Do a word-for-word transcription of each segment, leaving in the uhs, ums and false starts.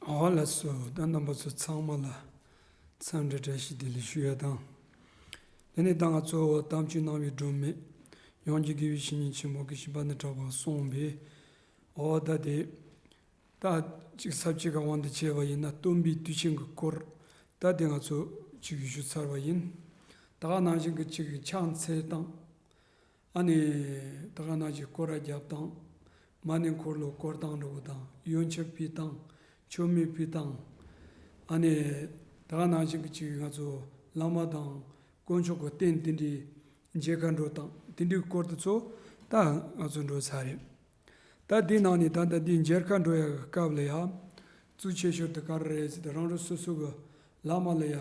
ཨོ་ལགས་སོ། ད་རྣམ་པ་ཚོ་ཚང་མ་ལ་འཚམས་འདྲི་བཀྲ་ཤིས་བདེ་ལེགས་ཞུ་ཡ་དང་། དེ་ནས་ད་ང་ཚོ་གཏམ་རྒྱུད་གནང་བའི་སྒྲོན་མེ་ཡང་བསྐྱར་དགེ་བའི་བཤེས་གཉེན་ཆེན་མོ་དགེ་བཤེས་པ་ཎི་གྲགས་པ་གསུངས་པའི། ཨོ་ད་དེ་ད་ཅིག་ས་བཅད་ཀྱི་དབང་དུ་བྱས་པ་ཡིན་ན་སྟོན་པའི་དུས་ཆེན་གྱི་སྐོར་ད་དེ་ང་ཚོ་ཅིག་ཞུ་ཚར་བ་ཡིན། ད་ག་ནང་བཞིན་གྱི་ཅིག་ཕྱག་འཚལ་སྟངས། ཨ་ནི་ད་ག་ནང་བཞིན་སྐོར་ར་རྒྱབ་སྟངས། མ་ཎི་འཁོར་ལོ་བསྐོར་སྟངས་འདྲ་བོ་དང་ཡོན་ཆབ་ཕུལ་སྟངས། མཆོད་མེ་ཕུལ་སྟངས། ཨ་ནི་ད་ག་ནང་བཞིན་གྱི་ཅིག་ང་ཚོ་བླ་མ་དང་དཀོན་མཆོག་གི་རྟེན་དེ་འདྲའི་མཇལ་ཁ་འགྲོ་སྟངས་དེ་འདྲའི་སྐོར་དེ་ཚོ་ད་ང་ཚོ་འགྲོ་ཚར་རེད། ད་འདི་ནང་ནས་ད་ལྟ་འདི་མཇལ་ཁ་འགྲོ་ཡ་གི་སྐབས་ལ་ཡ། གཙོ་ཆེ་ཤོས་དེ་ག་རེ་རེད་ཟེར་ཏེ་རང་རང་སོ་སོ་གི་བླ་མ་ལ་ཡ་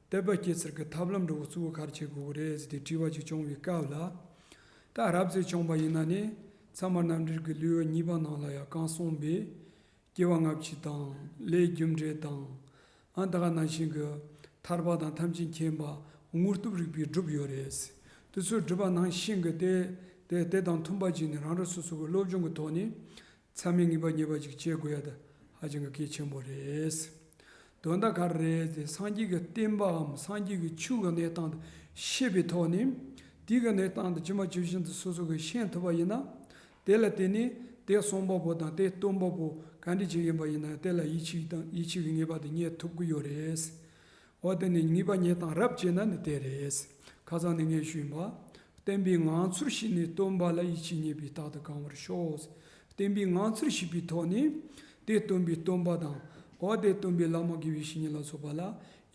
དད་པ་སྐྱེ་ཚུལ་གྱི་ཐབས་ལམ་འདྲ་བོ་གཙོ་བོ་ག་རེ་བྱེད་དགོས་ཀྱི་རེད་ཟེར་ཏེ་དྲི་བ་ཅིག་བྱུང་བའི་སྐབས་ལ། ད་རབ་ཙམ་བྱུང་བ་ཡིན་ན་ནི་ཚད་མ་རྣམ་འགྲེལ་གྱི་ལེའུ་གཉིས་པ་ནང་ལ་ཡ་གང་གསུངས་པའི་སྐྱེ་བ་སྔ་ཕྱི་དང་ལས་རྒྱུ་འབྲས་དང་། ཨ་ད་ག་ནང་བཞིན་གྱི་ཐར་པ་དང་ཐམས་ཅད་མཁྱེན་པ་དངོས་སྟོབས་རིགས་པས་སྒྲུབ་ཡོད་རེད། དེ་ཚོའི་སྒྲུབ་པ་ནང་བཞིན་གྱི་དེ་དེ་དེ་དང་མཐུན་པ་ཅིག་ནི་རང་རང་སོ་སོ་གི་སློབ་སྦྱོང་གི་ཐོག་ནས་ཚད་མའི་ངེས་པ་རྙེད་པ་ཅིག་བྱེད་དགོས་ཡ་དེ་ཧ་ཅང་གི་གལ་ཆེན་པོ་རེད། དོན་དག་ག་རེ་རེད་དེ་སངས་རྒྱས་ཀྱི་བསྟན་པའམ་སངས་རྒྱས་ཀྱི་ཆོས་ཀྱི་གནས་སྟངས་དེ་ཤེས་པའི་ཐོག་ནས་དེའི་གི་གནས་སྟངས་དེ་ཇི་མ་ཇི་བཞིན་དུ་སོ་སོ་གིས་ཤེས་ཐུབ་པ་ཡིན་ན། དེ་ལ་བརྟེན་ནས་དེ་གསུང་པ་པོ་དང་དེ་སྟོན་པ་པོ་ག་འདྲ་ཅིག་ཡིན་པ་ཡིན་ན་དེ་ལ་ཡིད་ཆེས་དང་ཡིད་ཆེས་ཀྱི་ངེས་པ་དེ་རྙེད་ཐུབ་ཀྱི་ཡོད་རེད། འོ་དེ་ནི་ངེས་པ་རྙེད་སྟངས་རབ་བྱས་ན་ནི་དེ་རེད། ཁ་སང་ནས་ངས་ཞུས་ཡིན་པ། བསྟན་པའི་ངང་ཚུལ་ཤེས་ནས་སྟོན་པ་ལ་ཡིད་ཆེས་རྙེད་པའི་རྟགས་དེ་གང་བར་ཤོག་བསྟན་པའི་ངང་ཚུལ་ཤེས་པའི་ཐོག་ནས་དེ་སྟོན་པའི་སྟོན་པ་དང་འོ་དེ་སྟོན་པའི་བླ་མ་དགེ་བའི་བཤེས་གཉེན་ལ་སོགས་པ་ལ་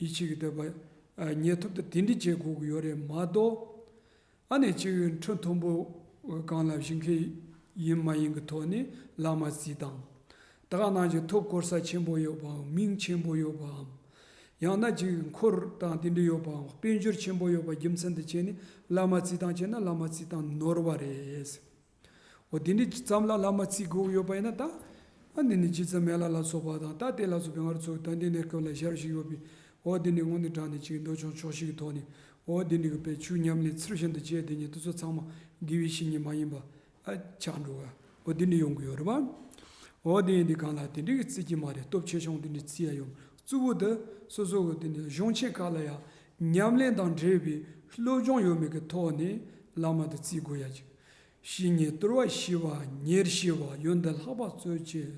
ཡིད་ཆེས་ཀྱི་དད་པ་རྙེད་ཐུབ་ཏུ་དེ་འདྲ་བྱེད་དགོས་ཀྱི་ཡོད་རེད་མ་གཏོགས། ཨ་ནི་གཅིག་ཁྲི་མཐོན་པོ་གང་ལ་བཞེངས་མཁན་ཡིན་མ་ཡིན་གྱི་ཐོག་ནས་བླ་མ་རྩིས་སྟངས། ད་ག་ནང་བཞིན་ཐོབ་གོ་ས་ཆེན་པོ་ཡོད་པའམ་མིང་ཆེན་པོ་ཡོད་པའམ། ཡང་ན་གཅིག་འཁོར་དང་དེ་འདྲ་ཡོད་པའམ་དཔལ་འབྱོར་ཆེན་པོ་ཡོད་པ་རྒྱུ་མཚན་དུ་བྱས་ནས་བླ་མ་རྩིས་སྟངས་བྱས་ན་བླ་མ་རྩིས་སྟངས་ནོར་བ་རེད། འོ་དེ་འདྲ་ཙམ་ལ་བླ་མ་རྩིས་དགོས་ཡོད་པ་ཡིན་ན་ད། ཨ་ནི་ནི་རྗེ་བཙུན་མི་ལ་ལ་སོགས་པ་དང་ད་དེ་ལ་སོགས་པའི་ང་རང་ཚོ་ད་ལྟའི་གནས་སྐབས་ལ་ཞར་ཞིག་ཡོད་པའི་འོ་དེ་ནི་དངོས་གནས་དྲང་གནས་ཅིག་མདོ་ཆུང་ཕྱོགས་བཞི་གི་ཐོག་ནས་འོ་དེ་འདྲ་གི་དཔེ་ཆོས་ཉམས་ལེན་ཚུལ་བཞིན་དུ་བྱས་དེ་ཉིད་དེ་ཚོ་ཚང་མ་དགེ་བའི་བཤེས་གཉེན་མ་ཡིན་པ་ཨ་ཆགས་འགྲོ་བ་འོ་དེ་འདྲ་ཡོང་གི་ཡོད་རེད་པ། འོ་དེ་ཡིན་དུས་གང་ལ་དེ་འདྲ་གི་རྩིས་ཀྱི་མ་རེད། སྟོབས་ཆེ་ཆུང་དེ་འདྲ་རྩིས་ཡ་ཡོང་གཙོ་བོ་དེ་སོ་སོ་གི་དེ་ནི་གཞུང་ཆེན་ཁག་ལ་ཡང་ཉམས་ལེན་དང་འབྲེལ་བའི་སློབ་སྦྱོང་ཡོད་མེད་ཀྱི་ཐོག་ནས་བླ་མ་དེ་རྩིས་དགོས་ཡ་ཅིག་བཤེས་གཉེན་དོར་བ་ཞི་བ་ཉེར་ཞི་བ། ཡོན་ཏན་ལྷག་པ་བརྩོན་བཅས་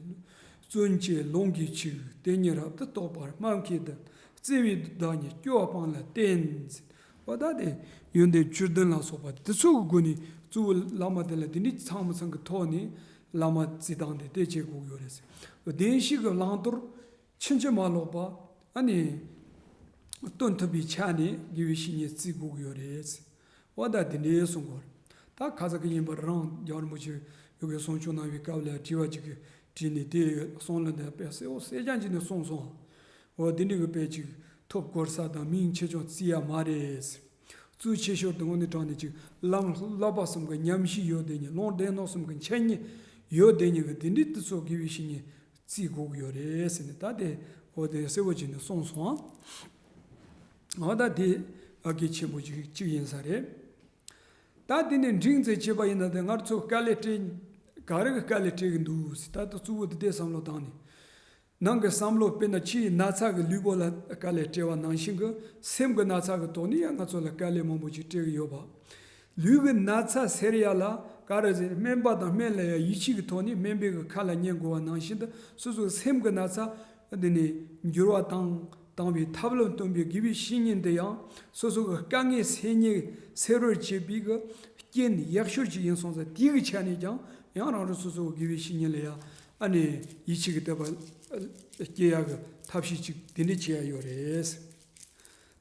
བརྩོན་བཅས་ལོངས་སྐུའི་ཆོས། དེ་ཉིད་རབ་ཏུ་རྟོགས་པར་སྨྲ་མཁས་ལྡན། བརྩེ་བའི་བདག་ཉིད་སྐྱོབ་པ་སྤངས་ལ་བསྟེན། འོ་ད་དེ་ཡོན་ཏན་བཅུ་བདུན་ལ་སོགས་པ་དེ་ཚོ་གི་སྒོ་ནས་གཙོ་བོ་བླ་མ་དེ་ལ་དེ་འདྲའི་ཚང་མ་ཚང་གི་ཐོག་ནས་བླ་མ་རྩིས་སྟངས་དེ་དེ་བྱེད་དགོས་ཀྱི་ཡོད་རེད་ཟེར། བདེན་བཞི་གི་བླང་དོར་ཕྱིན་ཅི་མ་ལོག་པ་ཨ་ནི་སྟོན་ཐུབ་པའི་ཆ་ནས་དགེ་བའི་བཤེས་གཉེན་རྩིས་དགོས་ཀྱི་ཡོད་རེད། འོ་ད་དེ་འདྲའི་གསུང་གི་ཡོད་རེད། ད་ཁ་ཚ་གི་ཡིན་པ་རང་རྒྱལ་བ་རིན་པོ་ཆེ་ཡོ་གའི་གསུང་ཆོས་གནང་བའི་སྐབས་ལ་དྲི་བ་ཅིག་གིས་དྲིས་ནས་དེ་གསུང་ལ་འདི་དཔེ་གསལ་བོ་གསལ་རྐྱང་ཅིག་ནས་གསུངས་སོང་། འོ་དེ་འདྲའི་གི་དཔེ་ཅིག་ཐོབ་གོ་ས་དང་མིང་ཆེ་ཆུང་རྩིས་ཡ་མ་རེད། གཙོ་ཆེ་ཤོས་དེ་དངོས་གནས་དྲང་གནས་ཅིག་ལམ་བསླབ་པ་གསུམ་གྱི་ཉམས་ཞིབ་ཡོད་དེ་ཉིད་ལུང་སྡེ་སྣོད་གསུམ་གྱི་འཆད་ཉན་ཡོད་དེ་ཉིད་ཀྱི་དེ་འདྲའི་དེ་ཚོ་དགེ་བའི་བཤེས་གཉེན་རྩིས་དགོས་ཀྱི་ཡོད་རེད་ཟེར་ནས་ད་དེ་འོ་དེ་གསལ་བོ་བྱས་ནས་གསུངས་སོང་ཨང་། འོ་ད་དེ་ཨ་གལ་ཆེན་པོ་ཅིག་ཅིག་ཡིན་ས་རེད། ད་དེ་ནས་འགྲིག་མཛད་བྱས་པ་ཡིན་ན་དེ་ང་ཚོ་དཀའ་ལས་སྤྲད་ག་རེ་གི་དཀའ་ལས་སྤྲད་གི་འདུག་ཟེར་ད་ལྟ་གཙོ་བོ་དེ་དེ་བསམ་བློ་བཏང་ནས། ནང་གི་བསམ་བློ་དཔེར་ན་ཕྱིའི་ན་ཚ་གི་ལུས་པོ་ལ་དཀའ་ལས་སྤྲད་པ་ནང་བཞིན་གྱི་སེམས་ཀྱི་ན་ཚ་གི་ཐོག་ནས་ཡང་ང་ཚོ་ལ་དཀའ་ལས་མང་པོ་ཅིག་སྤྲད་གི་ཡོད་པ། ལུས་ཀྱི་ན་ཚ་སེལ་ཡ་ལ་ག་རེ་ཟེར་སྨན་པ་དང་སྨན་ལ་ཡང་ཡིད་ཆེས་ཀྱི་ཐོག་ནས་སྨན་པའི་གི་ཁ་ལ་ཉན་དགོས་པ་ནང་བཞིན་དུ་སོ་སོའི་སེམས་ཀྱི་ན་ཚ་འདི་ནས་འགྱུར་བ་བཏང་བཏང་བའི་ཐབས་ལམ་སྟོན་པའི་དགེ་བའི་བཤེས་གཉེན་དེ་ཡང་སོ་སོ་གི་དཀའ་ངལ་སེལ་ཉེ་སེལ་རོགས་བྱེད་པའི་གི་རྐྱེན་ཡག་ཤོས་ཅིག་ཡིན་སོང་ཙང་དེའི་གི་ཆ་ནས་ཀྱང་ཡང་རང་རང་སོ་སོ་གི་དགེ་བའི་བཤེས་གཉེན་ལ་ཡང་ཨ་ནི་ཡིད་ཆེས་ཀྱི་དད་པ་སྐྱེ་ཡག་གི་ཐབས་ཤེས་ཅིག་དེ་འདྲ་བྱེད་ཡ་ཡོད་རེད།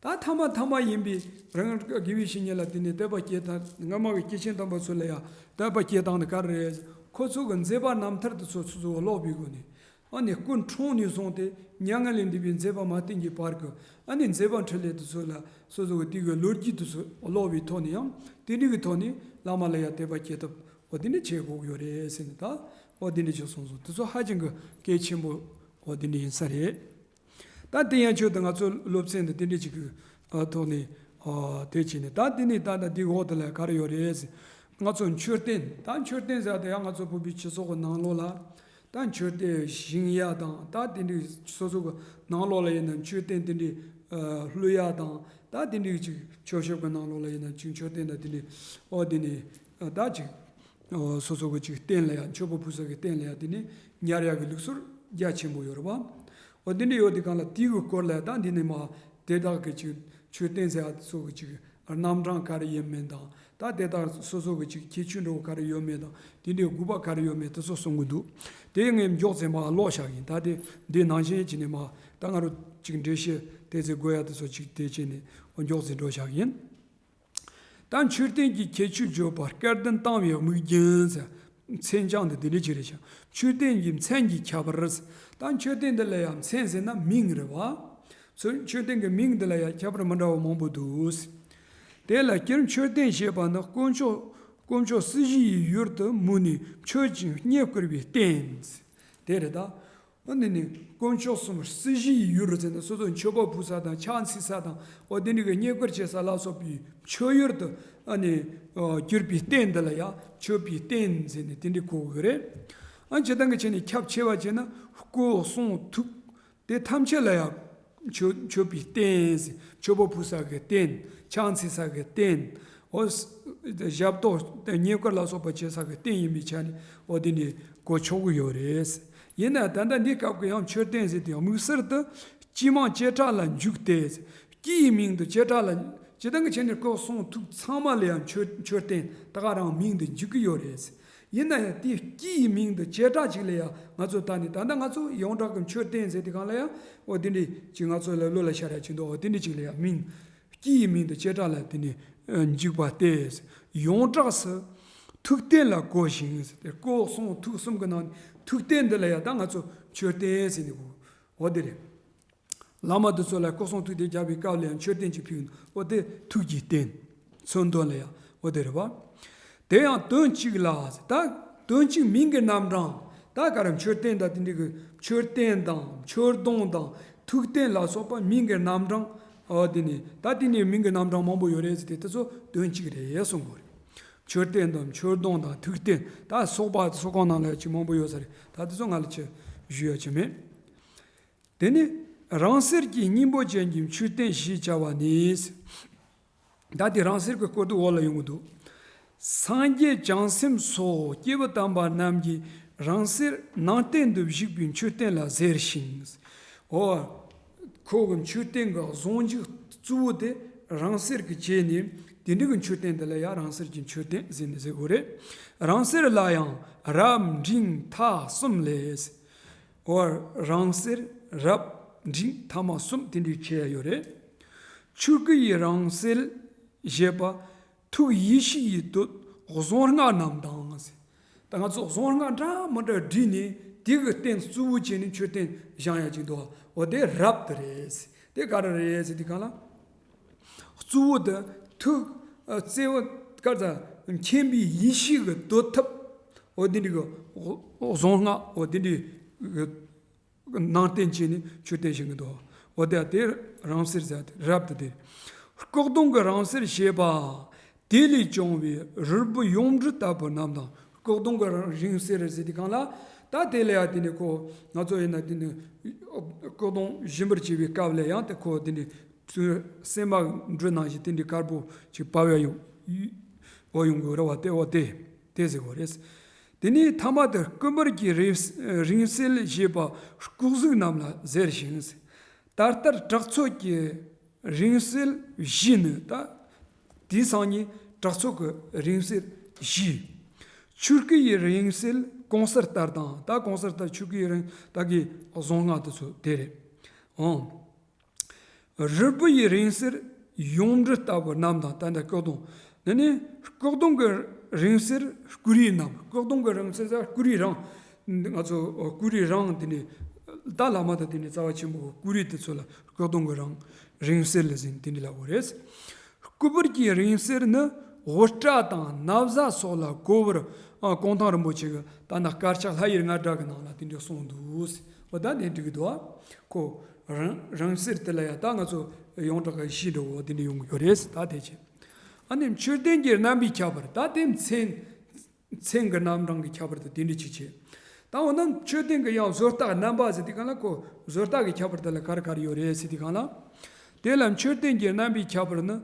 ད་ཐ་མ་ཐ་མ་ཡིན་པའི་རང་དགེ་བའི་བཤེས་གཉེན་ལ་དེ་ནས་དད་པ་སྐྱེ་སྟངས་སྔ་མ་གི་སྐྱེས་ཆེན་དམ་པ་ཚོ་ལ་ཡང་དད་པ་སྐྱེ་སྟངས་ནི་ག་རེ་རེད། ཁོ་ཚོ་གི་མཛད་པ་རྣམ་ཐར་དེ་ཚོ་ཚོ་ཚོ་ཀློག་པའི་སྒོ་ནས་ཨ་ནི་སྐུ་འཁྲུངས་ནས་བཟུང་སྟེ་མྱ་ངན་ལས་འདས་པའི་མཛད་པ་མ་བསྟན་གྱི་བར་གྱི་ཨ་ནི་མཛད་པ་འཕྲིན་ལས་དེ་ཚོ་ལ་སོ་སོ་གི་དེ་གི་ལོ་རྒྱུས་དེ་ཚོ་ཀློག་པའི་ཐོག་ནས་ཡང་དེ་འདྲ་གི་ཐོག་ནས་བླ་མ་ལ་ཡང་དད་པ་སྐྱེ་ཐབས་འོ་དེ་འདྲ་བྱེད་དགོས་ཀྱི་ཡོད་རེད་ཟེར་ནས་ད་འོ་དེ་འདྲ་བྱས་སོང་སོང་དེ་ཚོ་ཧ་ཅང་གི་གལ་ཆེན་པོ་འོ་དེ་འདྲ་ཡིན་ས་རེད། ད་དེ་ཡན་ཆོད་དུ་ང་ཚོ་སློབ་ཚན་འདི་དེ་འདྲ་ཅིག་གི་ཐོག་ནས་དེ་བྱས་ནས་ད་དེ་ནས་ད་ད་འདི་འོག་དེ་ལ་ག་རེ་ཡོད་རེད་ཟེར། ང་ཚོ་མཆོད་རྟེན་ད་མཆོད་རྟེན་ཟེར་དེ་ཡང་ང་ཚོ་བོད་པའི་སྤྱི་ཚོགས་ཀྱི་ནང་ལོགས་ལ་ད་ ད་མཆོད་རྟེན་བཞེངས་ཡ་དང་ད་དེ་འདྲའི་སོ་སོ་གི་ནང་ལོགས་ལ་ཡིན་ན་མཆོད་རྟེན་དེ་འདྲའི་ཨ་ལྷོད་ཡ་དང་ད་དེ་འདྲའི་ཅིག་མཆོད་བཤམས་གི་ནང་ལོགས་ལ་ཡིན་ན་ཅིག་མཆོད་རྟེན་དང་དེ་འདྲའི་ཨོ་དེ་ནི་ད་ཅིག་ཨོ་སོ་སོ་གི་ཅིག་རྟེན་ལ་ཡ་མཆོད་པ་ཕུལ་ས་གི་རྟེན་ལ་ཡ་དེ་ནི་ཉར་ཡ་གི་ལུགས་སྲོལ་རྒྱ་ཆེན་པོ་ཡོད་རེད་བ། ཨོ་དེ་འདྲ་ཡོད་དེ་གང་ལ་དེའི་གི་སྐོར་ལ་ད་འདི་ནས་མ་དེ་དག་གི་ཅིག་མཆོད་རྟེན་ཟེར་ཡ་སོགས་ཀྱི་ཅིག་རྣམ་གྲངས་ག་རེ་ཡོད་མེད་དང་ད་དེ་དག་སོ་སོ་གི་ཅིག་ཁྱད་ཆོས་འདྲ་བོ་ག་རེ་ཡོད་མེད་དང་དེ་འདྲའི་དགོས་པ་ག་རེ་ཡོད་མེད་དེ་ཚོ་གསུང་གི་འདུག་དེ་ངས་མགྱོགས་ཙམ་མ་ཀློག་བཞག་ཡིན། ད་དེ་འདི་ནང་བཞིན་བྱས་ནས་མ་ད་ང་རང་ཅིག་འགྲེལ་བཤད་དེ་ཚོ་དགོས་ཡ་དེ་ཚོ་ཅིག་དེ་བྱས་ནས་མགྱོགས་ཙམ་འགྲོ་བཞག་ཡིན། ད་མཆོད་རྟེན་གྱི་ཁྱད་ཆོས་བརྗོད་པ་སྐལ་ལྡན་བཏང་བའི་དམིགས་རྒྱུན་ཟེར། མཚན་བྱང་དུ་འདི་འདྲ་ཅིག་རེད་ཤག་མཆོད་རྟེན་གྱི་མཚན་གྱི་ཁྱད་པར། ད་མཆོད་རྟེན་འདི་ལ་ཡང་མཚན་ཟེར་ན་མིང་རེད་བ། མཆོད་མཆོད་རྟེན་གྱི་མིང་འདི་ལ་ཡང་ཁྱད་པར་མི་འདྲ་བ་མང་པོ་འདུག་དེ་ལ་སྤྱིར་མཆོད་རྟེན་ཞེས་པ་ནི་དཀོན་མཆོག་དཀོན་མཆོག་སྲིད་ཞིའི་ཡུལ་དུ་མོས་ནས་མཆོད་ཅིང་བསྙེན་བཀུར་བའི་རྟེན། དེ་རེད་ད། འོ་འདི་ནི་དཀོན་མཆོག་གསུམ་སྲིད་ཞིའི་ཡུལ་ཟེར་ནས་སོ་སོ་མཆོད་པ་ཕུལ་ས་དང་ཕྱག་འཚལ་ས་དང་འོ་འདི་འདྲ་གི་བསྙེན་བཀུར་བྱེད་ས་ལ་སོགས་པའི་མཆོད་ཡུལ་དུ་ཨ་ནི་གྱུར་པའི་རྟེན་འདི་ལ་ཡང་མཆོད་པའི་རྟེན་ཟེར་ནས་དེ་འདྲ་གོ་དགོས་རེད། ཨ་སྤྱིར་བཏང་གི་ཆ་ནས་ཁྱབ་ཆེ་བ་བྱས་ན་སྐུ་གསུང་ཐུགས་དེ་ཐམས་ཅད་ལ་ཡང་མཆོད་མཆོད་པའི་རྟེན་ཟེར་མཆོད་པ་ཕུལ་ས་གི་རྟེན་ཕྱག་འཚལ་ས་གི་རྟེན། འོ། ཞབས་ཏོག་བསྙེན་བཀུར་ལ་སོགས་པ་བྱེད་ས་གི་རྟེན་ཡིན་པའི་ཆ་ནས་འོ་དེ་འདྲའི་གོ་ཆོག་གི་ཡོད་རེད། ཡིན་ན་ད་ལྟ་འདི་སྐབས་ཀྱི་ཡང་མཆོད་རྟེན་ཟེར་དེ་དམིགས་བསལ་དུ་སྤྱི་དམངས་བྱེ་བྲག་ལ་འཇུག་སྟེ། སྤྱི་ཡི་མིང་དུ་བྱེ་བྲག་ལ་སྤྱི་བཏང་གི་ཆ་ནས་སྐུ་གསུང་ཐུགས་ཚང་མ་ལ་ཡང་མཆོད་མཆོད་རྟེན་ད་ག་རང་མིང་དུ་འཇུག་གི་ཡོད་རེད། ཡིན་ན་ཡང་དེ་སྤྱི་ཡི་མིང་དུ་བྱེ་བྲག་ཅིག་ལ་ཡང་ང་ཚོ་ད་ནི་ད་ལྟ་ང་ཚོ་ཡོངས་གྲགས་ཀྱི་མཆོད་རྟེན་ཟེར་དེ་གང་ལ་ཡང་འོ་དེ་འདྲའི་ཅིག་ང་ཚོ་ལ་བློ་ལ་ཤར་ཡ་ཅིག་འདུག་འོ་དེ་འདྲའི་ཅིག་ལ་ཡང་མིང་། སྤྱི་ཡི་མིང་དུ་བྱེ་བྲག་ལ་དེ་ནི་འཇུག་པ་སྟེ། ཡོངས་གྲགས་སུ་ཐུགས་རྟེན་ལ་གོ་ཞིང་ཟེར་ཏེ་སྐུ་གསུང་ཐུགས་གསུམ་གྱི་ནང་ནས་ཐུགས་རྟེན་འདི་ལ་ཡང་ད་ང་ཚོ་མཆོད་རྟེན་ཟེར་ནས་གོ། འོ་དེ་རེད། བླ་མ་དེ་ཚོ་ལ་སྐུ་གསུང་ཐུགས་རྟེན་སྦྱར་བའི་སྐབས་ལ་ཡང་མཆོད་རྟེན་གྱི་ཕུལ་འོ་དེ་ཐུགས་ཀྱི་རྟེན། མཚོན་དོན་ལ་ཡང་འོ་དེ་རེད་བ། དེ་ཡང་དོན་གཅིག་ལ་ད་དོན་གཅིག་མིང་གི་རྣམ་གྲངས་ད་ག་རེ་མཆོད་རྟེན་དང་དེ་འདྲའི་གི་མཆོད་རྟེན་དང་མཆོད་སྡོང་དང་ཐུགས་རྟེན་ལ་སོགས་པ་མིང་གི་རྣམ་གྲངས་འོ་དེ་ནི་ད་དེ་ནི་མིང་གི་རྣམ་གྲངས་མང་པོ་ཡོད་རེད་ཟེར་ཏེ་དེ་ཚོ་དོན་གཅིག་རེད་གསུང་དགོས་རེད། མཆོད་རྟེན་དང་མཆོད་སྡོང་དང་ཐུགས་རྟེན་ད་སོགས་པ་སོགས་གང་ནང་ལ་ཅིག་མང་པོ་ཡོད་ས་རེད། ད་དེ་ཚོ་ང་ལ་ཅི་ཞུ་ཡ་ཅི་མེད། དེ་ནི་རང་གསེར་གྱི་སྙིང་པོ་ཅན་གྱི་མཆོད་རྟེན་ཞེས་བྱ་བ་ནི། ད་དེ་རང་གསེར་གྱི་སྐོར་དུ་འོག་ལ་ཡོང་གི་འདུག་སངས་རྒྱས་བྱང་སེམས་སོགས་སྐྱེས་བུ་དམ་པ་རྣམས་ཀྱིས་རང་གསེར་ནང་རྟེན་དུ་བཞུགས་པའི་མཆོད་རྟེན་ལ་ཟེར་ཞིང་། འོ། ཁོ་གི་མཆོད་རྟེན་གྱི་བཟོ་འཇུག་གཙོ་བོ་དེ་རང་གསེར་གྱི་བྱས་ནས་དེ་འདྲ་གི་མཆོད་རྟེན་དེ་ལ་ཡང་རང་གསེར་གྱི་མཆོད་རྟེན་ཟེར་ནས་ཟེར་དགོས་རེད། རང་གསེར་ལ་ཡང་རབ་འབྲིང་ཐ་གསུམ་ལས། འོ་རང་གསེར་རབ་འབྲིང་ཐ་མ་གསུམ་དེ་འདྲའི་ཕྱེ་ཡ་ཡོད་རེད། ཆོས་སྐུ་ཡི་རང་གསལ་ཞེས་པ་ཐུགས་ཡེ་ཤེས་ཡི་འདོད་གཟུངས་སྔགས་རྣམས་དང་། ད་ང་ཚོ་གཟུངས་སྔགས་འདྲ་མི་འདྲ་བྲིས་ནས་དེ་གི་རྟེན་གཙོ་བོ་བྱས་ནས་མཆོད་རྟེན་བཞེངས་ཡ་ཅིག་འདུག་འོ་དེ་རབ་ཏུ་རེད། དེ་ག་རེ་རེད་ཟེར་དུས་གང་ལ། གཙོ་བོ་དེ་ཐུགས་བརྩེ་བ་དཀར་དང་མཁྱེན་པའི་ཡེ་ཤེས་ཀྱི་འདོད་ཐབས། འོ་དེ་འདྲ་གི་གཟུངས་སྔགས་འོ་དེ་འདྲའི་གི་ནང་རྟེན་བྱས་ནས་མཆོད་རྟེན་བཞེངས་གི་འདུག་འོ་དེ་དེ་རང་གསེར་ཟེར་དེ་རབ་ཏུ་དེ། སྐུ་གདུང་གི་རང་གསེར་ཞེས་པ། དེ་ལས་བྱུང་བའི་རིལ་བུ་ཡོངས་འབྲུ་ལྟ་བུ་རྣམས་དང་། སྐུ་གདུང་གི་རིང་གསེར་ཟེར་དུས་གང་ལ། ད་དེ་ལ་ཡང་དེ་ནི་ཁོ་ང་ཚོ་ཡིན་ན་དེ་ནི་སྐུ་གདུང་བཞེངས་པར་བྱེད་པའི་སྐབས་ལ་ཡང་དེ་ཁོ་དེ་ནི་ཚུར་སྲན་མ་འབྲུ་ནང་བཞིན་དེ་འདྲའི་དཀར་པོ་ཅིག་བབས་ཡ་ཡོང་འོ་ཡོང་དགོས་རེད་བ། དེ་འོ་དེ་དེ་ཟེར་དགོས་རེད། དེ་ནི་ཐ་མ་དེ་སྐུ་འབུར་གྱི་རིང་རིང་གསེར་ཞེས་པ་སྐུ་གཟུགས་རྣམས་ལ་ཟེར་ཞིང་། ད་ལྟར་དྲག་ཚོད་ཀྱི་རིང་གསེར་བཞི་ནི་ད། དེའི་སང་ཉིན་དྲག་ཚོད་ཀྱི་རིང་གསེར་བཞི། ཆོས་སྐུ་ཡི་རིང་གསེར་གོང་གསལ་ལྟར་དང་ད་གོང་གསལ་ལྟར་ཆོས་སྐུ་ཡི་རིང་ད་གི་གཟུངས་སྔགས་དེ་ཚོ་དེ་རེད། འོང་། རིལ་བུ་ཡི་རིང་གསེར་ཡོངས་འབྲུ་ལྟ་བུ་རྣམས་དང་ད་ལྟ་སྐུ་གདུང་། འདི་ནི་སྐུ་གདུང་གི་རིང་གསེར་སྐུ་རིས་རྣམས། སྐུ་གདུང་གི་རིང་གསེར་ཟེར་སྐུ་རིས་རང་། ང་ཚོ་སྐུ་རིས་རང་དེ་ནི་ད་བླ་མ་དང་དེ་ནི་རྩ་བ་ཆེན་པོ་སྐུ་རིས་དེ་ཚོ་ལ་སྐུ་གདུང་གི་རང་རིང་གསེར་ལ་ཟེར་དེ་འདྲ་ལབ་དགོས་རེད། སྐུ་འབུར་གྱི་རིང་གསེར་ནི་འུར་སྒྲ་དང་ན་བཟའ་སོགས་ལ་གོ་བར་ཨ་གུང་ཐང་རིན་པོ་ཆེ་གི་ད་ནི་དཀར་ཆག་ལྷ་ཡི་རྔ་སྒྲ་གི་ནང་ལ་དེ་འདྲ་གསུངས་འདུག་འོ་ད་དེ་འགྲིག་གི་འདུག་ཁོ་རིང་རིང་གསེར་དེ་ལ་ཡང་ད་ང་ཚོ་ཡོངས་གྲགས་ཀྱི་གཞི་འདྲ་བོ་དེ་འདྲ་ཡོང་གི་ཡོད་རེད། ད་དེ་བྱས་ཨ་ནི་མཆོད་རྟེན་གྱི་རྣམ་པའི་ཁྱད་པར་ད་དེ་མཚན། མཚན་གྱི་རྣམ་གྲངས་ཀྱི་ཁྱད་པར་དུ་དེ་འདྲ་ཅིག་བྱས། ད་འོ་ན་མཆོད་རྟེན་གྱི་ཡང་བཟོ་ལྟ་རྣམ་པ་ཟེར་དུས་སྒང་ལ་ཁོ་བཟོ་ལྟ་གི་ཁྱད་པར་དེ་ལ་ག་རེ་ག་རེ་ཡོད་རེད་ཟེར་དུས་སྒང་ལ། དེ་ལ་མཆོད་རྟེན་གྱི་རྣམ་པའི་ཁྱད་པར་ནི།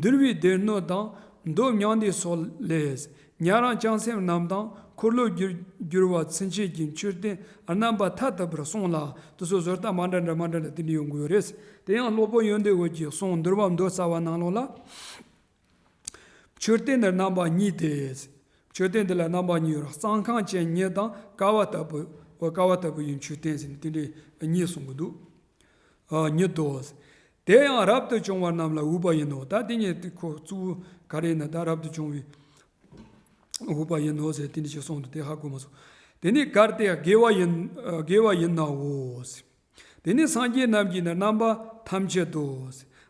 འདུལ་བའི་སྡེ་སྣོད་དང་། མདོ་མྱང་འདས་སོགས་ལས། ཉན་རང་བྱང་སེམས་རྣམས་དང་། འཁོར་ལོས་སྒྱུར་བ་ཚུན་ཆད་ཀྱི་མཆོད་རྟེན་རྣམ་པ་ཐ་དད་པར་གསུངས་ལ། དེ་ཚོ་བཟོ་ལྟ་མ་འདྲ་འདྲ་མ་འདྲ་འདྲ་དེ་འདྲ་ཡོང་གི་ཡོད་རེད། དེ་ཡང་སློབ་དཔོན་ཡོན་ཏན་འོད་ཀྱི་གསུང་འདུལ་བ་མདོ་རྩ་བ་ནང་ལོགས་ལ། མཆོད་རྟེན་ནི་རྣམ་པ་གཉིས་ཏེ། མཆོད་རྟེན་འདི་ལ་རྣམ་པ་གཉིས་ཡོད། གཙང་ཁང་ཅན་ཉིད་དང་ཀ་བ་ལྟ་བུ། ཀ་བ་ལྟ་བུ་ཡི་མཆོད་རྟེན་ཟེར་ནས་དེ་འདྲའི་གཉིས་གསུང་གི་འདུག་ཨ། ཉིད་དོ། དེ་ཡང་རབ་ཏུ་བྱུང་བ་རྣམས་ལ་འོས་པ་ཡིན་ནོ། ད་དེ་ཉིད་དེ་ཁོ་གཙོ་བོ་ག་རེ་ཡིན་ན། ད་རབ་ཏུ་བྱུང་བའི་འོས་པ་ཡིན་ནོ་ཟེར་དེ་འདྲ་ཞིག་གསུངས་འདུག་དེ་ཧ་གོ་མ་སོང་། དེ་ནི་གལ་ཏེ་དགེ་བ་ཡིན། དགེ་བ་ཡིན་ནའོ། དེ་ནི་སངས་རྒྱས་རྣམས་ཀྱིས་ནི་རྣམ་པ་ཐམས་ཅད་དོ།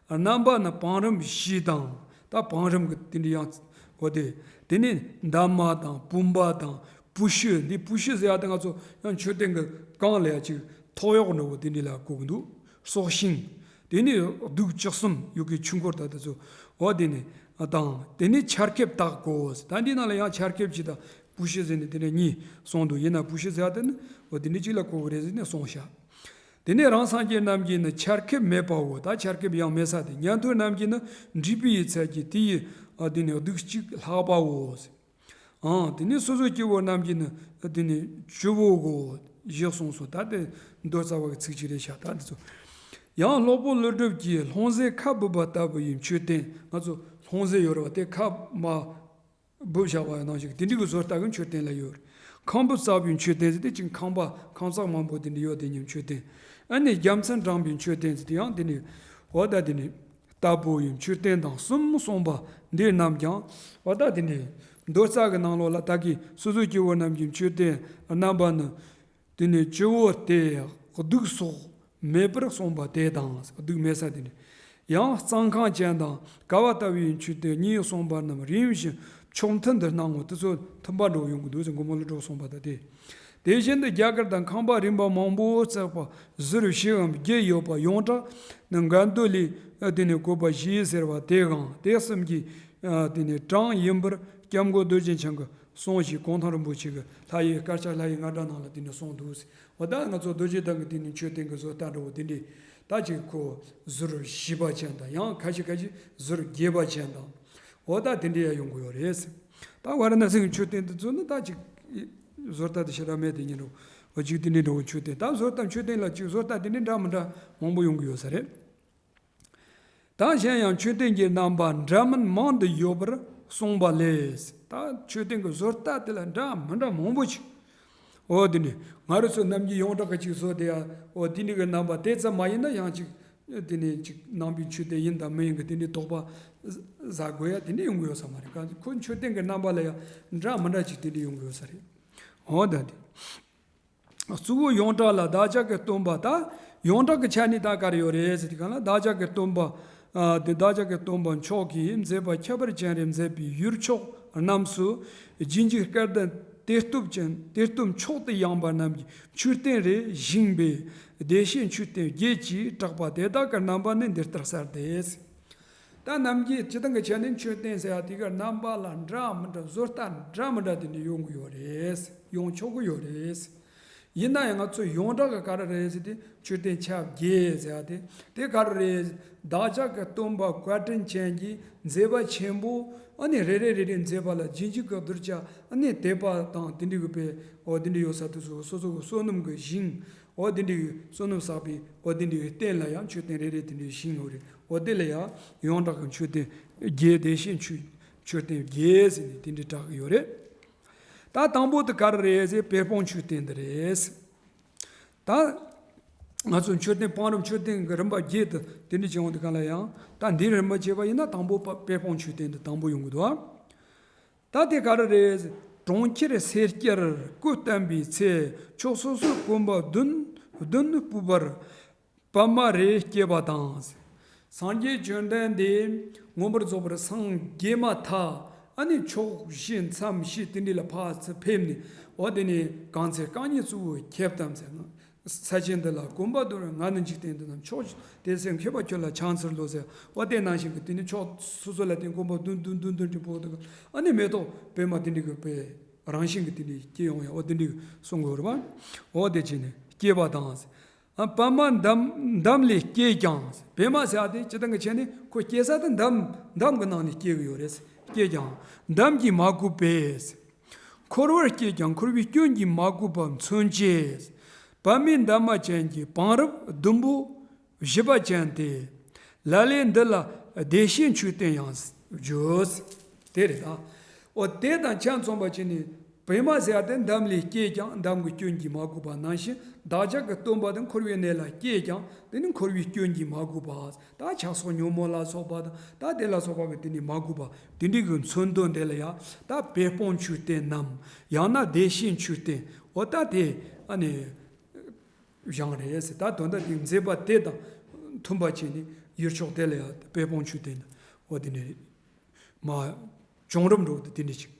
རྣམ་པ་ནི་བང་རིམ་བཞི་དང་། ད་བང་རིམ་གྱི་དེ་འདྲ་ཡང་གོ་སྟེ། དེ་ནི་འདབ་མ་དང་བུམ་པ་དང་པུ་ཤུ། འདི་པུ་ཤུ་ཟེར་ཡ་དེ་ང་ཚོ་ཡང་མཆོད་རྟེན་གྱི་སྒང་ལ་ཡ་ཅིག་ཐོག་གཡོག་འདྲ་བོ་དེ་འདྲ་ལ་གོ་གི་འདུག་སྲོག་ཤིང་། དེ་ནི་གདུགས་བཅུ་གསུམ་ཡོད་ཀྱི་ཆོས་འཁོར་དང་དེ་ཚོ། འོ་དེ་ནི་དང་། དེ་ནི་ཆར་ཁེབས་དག་གོ། ད་འདི་ནང་ལ་ཡང་ཆར་ཁེབས་གཅིག་དང་པུ་ཤུ་ཟེར་ནས་དེ་འདྲ་གཉིས་གསུངས་འདུག་ཡིན་ན་པུ་ཤུ་ཟེར་ཡ་དེ་ནི་འོ་དེ་འདྲ་གཅིག་ལ་གོ་གི་རེད་ཟེར་ནས་གསུངས་ཤག་དེ་ནས་རང་སངས་རྒྱས་རྣམས་ཀྱིས་ནི་ཆར་ཁེབས་མེད་པའོ། ད་ཆར་ཁེབས་ཡང་མེད་ས་དེ། ཉན་ཐོས་རྣམས་ཀྱིས་ནི་འབྲས་བུ་ཡི་ཚལ་གྱི་དེ་ཡི་ཨ་དེ་ནི་གདུགས་གཅིག་ལྷག་པའོ། ཨང་། དེ་ནས་སོ་སོ་སྐྱེ་བོ་རྣམས་ཀྱིས་ནི་དེ་ནི་བཅུ་བོ་གོ་ཞེས་གསུངས་སོ། ད་དེ་མདོ་རྩ་བ་གི་ཚིག་གཅིག་རེད་ཤག་ད་དེ་ཚོ། ཡང་སློབ་དཔོན་ཀླུ་སྒྲུབ་ཀྱིས་ལྷུང་བཟེད་ཁ་སྦུབས་པ་ལྟ་བུ་ཡི་མཆོད་རྟེན། ང་ཚོ་ལྷུང་བཟེད་ཡོད་རེད་བ། དེ་ཁ་མ་སྦུབས་བཞག་པ་ནང་བཞིན་དེ་འདྲའི་གི་བཟོ་ལྟ་གི་མཆོད་རྟེན་ལ་ཡོད། ཁང་བུ་བརྩེགས་པའི་མཆོད་རྟེན་ཟེར་དེ་ཅིག་ཁང་པ་ཁང་བརྩེགས་མང་པོ་དེ་འདྲ་ཡོད་དེ་ཉིད་མཆོད་རྟེན། ཨ་ནི་རྒྱལ་མཚན་བགྲངས་པའི་མཆོད་རྟེན་ཟེར་དེ་ཡང་དེ་ནི་འོ་ད་དེ་ནི་ལྟ་བུ་ཡི་མཆོད་རྟེན་དང་གསུམ་གསུངས་པ་འདི་རྣམས་ཀྱང་འོ་ད་དེ་ནི་མདོ་རྩ་གི་ནང་ལོགས་ལ་ད་གི་སོ་སོ་སྐྱེ་བོ་རྣམས་ཀྱི་མཆོད་རྟེན་རྣམ་པ་ནི། དེ་ནས་སྤྱི་བོ་སྟེ་གདུགས་སོགས་མེད་པར་གསུངས་པ་དེ་དང་། གདུགས་མེད་ས་དེ་ནི། ཡང་གཙང་ཁང་ཅན་དང་ཀ་བ་ལྟ་བུའི་མཆོད་རྟེན་གཉིས་གསུངས་པ་རྣམས་རིམ་བཞིན་ཕྱོགས་མཐུན་དུ་སྣང་ངོ་། དེ་ཚོ་མཐུན་པ་འདྲ་བོ་ཡོང་གི་འདུག་ཟེར་མགོན་པོ་ཀླུ་སྒྲུབ་གསུངས་པ་དང་དེ། དེ་བཞིན་དུ་རྒྱ་གར་དང་ཁང་པ་རིམ་པ་མང་པོ་བརྩེགས་པ་ཟུར་བཞི་འམ་བརྒྱད་ཡོད་པ་ཡོངས་གྲགས་ནི་འགལ་འདུ་ལས་དེ་ནི་བཀོད་པ་བཞི་ཟེར་བ་དེའང་དེ་གསུམ་གྱི་དེ་ནི་གྲངས་ཡིན་པར་སྐྱབས་མགོན་རྡོ་རྗེ་འཆང་གི་གསུང་ཞིག་གུང་ཐང་རིན་པོ་ཆེ་གི་ལྷ་ཡི་དཀར་ཆག་ལྷ་ཡི་རྔ་སྒྲ་ནང་ལ་དེ་འདྲ་གསུངས་འདུག་ཟེར། འོ་ད་ང་ཚོ་རྡོ་རྗེ་གདན་གྱི་དེ་ནི་མཆོད་རྟེན་གྱི་བཟོ་ལྟ་འདྲ་བོ་དེ་འདྲའི་ད་ཅིག་ཁོ་ཟུར་བཞི་པ་ཅན་དང་། ཡང་ཁ་ཤས་ཁ་ཤས་ཟུར་བརྒྱད་པ་ཅན་དང་། འོ་ད་དེ་འདྲའི་ཡང་ཡོང་གི་ཡོད་རེད་ཟེར། ད་ཝཱ་ར་ཎ་སི་གི་མཆོད་རྟེན་དེ་ཚོ་ནི་ད་ཅིག་བཟོ་ལྟ་དེ་ཞེ་དྲག་མེད་དེ་ཉིན་རུ་འོ་ཅིག་དེ་འདྲའི་འདྲ་བོ་མཆོད་རྟེན། ད་བཟོ་ལྟ་མཆོད་རྟེན་ལ་ཅིག་བཟོ་ལྟ་དེ་འདྲའི་འདྲ་མི་འདྲ་མང་པོ་ཡོང་གི་ཡོད་ས་རེད། ད་གཞན་ཡང་མཆོད་རྟེན་གྱི་རྣམ་པ་འདྲ་མིན་མང་དུ་ཡོད་པར་གསུངས་པ་ལས། ད་མཆོད་རྟེན་གྱི་བཟོ་ལྟ་དེ་ལ་འདྲ་མི་འདྲ་མང་པོ་ཅིག་འོ་དེ་ནི་ང་རང་ཚོ་ནམ་རྒྱུན་ཡོངས་གྲགས་ཀྱི་ཅིག་བཟོ་དེ་ཡ། འོ་དེ་ནི་གི་རྣམ་པ་དེ་ཙམ་མ་ཡིན་ན་ཡང་ཅིག་དེ་ནི་ཅིག་ནང་པའི་མཆོད་རྟེན་ཡིན་དང་མིན་ཡིན་གྱི་དེ་འདྲའི་དོགས་པ་ཟ་དགོས་ཡ་དེ་འདྲ་ཡོང་གི་ཡོད་ས་མ་རེད། གང་ཁོ་མཆོད་རྟེན་གྱི་རྣམ་པ་ལ་ཡང་འདྲ་མི་འདྲ་ཅིག་དེ་འདྲ་ཡོང་གི་ཡོད་ས་རེད། འོ་ད་དེ། གཙོ་བོ་ཡོངས་གྲགས་ལ་བདག་ཅག་གི་སྟོན་པ། ད་ཡོངས་གྲགས་ཀྱི་ཆ་ནས་ད་ག་རེ་ཡོད་རེད་ཟེར་དུས་སྒང་ལ། བདག་ཅག་གི་སྟོན་པ། ཨ་དེ་བདག་ཅག་གི་སྟོན་པ་མཆོག་གིས་མཛད་པ་ཁྱད་པར་ཅན་རེ་མཛད་པའི་ཡུལ་ཕྱོགས་རྣམས་སུ་རྗེས་འཇུག་སྐལ་ལྡན་དེ་སྟོབས་ཅན། དེ་སྟོབས་མཆོག་ཏུ་ཡངས་པ་རྣམས་ཀྱི་མཆོད་རྟེན་རེ་བཞེངས་པས་བདེ་གཤེགས་མཆོད་རྟེན་བརྒྱད་ཅེས་གྲགས་པ་དེ་དག་གི་རྣམ་པ་ནི་འདི་ལྟར་གསལ་ཏེ། ད་ནམ་རྒྱུན་སྤྱིར་བཏང་གི་ཆ་ནས་མཆོད་རྟེན་ཟེར་ཡ་དེ་ག་རྣམ་པ་ལ་འདྲ་མི་འདྲ་བཟོ་ལྟ་འདྲ་མི་འདྲ་དེ་འདྲ་ཡོང་གི་ཡོད་རེད། ཡོང་ཆོག་གི་ཡོད་རེད། ཡིན་ན་ཡང་ང་ཚོ་ཡོངས་གྲགས་ཀྱི་ག་རེ་རེད་ཟེར་དུས་མཆོད་རྟེན་ཆ་བརྒྱད་ཟེར་ཡ་དེ། དེ་ག་རེ་རེད། བདག་ཅག་གི་སྟོན་པ་བཀའ་དྲིན་ཅན་གྱི་མཛད་པ་ཆེན་པོ་ཨ་ནི་རེ་རེ་རེ་རེ་མཛད་པ་ལ་རྗེས་འཇུག་གི་གདུལ་བྱ་ཨ་ནི་དད་པ་དང་དེ་འདྲ་གི་དཔེ་འོ་དེ་འདྲ་ཡོད་ས་དེ་ཚོ་སོ་སོ་གི་བསོད་ནམས་ཀྱི་ཞིང་། འོ་དེ་འདྲའི་བསོད་ནམས་བསགས་པའི་འོ་དེ་འདྲའི་རྟེན་ལ་ཡང་མཆོད་རྟེན་རེ་རེ་དེ་འདྲའི་བཞེངས་ཡོད་རེད། འོ་དེ་ལ་ཡང་ཡོངས་གྲགས་ཀྱི་མཆོད་རྟེན་བརྒྱད། བདེ་གཤེགས་མཆོད་མཆོད་རྟེན་བརྒྱད་ཟེར་ནས་དེ་འདྲའི་གྲགས་ཀྱི་ཡོད་རེད། ད་དང་པོ་དེ་ག་རེ་རེད་ཟེར། པད་སྤུངས་མཆོད་རྟེན་དེ་རེད། ད་ང་ཚོ་མཆོད་རྟེན་བང་རིམ་མཆོད་རྟེན་གྱི་རིམ་པ་བརྒྱད་དེ་དེ་འདྲའི་བྱུང་བ་དེ་ག་ལ་ཡང་ད་འདིའི་རིམ་པ་བྱས་པ་ཡིན་ན་དང་པོ་པ་པད་སྤུངས་མཆོད་རྟེན་དེ་དང་པོ་ཡོང་གི་འདུག་ཨ། ད་དེ་ག་རེ་རེད། གྲོང་ཁྱེར་སེར་སྐྱར་སྐུ་བལྟམས་པའི་ཚེ། ཕྱོགས་སོ་སོར་གོམ་པ་བདུན་བདུན་སྤོས་པར་པདྨ་རེ་སྐྱེས་པ་དང་། སངས་རྒྱས་བཅོམ་ལྡན་འདས་མངོན་པར་རྫོགས་པར་སངས་རྒྱས་མ་ཐག་ཨ་ནི་ཕྱོགས་བཞི་མཚམས་བཞི་དེ་འདྲ་ལ་ཕར་ཚུར་ཕེབས་ནས། འོ་དེ་ནས་གང་ཚེ་རྐང་གཉིས་གཙུག་བོ་ཁྱབ་བལྟམས་ཟེར། ས་ཆེན་འདི་ལ་གོམ་པ་བདུན་རེ། ང་ནི་འཇིག་རྟེན་འདི་ན་ཕྱོགས་དེ་ཚེ་མཁས་པ་ཁྱོད་ལ་ཕྱག་འཚལ་ལོ་ཟེར། འོ་དེ་ནང་བཞིན་གྱི་དེ་ནི་ཕྱོགས་སོ་སོ་ལ་བརྟེན་གོམ་པ་བདུན་བདུན་བདུན་བདུན་དྲུག་པོ་དང་། ཨ་ནི་མེ་ཏོག་པད་མ་དེ་འདྲ་གི་དཔེ་ རང་བཞིན་གྱིས་དེ་འདྲའི་སྐྱེ་ཡོང་ཡ། འོ་དེ་འདྲའི་གསུང་དགོས་རེད་པ། འོ་དེ་བྱས་ནས་སྐྱེས་པ་དང་། ཨ། པདྨ་འདམ་འདམ་ལས་སྐྱེས་ཀྱང་། པདྨ་ཟེར་ཡ་དེ་སྤྱིར་བཏང་གི་བྱས་ནས་ཁོ་སྐྱེ་ས་དེ་འདམ་འདམ་གྱི་ནང་ནས་སྐྱེ་གི་ཡོད་རེད། སྐྱེས་ཀྱང་འདམ་གྱིས་མ་གོས་པས། འཁོར་བར་སྐྱེས་ཀྱང་འཁོར་བའི་སྐྱོན་གྱིས་མ་གོས་པ་མཚོན་བྱེད། པདྨའི་འདབ་མ་ཅན་གྱི་བང་རིམ་ཟླུམ་པོ་བཞི་པ་ཅན་ཏེ། ལ་ལས་འདི་ལ་བདེ་གཤེགས་མཆོད་རྟེན་ཡང་བརྗོད། དེ་རེད་ད། འོ་དེ་དང་ཆ་མཚུངས་པ་བྱས་ནས་པདྨ་ཟེར་ཡ་དེ་འདམ་ལས་སྐྱེས་ཀྱང་འདམ་གྱི་སྐྱོན་གྱིས་མ་གོས་པ་ནང་བཞིན། བདག་ཅག་གི་སྟོན་པ་དེ་འཁོར་བའི་གནས་ལ་སྐྱེས་ཀྱང་དེ་ནི་འཁོར་བའི་སྐྱོན་གྱིས་མ་གོས་པ། ད་ཆགས་སོགས་ཉོན་མོངས་ལ་སོགས་པ་དང་ད་དེ་ལ་སོགས་པ་གི་དེ་ནི་མ་གོས་པ། དེ་འདྲའི་གི་མཚོན་དོན་དེ་ལ་ཡང་ད་པད་སྤུངས་མཆོད་རྟེན་ནམ། ཡང་ན་བདེ་གཤེགས་མཆོད་རྟེན། འོ་ད་དེ་ཨ་ནི་བཞེངས་རེད་ཟེར། ད་དོན་དག་དེ་མཛད་པ་དེ་དང་མཐུན་པ་བྱས་ནས་ཡུལ་ཕྱོགས་དེ་ལ་ཡང་པད་སྤུངས་མཆོད་རྟེན་ནམ། འོ་དེ་འདྲ་རེད། མ། བྱུང་རིམ་འགྲོ་དེ་དེ་འདྲ་ཅིག་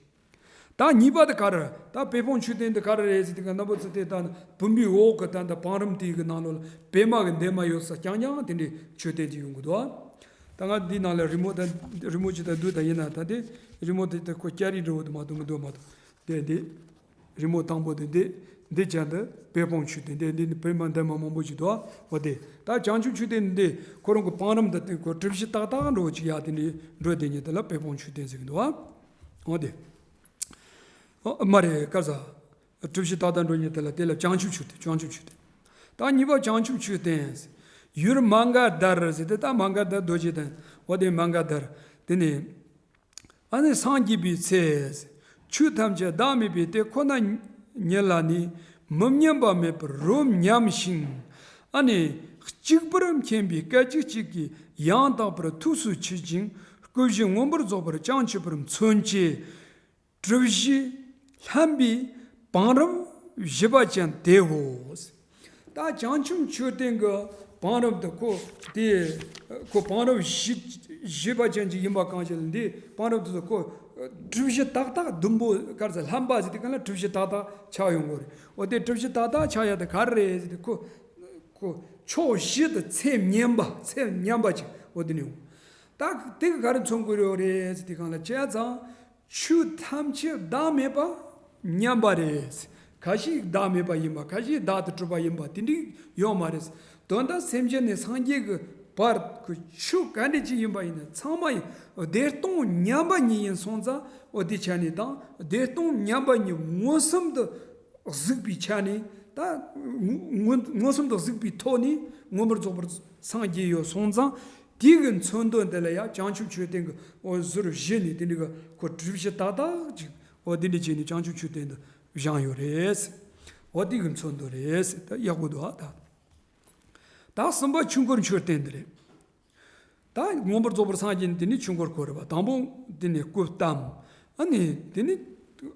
ད་གཉིས་པ་དེ་ག་རེ། ད་པད་སྤུངས་མཆོད་རྟེན་དེ་ག་རེ་རེད་ཟེར་དུས་ཀ་རྣམ་པ་ཚོ་དེ་ད་བུམ་པའི་འོག་གི་ད་ད་བང་རིམ་དེ་གི་ནང་ལོགས་ལ་པད་མ་གི་འདབ་མ་ཡོད་ས་རྐྱང་རྐྱང་དེ་འདྲའི་མཆོད་རྟེན་ཅིག་ཡོང་གི་འདུག་ད་ང་འདིའི་ནང་ལ་རི་མོ་ད་རི་མོ་ཅིག་ད་འདུག་ད་ཡིན་ན་ད་དེ་རི་མོ་དེ་ད་ཁོ་སྐྱ་རིས་འདྲ་བོ་དེ་མ་གཏོགས་མི་འདུག་མ་གཏོགས་དེ་འདི། རི་མོ་དང་པོ་དེ་འདི། འདི་ཅན་དུ་པད་སྤུངས་མཆོད་རྟེན་དེ་འདི་ནི་པད་མ་འདབ་མ་མང་པོ་ཅིག་འདུག་འོ་དེ་ད་བྱང་ཆུབ་མཆོད་རྟེན་འདི་ཁོ་རང་གི་བང་རིམ་དེ་ཁོ་གྲུ་བཞི་ཏག་ཏག་འདྲ་བོ་ཅིག་ཡ་དེ་འདྲའི་འགྲོ་དེ་ཉིད་དེ་ལ་པད་སྤུངས་མཆོད་རྟེན་ཟེར་གི་འདུག་འོ་དེ། ཨོ་མ་རེད་ཀ་ས། གྲུ་བཞི་ཏག་ཏག་འགྲོ་ཉིད་དེ་ལ་དེ་ལ་བྱང་ཆུབ་མཆོད་རྟེན། བྱང་ཆུབ་མཆོད་རྟེན། ད་གཉིས་པ་བྱང་ཆུབ་མཆོད་རྟེན། ཡུལ་མ་ག་དྷར་ཟེར་ཏེ་ད་མ་ག་དྷར་རྡོ་རྗེ་གདན། འོ་དེ་མ་ག་དྷར། དེ་ནི། ཨ་ནི་སངས་རྒྱས་པའི་ཚེ། ཆོས་ཐམས་ཅད་བདག་མེད་པའི་དེ་ཁོ་ན་ཉིད་ལ་ནི་མི་མཉམ་པ་མེད་པར་རོ་མཉམ་ཞིང་། ཨ་ནི་གཅིག་པུར་མཁྱེན་པའི་སྐད་ཅིག་གཅིག་གིས་ཡང་དག་པར་ཐུགས་སུ་ཆུད་ཅིང་སྐུ་བཞི་མངོན་པར་རྫོགས་པར་བྱང་ཆུབ་པར་མཚོན་བྱེད། གྲུ་བཞི་ལྷམ་པའི་བང་རིམ་བཞི་པ་ཅན་དེའོ། ད་བྱང་ཆུབ་མཆོད་རྟེན་གྱི་བང་རིམ་དེ་ཁོ་དེ་ཁོ་བང་རིམ་བཞི་བཞི་པ་ཅན་ཅིག་ཡིན་པ་གང་ཞིག་ལ་འདི་བང་རིམ་དེ་ཚོ་ཁོ་གྲུ་བཞི་ཏག་ཏག་ཟླུམ་པོ་ག་རེ་ཟེར་ལྷམ་པ་ཟེར་དུས་ག་ལ་གྲུ་བཞི་ཏག་ཏག་ཆགས་ཡོང་གི་རེད། འོ་དེ་གྲུ་བཞི་ཏག་ཏག་ཆགས་ཡ་དེ་ག་རེ་རེད་ཟེར་དུས་ཁོ་ཁོ་ཕྱོགས་བཞི་དུ་ཚད་མཉམ་པ་ཚད་མཉམ་པ་ཅིག་འོ་དེ་ནི་ཡོང་། ད་དེ་ག་ག་རེ་མཚོན་དགོས་ཡོད་རེད་ཟེར་དུས་གང་ལ་བྱས་ཙང་། ཆོས་ཐམས་ཅད་བདག་མེད་པ་མཉམ་པ་རེད། ཁ་ཅིག་བདག་མེད་པ་ཡིན་པ། ཁ་ཅིག་བདག་ཏུ་གྲུབ་པ་ཡིན་པ་དེ་འདྲ་ཡོད་མ་རེད། དོན་དག་སེམས་ཅན་ནས་སངས་རྒྱས་ཀྱི་བར་གྱི་ཆོས་ག་འདྲ་ཅིག་ཡིན་པ་ཡིན་ན་ཚང་མ་ཡིན་བདེ་སྟོང་མཉམ་པ་ཉིད་ཡིན་སོང་ཙང་། འོ་དེ་ཆ་ནས་དང་བདེ་སྟོང་མཉམ་པ་ཉིད་མངོན་སུམ་དུ་གཟིགས་པའི་ཆ་ནས། ད་མངོན་མངོན་སུམ་དུ་གཟིགས་པའི་ཐོག་ནས་མངོན་པར་རྫོགས་པར་སངས་རྒྱས་ཡོད་སོང་ཙང་། དེ་གི་མཚོན་དོན་དེ་ལ་ཡང་བྱང་ཆུབ་མཆོད་རྟེན་གྱི་འོ་ཟུར་བཞི་ནས་དེ་འདྲ་གི་ཁོ་གྲུ་བཞི་ཏག་ཏག་ཅིག་འོ་དེ་འདྲ་བྱས་ནས་བྱང་ཆུབ་མཆོད་རྟེན་དུ་བཞེངས་ཡོད་རེད། འོ་དེ་གི་མཚོན་དོན་རེད། ད་ཡག་པོ་འདུག་ཨ། ད་ད་གསུམ་པ་ཆོས་འཁོར་མཆོད་རྟེན་དེ་རེད། ད་མངོན་པར་རྫོགས་པར་སངས་རྒྱས་ནས་དེ་ནས་ཆོས་འཁོར་བསྐོར་བ། དང་པོ་དེ་ནས་སྐུ་བལྟམས། ཨ་ནི་དེ་ནས་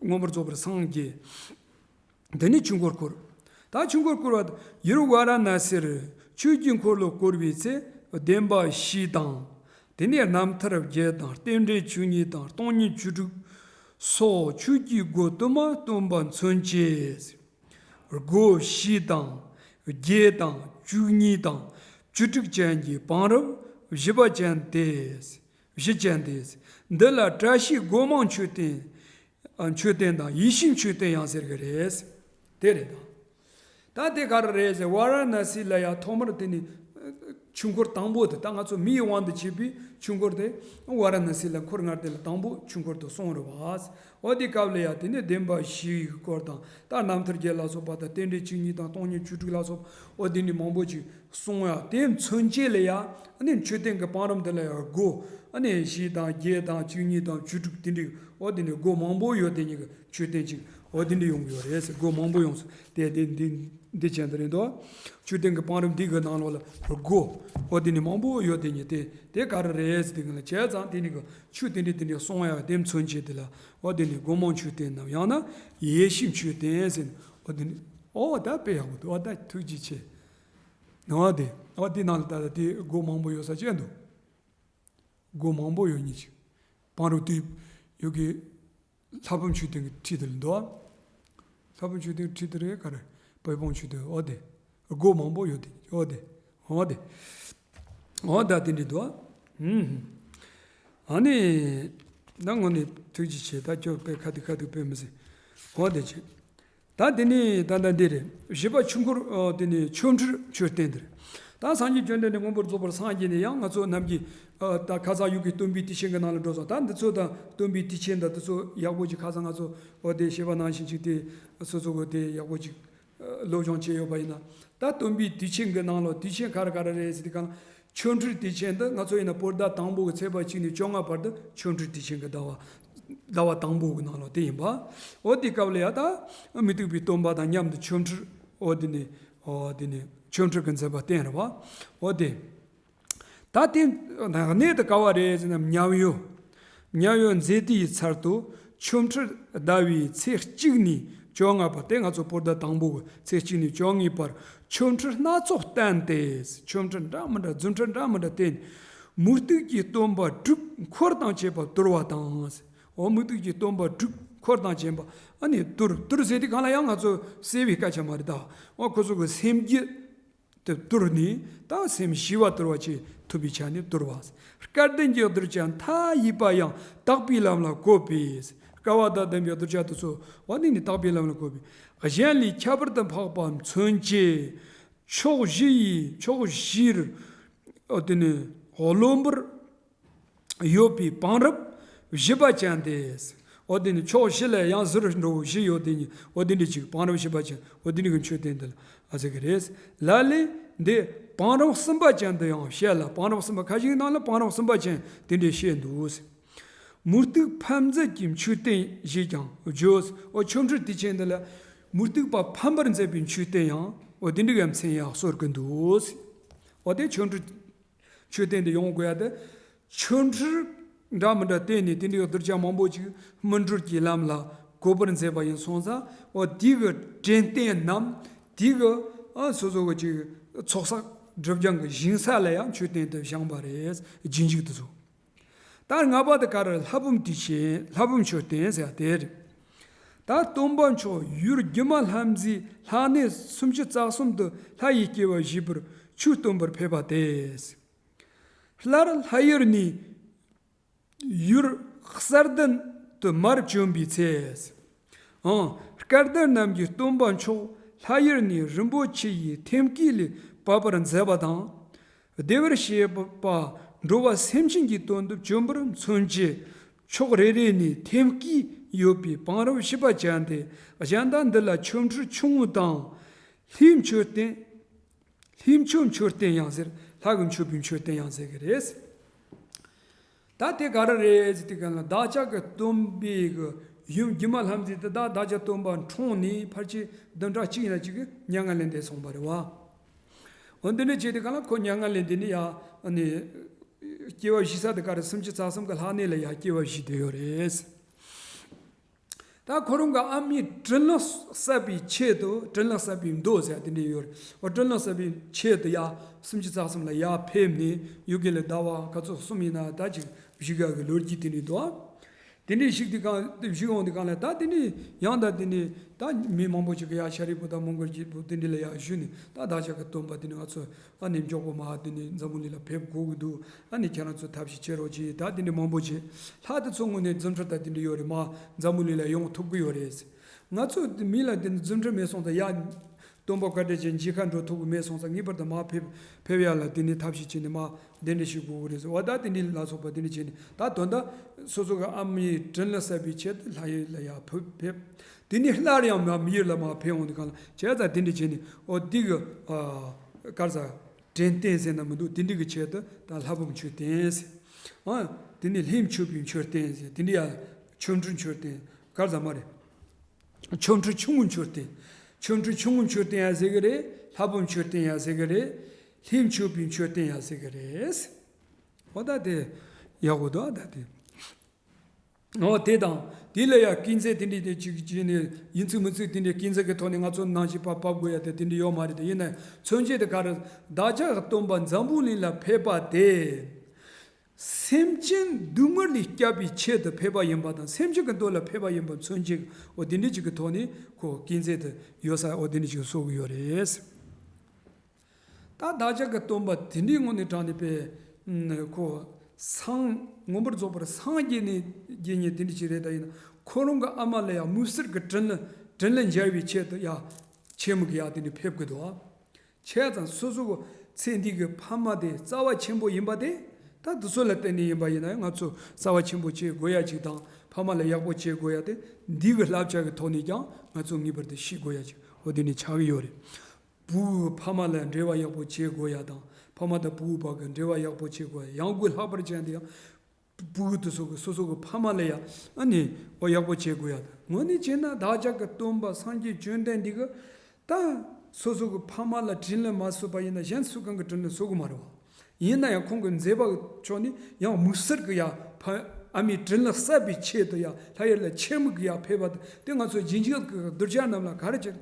མངོན་པར་རྫོགས་པར་སངས་རྒྱས། དེ་ནས་ཆོས་འཁོར་བསྐོར། ད་ཆོས་འཁོར་བསྐོར་བ་ཡུལ་ཝཱ་རཱ་ཎ་སིར་ཆོས་ཀྱི་འཁོར་ལོ་བསྐོར་བའི་ཚེ། བདེན་པ་བཞི་དང་། དེ་ནས་རྣམ་ཐར་བརྒྱད་དང་། རྟེན་འབྲེལ་བཅུ་གཉིས་དང་། སྟོང་ཉིད་བཅུ་དྲུག་སོགས་ཆོས་ཀྱི་སྒོ་དུ་མ་སྟོན་པ་མཚོན་བྱེད། སྒོ་བཞི་དང་། བརྒྱད་དང་། བཅུ་གཉིས་དང་། བཅུ་དྲུག་ཅན་གྱི་བང་རིམ་བཞི་པ་ཅན་ཏེ། བཞི་ཅན་ཏེ། འདི་ལ་བཀྲ་ཤིས་སྒོ་མང་མཆོད་རྟེན། ཨ། མཆོད་རྟེན་དང་ཡེ་ཤེས་མཆོད་རྟེན་ཡང་ཟེར་གི་རེད། དེ་རེད་ད། ད་དེ་ག་རེ་རེད་ཟེར། ཝཱ་རཱ་ཎ་སི་ལ་ཡང་ཐོག་མར་དེ་ནི་ཆོས་འཁོར་དང་པོ་དེ། ད་ང་ཚོ་མིའི་དབང་དུ་བྱས་པའི་ཆོས་འཁོར་དེ་ཝཱ་རཱ་ཎ་སི་ལ་འཁོར་ངར་དེ་ལ་དང་པོ་ཆོས་འཁོར་དུ་སོང་རེད་བ། འོ་དེ་སྐབས་ལ་ཡང་དེ་ནི་བདེན་པ་བཞིའི་སྐོར་དང་། ད་རྣམ་ཐར་བརྒྱད་ལ་སོགས་པ་དང་། རྟེན་འབྲེལ་བཅུ་གཉིས་དང་། སྟོང་ཉིད་བཅུ་དྲུག་ལ་སོགས་པ། འོ་དེ་ནི་མང་པོ་ཅིག་གསུངས་ཡ། དེ་མཚོན་བྱེད་ལ་ཡ། ཨ་ནི་མཆོད་རྟེན་གྱི་བང་རིམ་དེ་ལ་ཡ་སྒོ། ཨ་ནི་བཞི་དང་བརྒྱད་དང་བཅུ་གཉིས་དང་བཅུ་དྲུག་དེ་འདྲའི། འོ་དེ་ནི་སྒོ་མང་པོ་ཡོད་དེ་ཉིད་ཀྱི་མཆོད་རྟེན་ཅིག་འོ་དེ་འདྲ་ཡོང་གི་ཡོད་རེད་ཟེར། སྒོ་མང་པོ་ཡོང་སོང་། དེ་དེ་འདི་འདི་བྱས་འདི་རེད་འདུག་མཆོད་རྟེན་གྱི་བང་རིམ་འདི་གི་ནང་ལོགས་ལ་སྒོ། འོ་དེ་ནི་མང་པོ་ཡོད་དེ་ཉིད་དེ་དེ་ག་རེ་རེད་ཟེར། དེ་ག་ལ་བྱས་ཙང་དེ་ནི་གི་ཆོས་དེ་འདྲ་དེ་འདྲ་གསུང་ཡ་དེ་མཚོན་བྱེད་དེ་ལ། འོ་དེ་ནི་སྒོ་མང་མཆོད་རྟེན་ནམ། ཡང་ན་ཡེ་ཤེས་མཆོད་རྟེན་ཟེར། འོ་དེ་ནི། འོ་ད་དཔེ་ཡག་པོ་འདུག་འོ་ད་ཐུགས་རྗེ་ཆེ། འོ་དེ། འོ་དེ་ནང་ལ་ད་ལྟ་དེ་སྒོ་མང་པོ་ཡོད་ས་ཅན་འདུག་སྒོ་མང་པོ་ཡོད་ཉིད་ཅིག་བང་རིམ་དེ་ཡོད་གི། ལྷ་བུམ་མཆོད་རྟེན་གྱི་ཁྲི་དེ་ལ་འདུག་ལྷ་བུམ་མཆོད་རྟེན་ཁྲི་དེ་རེད། ག་རེ། པད་སྤུངས་མཆོད་རྟེན། འོ་དེ། སྒོ་མང་པོ་ཡོད་དེ། འོ་དེ། འོ་དེ། འོ་ད་དེ་འདྲ་འདུག་ཨུམ། ཨ་ནི། ད་དངོས་གནས་ཐུགས་རྗེ་ཆེ། ད་ཁྱོད་དཔེ་ཁ་ཐུག་ཁ་ཐུག་དཔེ་མི་སྲིད། འོ་དེ་བྱས། ད་དེ་ནས་ད་ལྟ་འདི་རེད། བཞི་པ་ཆོས་འཁོར། ཨ། དེ་ནས་ཆོ་འཕྲུལ་མཆོད་རྟེན་འདི་རེད། ད་སངས་རྒྱས་བཅོམ་ལྡན་འདས་མངོན་པར་རྫོགས་པར་སངས་རྒྱས་ནས་ཡང་ང་ཚོ་ནམ་གྱི། ཨ། ད་ཁ་སང་ཡུལ་གྱི་སྟོན་པའི་དུས་ཆེན་གྱི་ནང་ལ་འགྲོ་སོང་། ད་འདི་ཚོ་ད་སྟོན་པའི་དུས་ཆེན་ད་འདི་ཚོ་ཡག་པོ་ཅིག་ཁ་སང་ང་ཚོ་འོ་དེ་བཤད་པ་ནང་བཞིན་ཅིག་དེ་སོ་སོ་གི་དེ་ཡག་པོ་ཅིག་སློབ་སྦྱོང་བྱས་ཡོད་པ་ཡིན་ན། ད་སྟོན་པའི་དུས་ཆེན་གྱི་ནང་ལ་དུས་ཆེན་ག་རེ་ག་རེ་རེད་ཟེར་དུས་གང་། ཆོ་འཕྲུལ་དུས་ཆེན་འདི་ང་ཚོ་ཡིན་ན་བོད་ཟླ་དང་པོ་གི་ཚེས་པ་གཅིག་ནས་བཅོ་ལྔ་བར་དུ་ཆོ་འཕྲུལ་དུས་ཆེན་གྱི་ཟླ་བ། ཟླ་བ་དང་པོ་གི་ནང་ལོགས་དེ་ཡིན་པ། འོ་དེ་སྐབས་ལ་ཡ་ད་མུ་སྟེགས་པའི་སྟོན་པ་དང་མཉམ་དུ་ཆོ་འཕྲུལ། འོ་དེ་ནས། འོ་དེ་ནས་ཆོ་འཕྲུལ་གྱི་མཛད་པ་བསྟན་རེད་པ། འོ་དེ། ད་དེ་གནས་དེ་ག་བ་རེད་ཟེར་ན། མཉམ་ཡོད། མཉམ་ཡོད་མཛེས་སྡེའི་ཚལ་དུ་ཆོ་འཕྲུལ་ཟླ་བའི་ཚེས་གཅིག་ནས་བཅོ་ལྔ་བར། དེ་ང་ཚོ་བོད་ཟླ་དང་པོ་གི་ཚེས་གཅིག་ནས་བཅོ་ལྔའི་བར་ཆོ་འཕྲུལ་སྣ་ཚོགས་བསྟན་ཏེ། ཆོ་འཕྲུལ་འདྲ་མི་འདྲ། རྫུ་འཕྲུལ་འདྲ་མི་འདྲ་བསྟན། མུ་སྟེགས་ཀྱི་སྟོན་པ་དྲུག་འཁོར་དང་བཅས་པ་དོར་བ་དང་། འོ་མུ་སྟེགས་ཀྱི་སྟོན་པ་དྲུག་འཁོར་དང་བཅས་པ། ཨ་ནི་དོར། དོར་ཟེར་དུས་གང་ལ་ཡང་ང་ཚོ་བསད་པའི་སྐད་ཆ་མ་རེད་ད། འོ་ཁོ་ཚོ་གི་སེམས་རྒྱུད་དེ་དོར་ནས། ད་སེམས་ཞི་བ་དོར་བ་བྱེད་ཐུབ་པའི་ཆ་ནས་དོར་བ། སྐལ་ལྡན་གྱི་གདུལ་བྱ་མཐའ་ཡས་པ་ཡང་། དག་པའི་ལམ་ལ་བཀོད་པས། སྐལ་བ་དང་ལྡན་པའི་གདུལ་བྱ་དེ་ཚོ་འོ་དེ་ནི་དག་པའི་ལམ་ལ་བཀོད་པས། གཞན་ལས་ཁྱད་པར་དུ་འཕགས་པ་མཚོན་བྱེད་ཕྱོགས་བཞི་ཡི། ཕྱོགས་བཞིར། འོ་དེ་ནི་རློན་པར་ཡོད་པའི་བང་རིམ་བཞི་པ་ཅན་ཏེ། འོ་དེ་ནི་ཕྱོགས་བཞི་ལ་ཡང་ཟུར་འགྲོ་བཞི་ཡོད་དེ་ནི། འོ་དེ་འདྲ་ཅིག་བང་རིམ་བཞི་པ་ཅན། འོ་དེ་འདྲ་གི་མཆོད་རྟེན་འདི་ལ་ཨ་ཟེར་གི་རེད། ལ་ལས་འདི་བང་རིམ་གསུམ་པ་ཅན་དུ་ཡང་བཤད་ལ། བང་རིམ་གསུམ་པ་ཁ་ཅིག་ནང་ལ་བང་རིམ་གསུམ་པ་ཅན་དེ་འདྲ་བཤད་འདུག། མུ་སྟེགས་ཕམ་མཛད་ཀྱི་མཆོད་རྟེན་ཞེས་ཀྱང་བརྗོད། འོ་ཆོ་འཕྲུལ་དུས་ཆེན་འདི་ལ་མུ་སྟེགས་པ་ཕམ་པར་མཛད་པའི་མཆོད་རྟེན་ཡང་འོ་དེ་འདྲ་གི་མཚན་ཡང་གསོལ་གི་འདུག། འོ་དེ་ཆོ་འཕྲུལ་མཆོད་རྟེན་དུ་ཡོང་དགོས་ཡ་དེ། ཆོ་འཕྲུལ་འདྲ་མི་འདྲ་བསྟན་ནས་དེ་འདྲའི་གདུལ་བྱ་མང་པོ་ཅིག་སྨིན་གྲོལ་གྱི་ལམ་ལ་བཀོད་པར་མཛད་པ་ཡིན་སོང་ཙང་། འོ་དེ་གི་དྲན་རྟེན་ནམ་དེ་གི་ཨ་སོ་སོ་གི་ཅིག་ཚོགས་བསགས་སྒྲིབ་སྦྱང་གི་ཞིང་ས་ལ་ཡང་མཆོད་རྟེན་དུ་བཞེངས་པ་རེད། རྗེས་འཇུག་དེ་ཚོ། ད་ལྔ་པ་དེ་ག་རེ། ལྷ་བུམ་དུས་ཆེན། ལྷ་བུམ་མཆོད་རྟེན་ཟེར་དེ་རེད། ད་སྟོན་པ་མཆོག་ཡུལ་སྒྱུ་མ་ལྷ་མཛེས་ལྷ་གནས་སུམ་ཅུ་རྩ་གསུམ་དུ་ལྷ་ཡི་སྐྱེ་བ་བཞེས་པར་ཆོས་སྟོན་པར་ཕེབས་པ་སྟེ། སླར་ལྷ་ཡུལ་ནས་ཡུལ་གསར་བདུན་དུ་མར་བྱོན་པའི་ཚེ། ཨང་། སྐལ་ལྡན་རྣམས་ཀྱིས་སྟོན་པ་མཆོག་ལྷ་ཡུལ་ནས་རིན་པོ་ཆེ་ཡི་ཐེམ་སྐས་ལས་བབས་པར་མཛད་པ་དང་། བདེ་བར་གཤེགས་པ་འགྲོ་བ་སེམས་ཅན་གྱི་དོན་དུ་བྱོན་པར་མཚོན་བྱེད་ཕྱོགས་རེ་རེ་ནས་ཐེམ་སྐས་ཡོད་པའི་བང་རིམ་བཞི་པ་ཅན་ཏེ། གཞན་དག་འདི་ལ་ཆོ་འཕྲུལ་ཆུང་ངུ་དང་། ལྷའི་མཆོད་རྟེན། ལྷའི་མཆོད་མཆོད་རྟེན་ཡང་ཟེར། ལྷ་གི་མཆོད་པའི་མཆོད་རྟེན་ཡང་ཟེར་གི་རེད། ད་དེ་ག་རེ་རེད་ཟེར་དུས་ག་ལ། བདག་ཅག་གི་སྟོན་པའི་གི་ཡུམ་སྒྱུ་མ་ལྷ་མཛེས་དེ་ད་བདག་ཅག་སྟོན་པ་འཁྲུངས་ནས་ཕལ་ཆེར་བདུན་ཕྲག་གཅིག་ཡིན་ན་གཅིག་གི་མྱ་ངན་ལས་འདས་སོང་བ་རེད་བ། འོ་འདི་འདྲ་བྱས་དུས་ག་ལ་ཁོ་མྱ་ངན་ལས་འདས་ནས་ཡ་ཨ་ནི་སྐྱེ་བ་བཞེས་ས་དེ་ག་རེ། སུམ་ཅུ་རྩ་གསུམ་གི་ལྷ་གནས་ལ་ཡ་སྐྱེ་བ་བཞེས་བསྡད་ཡོད་རེད། ད་ཁོ་རང་གི་ཨ་མའི་དྲིན་ལན་བསབ་པའི་ཆེད་དུ། དྲིན་ལན་བསབ་པའི་མདོ་ཟེར་དེ་འདྲ་ཡོད་རེད། འོ་དྲིན་ལན་བསབ་པའི་ཆེད་དུ་ཡ་སུམ་ཅུ་རྩ་གསུམ་ལ་ཡར་ཕེབས་ནས། ཡུལ་དགེ་ལས་ཟླ་བ་ག་ཚོད་གསུམ་ཡིན་ན་ད་ཅིག་བཞུགས་ཡག་གི་ལོ་རྒྱུས་དེ་འདྲ་འདུག། དེ་འདྲ་བཞུགས་དུས་གང་། བཞུགས་ཡོང་དུས་གང་ལ་ད་དེ་འདྲ་ཡང་ད་དེ་འདྲ་ད་མི་མང་པོ་ཅིག་གིས་ཡ་ཤཱ་རིའི་བུ་དང་མོའུ་འགལ་གྱི་བུ་དེ་འདྲ་ལ་ཡ་ཞུས་ནས། ད་བདག་ཅག་གི་སྟོན་པ་དེ་འདྲ་ང་ཚོ་ཨ་ནི་མགྱོགས་པོ་མར་དེ་ནས་འཛམ་བུ་གླིང་ལ་ཕེབས་དགོས་ཀྱི་འདུག། ཨ་ནི་ཁྱེད་རང་ཚོ་ཐབས་ཤེས་བྱེད་རོགས་གྱིས། ད་དེ་འདྲ་མང་པོ་བྱས། ལྷ་དེ་ཚོ་དངོས་གནས་རྫུ་འཕྲུལ་དང་དེ་འདྲ་ཡོད་རེད། མར་འཛམ་བུ་གླིང་ལ་ཡོང་ཐུབ་ཀྱི་ཡོད་རེད། ང་ཚོ་མི་ལ་དེ་འདྲ་རྫུ་འཕྲུལ་མེད་སོང་ཙང་། ཡ་སྟོན་པ་བཀའ་དྲིན་ཅན་མཇལ་ཁ་འགྲོ་ཐུབ་ཀྱི་མེད་སོང་ཙང་། ངེས་པར་དུ་མར་ཕེབས། ཕེབས་ཡག་ལ་དེ་ནས་ཐབས་ཤེས་བྱས་ནས་མར་གདན་འདྲེན་ཞུ་དགོས་ཀྱི་རེད་ཟེར་བ། ད་དེ་འདྲ་ལ་སོགས་པ་དེ་འདྲ་བྱས་ནས། ད་དོན་དག་སོ་སོ་གི་ཨ་མའི་དྲིན་ལན་བསབ་པའི་ཆེད་དུ་ལྷ་ཡུལ་ལ་ཡར་ཕེབས། དེ་ནས་སླར་ཡང་མར་མི་ཡུལ་ལ་མར་ཕེབས་འོང་དུས་གང་ལ་བྱས་ཙང་དེ་འདྲ་བྱས་ནས། འོ་འདི་གི་ཨ་ག་རེ་ཟེར། དྲན་རྟེན་ཟེར་ན་མི་འདུག། དེ་འདྲ་གི་ཆེད་དུ་ད་ལྷ་བུམ་མཆོད་རྟེན་ཟེར། ཨ་དེ་ནས་ལྷའི་མཆོད་པའི་མཆོད་རྟེན་ཟེར། དེ་འདྲ་ཡ་ཆོ་འཕྲུལ་མཆོད་རྟེན་ག་རེ་ཟེར་མ་རེད། ཆོ་འཕྲུལ་ཆུང་ངུ་མཆོད་རྟེན། ཆོ་འཕྲུལ་ཆུང་ངུ་མཆོད་རྟེན་ཡང་ཟེར་གི་རེད། ལྷ་བུམ་མཆོད་རྟེན་ཡང་ཟེར་གི་རེད། ལྷའི་མཆོད་པའི་མཆོད་རྟེན་ཡང་ཟེར་གི་རེད། འོ་ད་དེ་ཡག་པོ་འདུག་ད་དེ། འོ་དེ་དང་དེ་ལ་ཡང་དཀྱིལ་མཛོད་དེ་འདྲ་དེ་ཅིག་བྱས་ནས། ཡིན་ཚུལ་མིན་ཚུལ་དེ་འདྲའི་དཀྱིལ་མཛོད་ཀྱི་ཐོག་ནས་ང་ཚོ་ནང་བཞིན་ཕར་ཕབ་དགོས་ཡ་དེ་དེ་འདྲ་ཡོད་མ་རེད་དེ། ཡིན་ན་མཚོན་བྱེད་དེ་ག་རེ། བདག་ཅག་གི་སྟོན་པ་འཛམ་བུ་གླིང་ལ་ཕེབས་པ་དེ། སེམས་ཅན་སྡུག་བསྔལ་ལས་སྐྱོབ་པའི་ཆེད་དུ་ཕེབས་པ་ཡིན་པ་དང་། སེམས་ཅན་གྱི་དོན་ལ་ཕེབས་པ་ཡིན་པ་མཚོན་བྱེད། འོ་དེ་འདྲ་ཅིག་གི་ཐོག་ནས་ཁོ་དཀྱིལ་མཛོད་དུ་ཡོད་ས་འོ་དེ་འདྲ་ཅིག་བཟོ་གི་ཡོད་རེད། ད་བདག་ཅག་གི་སྟོན་པ་དེ་འདྲའི་ངང་ནས་དྲངས་ནས་པས། ཁོ་སངས། མངོན་པར་རྫོགས་པར་སངས་རྒྱས་ནས་རྒྱས་ནས་དེ་འདྲ་ཅིག་རེད། ད་ཡིན་ན་ ཁོ་རང་གི་ཨ་མ་ལ་ཡང་མུག་སེར་གྱི་དྲིན་ལན་དྲིན་ལན་འཇལ་བའི་ཆེད་དུ་ཡང་ཆེན་མོ་གི་ཡང་དེ་ནི་ཕེབས་ཀྱི་འདུག་ཨ། བྱས་ཙང་སོ་སོ་གི་ཚེ་འདི་གི་ཕ་མ་དེ་རྩ་བ་ཆེན་པོ་ཡིན་པ་དེ། ད་དེ་ཚོ་ལ་བརྟེན་ནས་ཡིན་པ་ཡིན་ན་ཡང་ང་ཚོ་རྩ་བ་ཆེན་པོ་བྱེད་དགོས་ཡ་ཅིག་དང་ཕ་མ་ལ་ཡག་པོ་བྱེད་དགོས་ཡ་དེ་འདི་གི་བསླབ་བྱ་གི་ཐོག་ནས་ཀྱང་ང་ཚོ་ངེས་པར་དུ་ཤེས་དགོས་ཡ་ཅིག་འོ་དེ་ནི་ཆགས་ཀྱི་ཡོད་རེད། བུ་གི་ཕ་མ་ལ་འབྲེལ་བ་ཡག་པོ་བྱེད་དགོས་ཡ་དང་ཕ་མ་དང་བུ་བར་གི་འབྲེལ་བ་ཡག་པོ་བྱེད་དགོས་ཡ་ཡང་སྒོས་ལྷག་པར་ཅན་དེ་ཡང་བུ་དེ་ཚོ་གི་སོ་སོ་གི་ཕ་མ་ལ་ཡ་ཨ་ནི་འོ་ཡག་པོ་བྱེད་དགོས་ཡ་དང་དངོས་གནས་བྱས་ན་བདག་ཅག་གི་སྟོན་པ་སངས་རྒྱས་བཅོམ་ལྡན་འདས་ཀྱི་ད་སོ་སོ་གི་ཕ་མ་ལ་དྲིན་ལན་མ་གསོས་པ་ཡིན་ན་གཞན་སུ་གང་གི་དྲིན་ལན་གསོ་གི་མ་རེད་བ། ཡིན་ན་ཡང་ཁོང་གི་མཛད་པ་ཕྱོགས་ནས་ཡང་མུག་སེར་གི་ཡ་ཕ་ཨ་མའི་དྲིན་ལན་གསབ་པའི་ཆེད་དུ་ཡ་ལྷ་ཡུལ་ལ་ཆེན་མོ་གི་ཡ་ཕེབས་པ་དེ་ང་ཚོ་རྗེས་འཇུག་གི་གདུལ་བྱ་རྣམས་ལ་ག་རེ་བྱེད།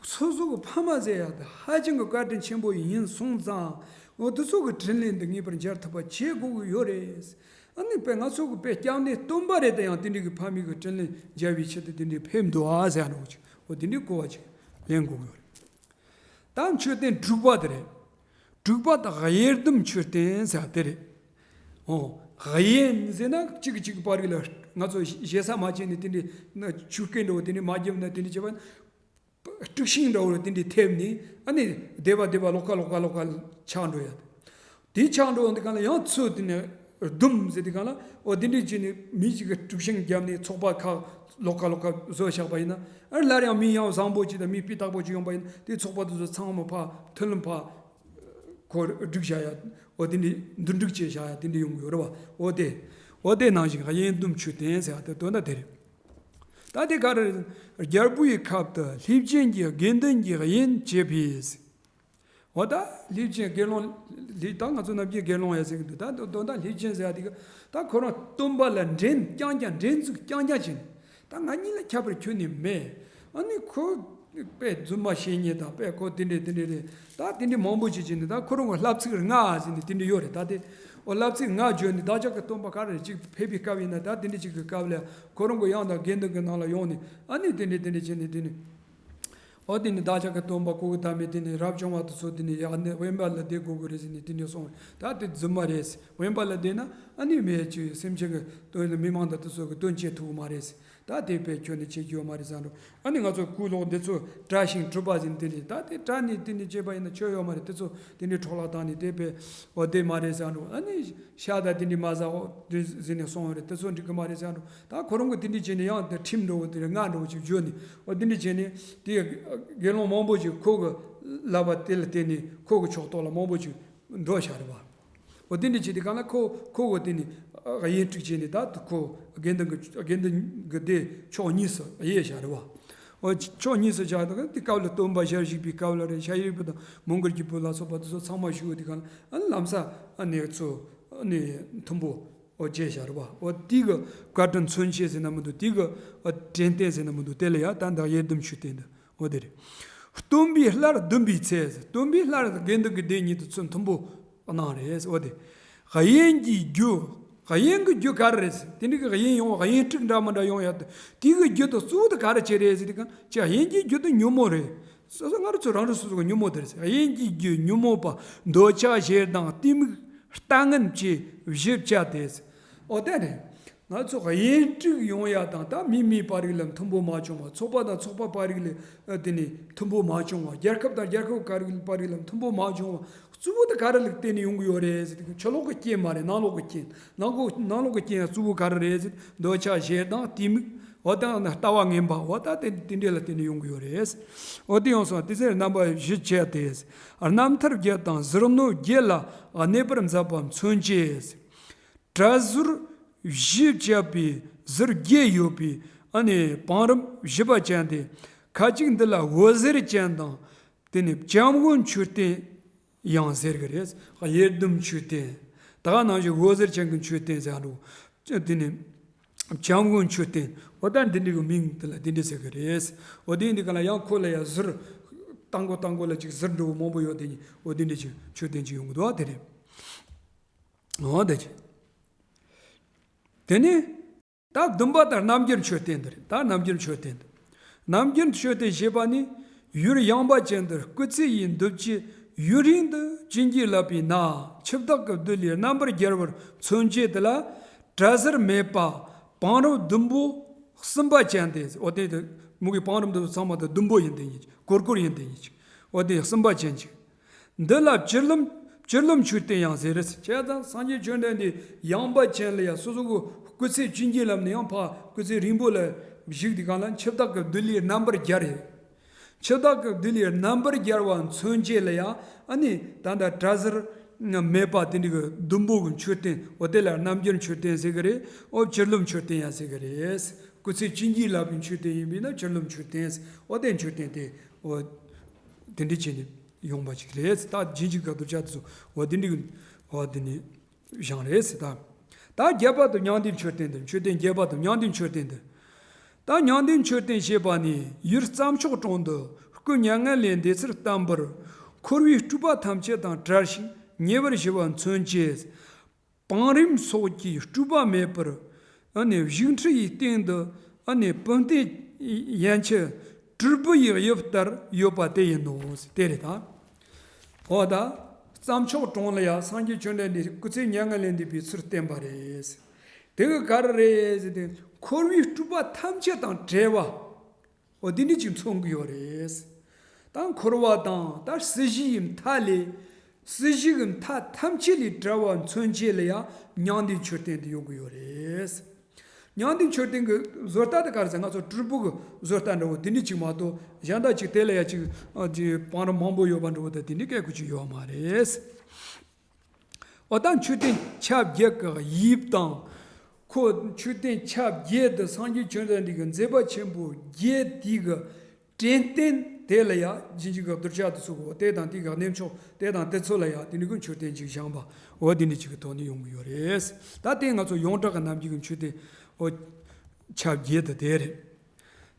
སོ་སོ་གི་ཕ་མ་ཟེར་ཡ་དེ་ཧ་ཅང་གི་བཀའ་དྲིན་ཆེན་པོ་ཡིན་སོང་ཙང་འོ་དེ་ཚོ་གི་དྲིན་ལན་དེ་ངེས་པར་འཇལ་ཐུབ་པ་བྱེད་དགོས་ཀྱི་ཡོད་རེད། ཨ་ནི་དཔེ་ང་ཚོ་གི་དཔེ་སྐྱབས་གནས་སྟོན་པ་རེད་དེ་ཡང་དེ་འདྲའི་གི་ཕ་མའི་གི་དྲིན་ལན་འཇལ་བའི་ཆེད་དུ་དེ་འདྲའི་ཕེབས་འདུག་ཨ་ཟེར་ཡ་འདྲ་བོ་ཅིག་འོ་དེ་འདྲའི་གོ་བ་ཅིག་ལེན་དགོས་ཀྱི་ཡོད་རེད། ད་མཆོད་རྟེན་དྲུག་པ་དེ་རེད། དྲུག་པ་དེ་གཡས་ཟླུམ་མཆོད་རྟེན་ཟེར་བ་དེ་རེད། འོ། གཡས་ཟེར་ན་གཅིག་གིས་གཅིག་གི་བར་གི་ལ་ང་ཚོ་ཞེ་ས་མ་བྱས་ནས་དེ་འདྲའི་ན་ཆུ་རྐེད་འདྲ་བོ་དེ་འདྲའི་མ་བརྒྱབ་ན་དེ་འདྲའི་བྱས་པ་ན། དཀྲུག་ཤིང་འདྲ་བོ་དེ་འདྲའི་ཐེབས་ནས་ཨ་ནི་སྡེ་པ་སྡེ་པ་ལོགས་ཀ་ལོགས་ཀ་ལོགས་ཀ་ཆགས་འགྲོ་ཡ། དེ་ཆགས་འགྲོ་འདི་གང་ལ་ཡང་ཚུར་དེ་ནས་ཟླུམ་ཟེར་དེ་གང་ལ་འོ་དེ་འདྲའི་བྱས་ནས་མི་གཅིག་གིས་དཀྲུག་ཤིང་བརྒྱབ་ནས་ཚོགས་པ་ཁག་ལོགས་ཀ་ལོགས་ཀ་བཟོས་བཞག་པ་ཡིན་ན། ཨ་སླར་ཡང་མི་ཡང་བཟང་པོ་ཅིག་དང་མི་སྤུས་དག་པོ་ཅིག་ཡོང་པ་ཡིན་ན་དེ་ཚོགས་པ་དེ་ཚོ་ཚང་མ་ཕར་མཐུན་ལམ་ཕར་ཁོ་སྒྲིག་བྱ་ཡ། འོ་དེ་འདྲའི་འདུ་འགྲིག་བྱས་བཞག་ཡ་དེ་འདྲའི་ཡོང་གི་ཡོད་རེད་བ། འོ་དེ། འོ་དེ་ནང་བཞིན་གཡས་ཟླུམ་མཆོད་རྟེན་ཟེར་བ་དེ་དོན་དག་དེ་རེད། ད་དེ་ག་རེ་རེད། རྒྱལ་པོའི་ཁབ་ཏུ་ལྷས་བྱིན་གྱིས་དགེ་འདུན་གྱི་དབྱེན་བྱེད་པས། འོ་ད་ལྷས་བྱིན་དགེ་སློང་ལྷས་ད་ང་ཚོ་ནམ་རྒྱུན་དགེ་སློང་ཡ་ཟེར་གི་འདུག་ད་དོན་དག་ལྷས་བྱིན་ཟེར་བ་དེ་ག་ད་ཁོ་རང་སྟོན་པ་ལ་འགྲན་རྐྱང་རྐྱང་འགྲན་འཛུགས་རྐྱང་རྐྱང་བྱས་ནས་ད་ང་གཉིས་ལས་ཁྱད་པར་ཁྱོན་ནས་མེད། ཨ་ནི་ཁོ་དཔེ་རྫུན་མ་བཤད་མཁན་དང་དཔེ་ཁོ་དེ་འདྲས་དེ་འདྲས་རེད། ད་དེ་འདྲས་མང་པོ་ཅིག་བྱས་ནས་ད་ཁོ་རང་གི་བསླབ་ཚིག་ལྔ་ཟེར་ནས་དེ་འདྲས་ཡོད་རེད། ད་དེ་འོ་བསླབ་ཚིག་ལྔ་བརྗོད་ནས་བདག་ཅག་གི་སྟོན་པ་ག་རེ་ཅིག་ཕེབས་པའི་སྐབས་ཡིན་ན་ད་དེ་འདྲས་ཅིག་གི་སྐབས་ལ་ཁོ་རང་གི་ཡང་དག་དགེ་འདུན་གྱི་ནང་ལ་ཡོང་ནས་ཨ་ནི་དེ་འདྲས་དེ་འདྲས་བྱས་ནས་དེ་ནས། འོ་དེ་ནི་བདག་ཅག་གི་སྟོན་པ་ཁོ་གི་ད་མི་དེ་ནི་རབ་བྱུང་བ་དེ་ཚོ་དེ་ནི་ཡག་ནི་དབེན་པ་ལ་བསྡད་དགོས་ཀྱི་རེད་ཟེར་ནས་དེ་འདྲས་གསུངས། ད་དེ་རྫུན་མ་རེད། དབེན་པ་ལ་བསྡད་ན་ཨ་ནི་མི་ཅིག་སེམས་ཅན་གྱི་དོན་ལ་མི་མང་དང་དེ་ཚོ་གི་དོན་བྱེད་ཐུབ་ཀྱི་མ་རེད། ད་དེ་དཔེ་ཁྱོན་ནས་བྱེད་རྒྱུ་ཡོད་མ་རེད་བསམ་འགྲོ། ཨ་ནི་ང་ཚོ་སྐུ་ལོག་འདི་ཚོ་གྲྭ་ཞིང་གྲུབ་པ་ཟིན་དེ་ནི་ད་དེ་གྲྭ་ནི་དེ་ནི་བྱས་པ་ཡིན་ན་ཆོས་ཡོད་མ་རེད། དེ་ཚོ་དེ་ནི་འཕྲོ་བརླག་བཏང་ནི་དེ་དཔེ་འོ་དེ་མ་རེད་བསམ་འགྲོ། ཨ་ནི་ཤ་ད་དེ་ནི་མ་ཟ་འོ་དེ་ཟིན་ནས་སོང་བ་རེད། དེ་ཚོ་འགྲིག་གི་མ་རེད་བསམ་འགྲོ། ད་ཁོ་རང་གི་དེ་འདྲ་བྱས་ནས་ཡང་དེ་ཁྲིམས་འདྲ་བོ་དེ་རེད། ལྔ་འདྲ་བོ་ཅིག་བརྗོད་ནས་འོ་དེ་འདྲ་བྱས་ནས་དེ་དགེ་སློང་མང་པོ་ཅིག་ཁོ་གི་ལབ་པ་དེ་ལ་བརྟེན་ནས་ཁོ་གི་ཕྱོགས་གཏོགས་ལ་མང་པོ་ཅིག་འགྲོ་བཞག་རེད་བ། འོ་དེ་འདྲ་བྱས་དེ་གང་ལ་ཁོ་ཁོ་གི་དེ་ནི་དབྱེན་དཀྲུགས་བྱས་ནས་ད་ཁོ་དགེ་འདུན་གྱི་དགེ་འདུན་གྱི་སྡེ་ཕྱོགས་གཉིས་སུ་དབྱེ་བཞག་རེད་བ། འོ་ཕྱོགས་གཉིས་སུ་བཞག་དེ་གང་དེ་སྐབས་ལ་སྟོན་པ་ཞལ་བཞུགས་པའི་སྐབས་ལ་རེད། ཤཱ་རིའི་བུ་དང་མོའུ་འགལ་གྱི་བུ་ལ་སོགས་པ་དེ་ཚོ་ཚང་མ་བཞུགས་དེ་གང་ལ་ཨ་ནི་ལམ་སང་ཨ་ནི་ཚོ་ཨ་ནི་མཐུན་པོ། འོ་བྱས་བཞག་རེད་བ། འོ་དེ་གི་བཀའ་དྲིན་མཚོན་བྱེད་ཟེར་ན་མི་འདུག་དེ་གི་འོ་དྲན་རྟེན་ཟེར་ན་མི་འདུག་དེ་ལ་ཡང་ད་ལྟ་གཡས་ཟླུམ་མཆོད་རྟེན་འདི་འོ་དེ་རེད། སྟོན་པའི་སླར་བདུན་པའི་ཚེ་ཟེར། སྟོན་པའི་སླར་དགེ་འདུན་གྱི་སྡེ་ཉིད་དུ་ཚུར་མཐུན་པོ་གནང་རེད་འོ་དེ། དབྱེན་གྱི་རྒྱུ། དབྱེན་གྱི་རྒྱུ་ག་རེ་རེད་ཟེར། དེ་འདྲ་གི་དབྱེན་ཡོང་བ་དབྱེན་དཀྲུགས་འདྲ་མི་འདྲ་ཡོང་ཡ་དེ་དེ་གི་རྒྱུ་དང་གཙོ་བོ་དེ་ག་རེ་བྱེད་རེད་ཟེར་དེ་གང་ཅི་དབྱེན་གྱི་རྒྱུ་དེ་ཉོན་མོངས་རེད། སོ་སོ་ང་རང་ཚོ་རང་རང་སོ་སོ་གི་ཉོན་མོངས་དེ་རེད་ཟེར། དབྱེན་གྱི་རྒྱུ་ཉོན་མོངས་པ་འདོད་ཆགས་ཞེ་སྡང་གཏི་མུག་ལྟ་ངན་བཅས་བཞི་བྱ་སྟེ། འོ་དེ་ནས་ང་ཚོ་དབྱེན་དཀྲུགས་ཡོང་ཡ་དང་ད་མི་མིའི་བར་རིགས་ལ་མཐུན་པོ་མ་བྱུང་བ། ཚོགས་པ་དང་ཚོགས་པ་བར་རིགས་ལ་དེ་ནི་མཐུན་པོ་མ་བྱུང་བ། རྒྱལ་ཁབ་དང་རྒྱལ་ཁབ་བར་རིགས་ལ་མཐུན་པོ་མ་བྱུང་བ། གཙོ་བོ་དེ་ག་རེ་ལ་བརྟེན་ནས་ཡོང་གི་ཡོད་རེད་ཟེར་དུས་ཕྱི་ལོགས་ཀྱི་རྐྱེན་མ་རེད། ནང་ལོགས་ཀྱི་རྐྱེན། ནང་ལོགས་ནང་ལོགས་ཀྱི་རྐྱེན་གཙོ་བོ་ག་རེ་རེད་ཟེར་འདོད་ཆགས་ཞེ་སྡང་གཏི་མུག་འོ་དེ་ནི་ལྟ་བ་ངན་པ་འོ་ད་དེ་དེ་འདྲས་ལ་བརྟེན་ནས་ཡོང་གི་ཡོད་རེད། འོ་དེ་ཡོང་སོང་དེ་ཚེ་རྣམ་པ་བཞི་བྱས་ཏེ། རྣམ་ཐར་བརྒྱད་དང་ཟུར་གནོད་བརྒྱད་ལ་གནས་པར་མཛད་པ་མཚོན་བྱེད། གྲྭ་ཟུར་བཞི་བྱས་པའི་ཟུར་བརྒྱད་ཡོད་པའི་ཨ་ནི་བང་རིམ་བཞི་པ་ཅན་ཏེ། ཁ་ཅིག་འདི་ལ་འོད་ཟེར་ཅན་དང་། དེ་ནི་བྱམས་མགོན་མཆོད་རྟེན་ཡང་ཟེར་གི་རེད། གཡས་ཟླུམ་མཆོད་རྟེན། ད་ག་ནང་བཞིན་འོད་ཟེར་ཅན་གྱི་མཆོད་རྟེན་ཟེར་འགྲོ། དེ་ནི་བྱམས་མགོན་མཆོད་རྟེན། འོ་ད་འདི་འདྲའི་གི་མིང་དེ་ལ་འདི་འདྲ་ཟེར་གི་རེད། འོ་དེ་འདི་ག་ལ་ཡང་ཁོ་ལ་ཡང་ཟུར་ལྟ་མགོ་ལྟ་མགོ་ལ་ཅིག་ཟུར་འགྲོ་བོ་མང་པོ་ཡོད་དེ་ནི་འོ་དེ་འདྲ་ཅིག་མཆོད་རྟེན་ཅིག་ཡོང་གི་འདུག་བ་དེ་རེད། འོ་དེ་ཅིག་དེ་ནི། ད་བདུན་པ་དང་རྣམ་རྒྱལ་མཆོད་རྟེན་འདི་རེད། ད་རྣམ་རྒྱལ་མཆོད་རྟེན་འདི། རྣམ་རྒྱལ་མཆོད་རྟེན་ཞེས་པ་ནི། ཡུལ་ཡངས་པ་ཅན་དུ་སྐུ་ཚེ་ཡི་འདུ་བྱེད་ཡུན་རིང་དུ་བྱིན་གྱིས་བརླབས་པས་ན་འཆི་བདག་གི་སྡུག་ལས་རྣམ་པར་རྒྱལ་བར་མཚོན་བྱེད་དེ་ལ་གྲྭ་ཟུར་མེད་པ་བང་རིམ་བདུན་པོ་ གསུམ་པ་ཅན་ཏེ། འོ་དེ་དེ་མུ་གེ་བང་རིམ་དེ་ཚོ་ཚང་མ་དེ་ཟླུམ་པོ་ཡིན་དེ་ཉིད་ཀྱི། གོར་གོར་ཡིན་དེ་ཉིད་ཀྱི། འོ་དེ་གསུམ་པ་ཅན་ཅིག་འདི་ལ་བཅུད་ལམ་བཅུད་ལམ་མཆོད་རྟེན་ཡང་ཟེར་རེད། བྱས་ཙང་སངས་རྒྱས་བཅོམ་ལྡན་འདས་ཡངས་པ་ཅན་ལ་ཡང་སོ་སོ་གི་སྐུ་ཚེ་བཅུ་གཉིས་ལམ་ནས་ཡང་ཕར་སྐུ་ཚེ་རིང་པོ་ལ་བཞུགས་དུས་སྒང་ལ་འཆི་བདག་གི་བདུད་ལས་རྣམ་པར་རྒྱལ་རེད། འཆི་བདག་གི་བདུད་ལས་རྣམ་པར་རྒྱལ་བ་མཚོན་བྱེད་ལ་ཡང་ཨ་ནི་ད་ལྟ་གྲྭ་ཟུར་མེད་པ་དེ་འདྲ་གི་ཟླུམ་པོ་གི་མཆོད་རྟེན། འོ་དེ་ལ་རྣམ་རྒྱལ་མཆོད་རྟེན་ཟེར་གི་རེད། འོ་བཅུད་ལམ་མཆོད་རྟེན་ཡང་ཟེར་གི་རེད། སྐུ་ཚེ་བཅུ་གཉིས་ལ་བའི་མཆོད་རྟེན་ཡིན་པས་ན་བཅུད་ལམ་མཆོད་རྟེན། འོ་དེ་མཆོད་རྟེན་དེ་འོ་དེ་འདྲ་བྱས་ནས་ཡོང་བ་ཅིག་རེད། ད་རྗེས་འཇུག་གི་གདུལ་བྱ་དེ་ཚོ་འོ་དེ་འདྲ་གི་འོ་དེ་ནས་བཞེངས་རེད་ཟེར། ད་ད་བརྒྱད་པ་དེ་མྱང་འདས་མཆོད་རྟེན་དེ། མཆོད་རྟེན་བརྒྱད་པ་དེ་མྱང་འདས་མཆོད་རྟེན་དེ། ད་མྱང་འདས་མཆོད་རྟེན་ཞེས་པ་ནི་ཡུལ་རྩྭ་མཆོག་གྲོང་དུ་སྐུ་མྱ་ངན་ལས་འདས་ཚུལ་བསྟན་པར། འཁོར་བའི་སྤྲུལ་པ་ཐམས་ཅད་དང་བྲལ་ཞིང་ཉེ་བར་ཞི་བ་མཚོན་བྱེད། བང་རིམ་སོགས་ཀྱི་སྤྲུལ་པ་མེད་པར། ཨ་ནི་བཞུགས་ཁྲི་ཡི་སྟེང་དུ་ཨ་ནི་བུམ་རྟེན་ཡན་ཆད་དྲིལ་བུ་ཡི་དབྱིབས་ལྟར་ཡོད་པ་དེ་ཡིན་ནོ། དེ་རེད་ད། འོ་ད། རྩྭ་མཆོག་གྲོང་ལ་ཡང་སངས་རྒྱས་བཅོམ་ལྡན་འདས་སྐུ་ཚེ་མྱ་ངན་ལས་འདས་པའི་ཚུལ་བསྟན་པ་རེད། དེ་གི་ག་རེ་རེད་ཟེར་ཏེ། འཁོར་བའི་སྤྲུལ་པ་ཐམས་ཅད་དང་བྲལ་བ། འོ་འདི་འདྲ་ཅིག་མཚོན་གྱི་ཡོད་རེད། ད་འཁོར་བ་དང་ད་སྲིད་ཞིའི་མཐའ་ལས། སྲིད་ཞིའི་མཐའ་ཐམས་ཅད་ལས་བྲལ་བ་མཚོན་བྱེད་ལ་ཡང་མྱང་འདས་མཆོད་རྟེན་དེ་ཡོང་གི་ཡོད་རེད། མྱང་འདས་མཆོད་རྟེན་གྱི་བཟོ་ལྟ་དེ་ག་རེ་ཟེར། ང་ཚོ་སྤྲུལ་སྐུ་གི་བཟོ་ལྟ་འདྲ་བོ་དེ་འདྲ་ཅིག་མ་གཏོགས་གཞན་དག་ཅིག་དེ་ལ་ཡང་ཅིག་ཨ་ཅིག་བང་རིམ་མང་པོ་ཡོད་པ་འདྲ་བོ་དང་དེ་འདྲ་སྐད་ཁུ་ཅིག་ཡོད་མ་རེད། འོ་ད་མཆོད་རྟེན་ཆ་བརྒྱད་ཀྱི་དབྱིབས་དང་། ཁོ་མཆོད་རྟེན་ཆ་བརྒྱད་དེ་སངས་རྒྱས་བཅོམ་ལྡན་འདས་ཀྱི་མཛད་པ་ཆེན་པོ་བརྒྱད་དེ་གི་དྲན་རྟེན་དེ་ལ་ཡང་རྗེས་འཇུག་གི་གདུལ་བྱ་དེ་ཚོ་གི་འོ་དེ་དང་དེ་གི་གནས་མཆོག་དེ་དང་དེ་ཚོ་ལ་ཡང་དེ་འདྲ་གི་མཆོད་རྟེན་ཅིག་བཞེངས་པ་འོ་དེ་འདྲ་ཅིག་གི་ཐོག་ནས་ཡོང་གི་ཡོད་རེད། ད་དེ་ང་ཚོ་ཡོངས་གྲགས་ཀྱི་ནམ་རྒྱུན་གྱི་མཆོད་རྟེན་འོ་ཆ་བརྒྱད་དེ་དེ་རེད།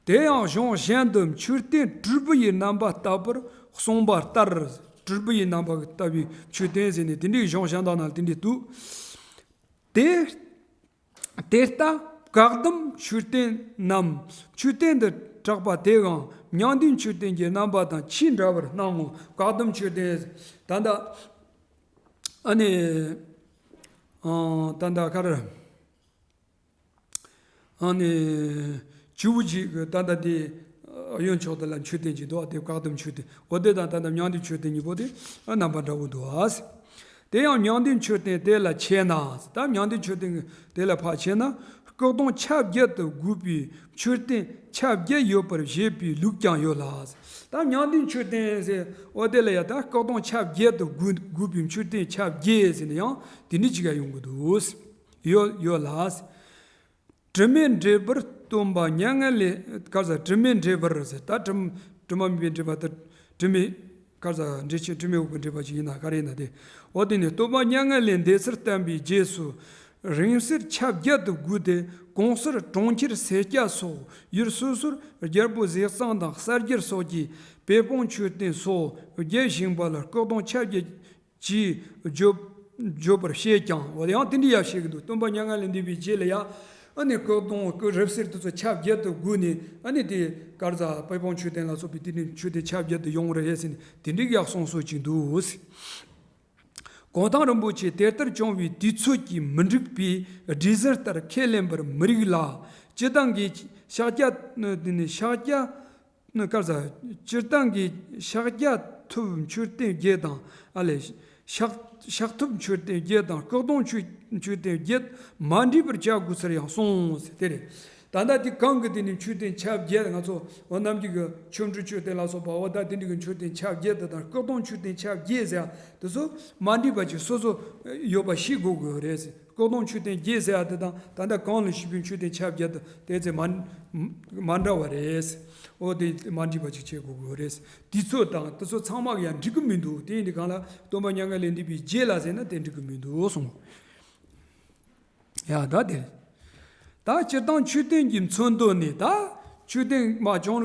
དེ་ཡང་གཞུང་གཞན་དུ་མཆོད་རྟེན་དྲིལ་བུ་ཡི་རྣམ་པ་ལྟ་བུར་གསུངས་པ་ལྟར། དྲིལ་བུ་ཡི་རྣམ་པ་ལྟ་བུའི་མཆོད་རྟེན་ཟེར་ནས་དེ་འདྲའི་གཞུང་གཞན་དག་ནང་དེ་འདྲའི་འདུག་དེ་དེ་ལྟ་བཀག་སྡོམ་མཆོད་རྟེན་ནམ། མཆོད་རྟེན་དུ་གྲགས་པ་དེའང་མྱང་འདས་མཆོད་རྟེན་གྱི་རྣམ་པ་དང་ཆེས་འདྲ་བར་སྣང་ངོ་། བཀག་སྡོམ་མཆོད་རྟེན། ད་ལྟ་ཨ་ནི་ཨ་ད་ལྟ་ག་རེ། ཨ་ནི། བྱིའུ་གཅིག་གི་ད་ལྟ་དེ་གཡོན་ཕྱོགས་དེ་ལ་མཆོད་རྟེན་གཅིག་འདུག་དེ་བཀག་སྡོམ་མཆོད་རྟེན། འོ་དེ་དང་ད་ལྟ་མྱང་འདས་མཆོད་རྟེན་གཉིས་པོ་དེ་རྣམ་པ་འདྲ་བོ་འདུག་དེ་ཡང་མྱང་འདས་མཆོད་རྟེན་དེ་ལ་ཕྱེ་ན། ད་མྱང་འདས་མཆོད་རྟེན་དེ་ལ་ཕར་ཕྱེ་ན། སྐུ་གདུང་ཆ་བརྒྱད་དུ་བགོས་པའི་མཆོད་རྟེན་ཆ་བརྒྱད་ཡོད་པར་བཞེད་པའི་ལུགས་ཀྱང་ཡོད་ལ། ད་མྱང་འདས་མཆོད་རྟེན་ཟེར་འོ་དེ་ལ་ཡང་ད་སྐུ་གདུང་ཆ་བརྒྱད་དུ་བགོས་བགོས་པའི་མཆོད་རྟེན་ཆ་བརྒྱད་ཟེར་ནས་ཡང་དེ་འདྲ་ཅིག་ཡང་ཡོང་གི་འདུག་ཡོད་ཡོད་ལ། དྲི་མེད་འབྲས་བུར་སྟོན་པ་མྱ་ངན་ལས་ག་རེ་ཟེར། དྲི་མེད་འབྲས་བུར་ཟེར། ད་དྲི་དྲི་མ་མེད་པའི་འབྲས་བུ་དེ་དྲི་མེད་ག་རེ་ཟེར། འབྲས་ཆོས་དྲི་མེད་འོག་གི་འབྲས་བུ་ཅིག་ཡིན་ན་ག་རེ་ཡིན་ན་དེ། འོ་དེ་ནི་སྟོན་པ་མྱ་ངན་ལས་འདས་ཚུལ་བསྟན་པའི་རྗེས་སུ། རིང་བསྲེལ་ཆ་བརྒྱད་དུ་བགོས་ཏེ་གོང་གསལ་གྲོང་ཁྱེར་སེར་སྐྱ་སོགས་ཡུལ་སོ་སོར་རྒྱལ་པོ་ཟས་གཙང་དང་གསར་རྒྱལ་སོགས་ཀྱི་པད་སྤུངས་མཆོད་རྟེན་སོགས་བརྒྱད་བཞེངས་པ་ལ་སྐུ་གདུང་ཆ་བརྒྱད་ཅེས་བརྗོད་བརྗོད་པར་བཤད་ཀྱང་། འོ་ཡང་དེ་འདྲ་ཡང་བཤད་ཀྱི་འདུག་སྟོན་པ་མྱ་ངན་ལས་འདས་པའི་རྗེས་ལ་ཡང་ཨ་ནི་སྐུ་གདུང་སྐུ་རིང་བསྲེལ་དེ་ཚོ་ཆ་བརྒྱད་དུ་བགོས་ནས་ཨ་ནི་དེ་ག་རེ་ཟེར། པད་སྤུངས་མཆོད་རྟེན་ལ་སོགས་པའི་དེ་འདྲའི་མཆོད་རྟེན་ཆ་བརྒྱད་དུ་ཡོང་རེད་ཟེར་ནས་དེ་འདྲའི་ཡང་གསུངས་སྲོལ་ཅིག་འདུག་གུང་ཐང་རིན་པོ་ཆེས་དེ་ལྟར་བྱུང་བའི་དུས་ཚོད་ཀྱིས་མི་འགྲིག་པའི་སྒྲས་ཟིན་ལྟར་ཁས་ལེན་པར་མི་རིགས་ལ། སྤྱིར་བཏང་གི་ཤཱཀྱ་ནི་དེ་ནི་ཤཱཀྱ། ནི་ག་རེ་ཟེར། སྤྱིར་བཏང་གི་ཤཱཀྱ་ཐུབ་མཆོད་རྟེན་བརྒྱད་དང་། ཨ་ལས། ཤཱཀ་ཤཱཀ་ཐུབ་མཆོད་རྟེན་བརྒྱད་དང་སྐུ་གདུང་མཆོད་མཆོད་རྟེན་བརྒྱད་མ་འདྲེས་པར་བྱ་དགོས་ཚུལ་ཡང་གསུངས་ཟེར་དེ་རེད། ད་ལྟ་དེ་གང་གི་དེ་ནི་མཆོད་རྟེན་ཆ་བརྒྱད། ང་ཚོ་འོ་ནམ་རྒྱུན་གྱི་ཆོ་འཕྲུལ་མཆོད་རྟེན་ལ་སོགས་པ་འོ་ད་དེ་འདྲ་གི་མཆོད་རྟེན་ཆ་བརྒྱད་དེ་དང་སྐུ་གདུང་མཆོད་རྟེན་ཆ་བརྒྱད་ཟེར་དེ་ཚོ་མ་འདྲེས་པ་ཅིག་སོ་སོ་ཡོད་པ་ཤེས་དགོས་དགོས་རེད། སྐུ་གདུང་མཆོད་རྟེན་བརྒྱད་ཟེར་ཡ་དེ་དང་ད་ལྟ་གོང་ལ་ཞུས་པའི་མཆོད་རྟེན་ཆ་བརྒྱད་དེ་དེ་ཚོ་མ་མ་འདྲ་བ་རེད། འོ་དེ་མ་འདྲེས་པ་ཅིག་བྱེད་དགོས་དགོས་རེད། དུས་ཚོད་དང་དེ་ཚོ་ཚང་མ་ཡང་འགྲིག་གི་མི་འདུག་དེ་ཡིན་དུས་གང་ལ་སྟོན་པ་མྱ་ངན་ལས་འདས་པའི་རྗེས་ལ་ཟེར་ན་དེ་འགྲིག་གི་མི་འདུག་གསུངས། ཡ་ད་དེ། ད་སྤྱིར་བཏང་མཆོད་རྟེན་གྱི་མཚོན་དོན་ནི། ད་མཆོད་རྟེན་མ་བྱུང་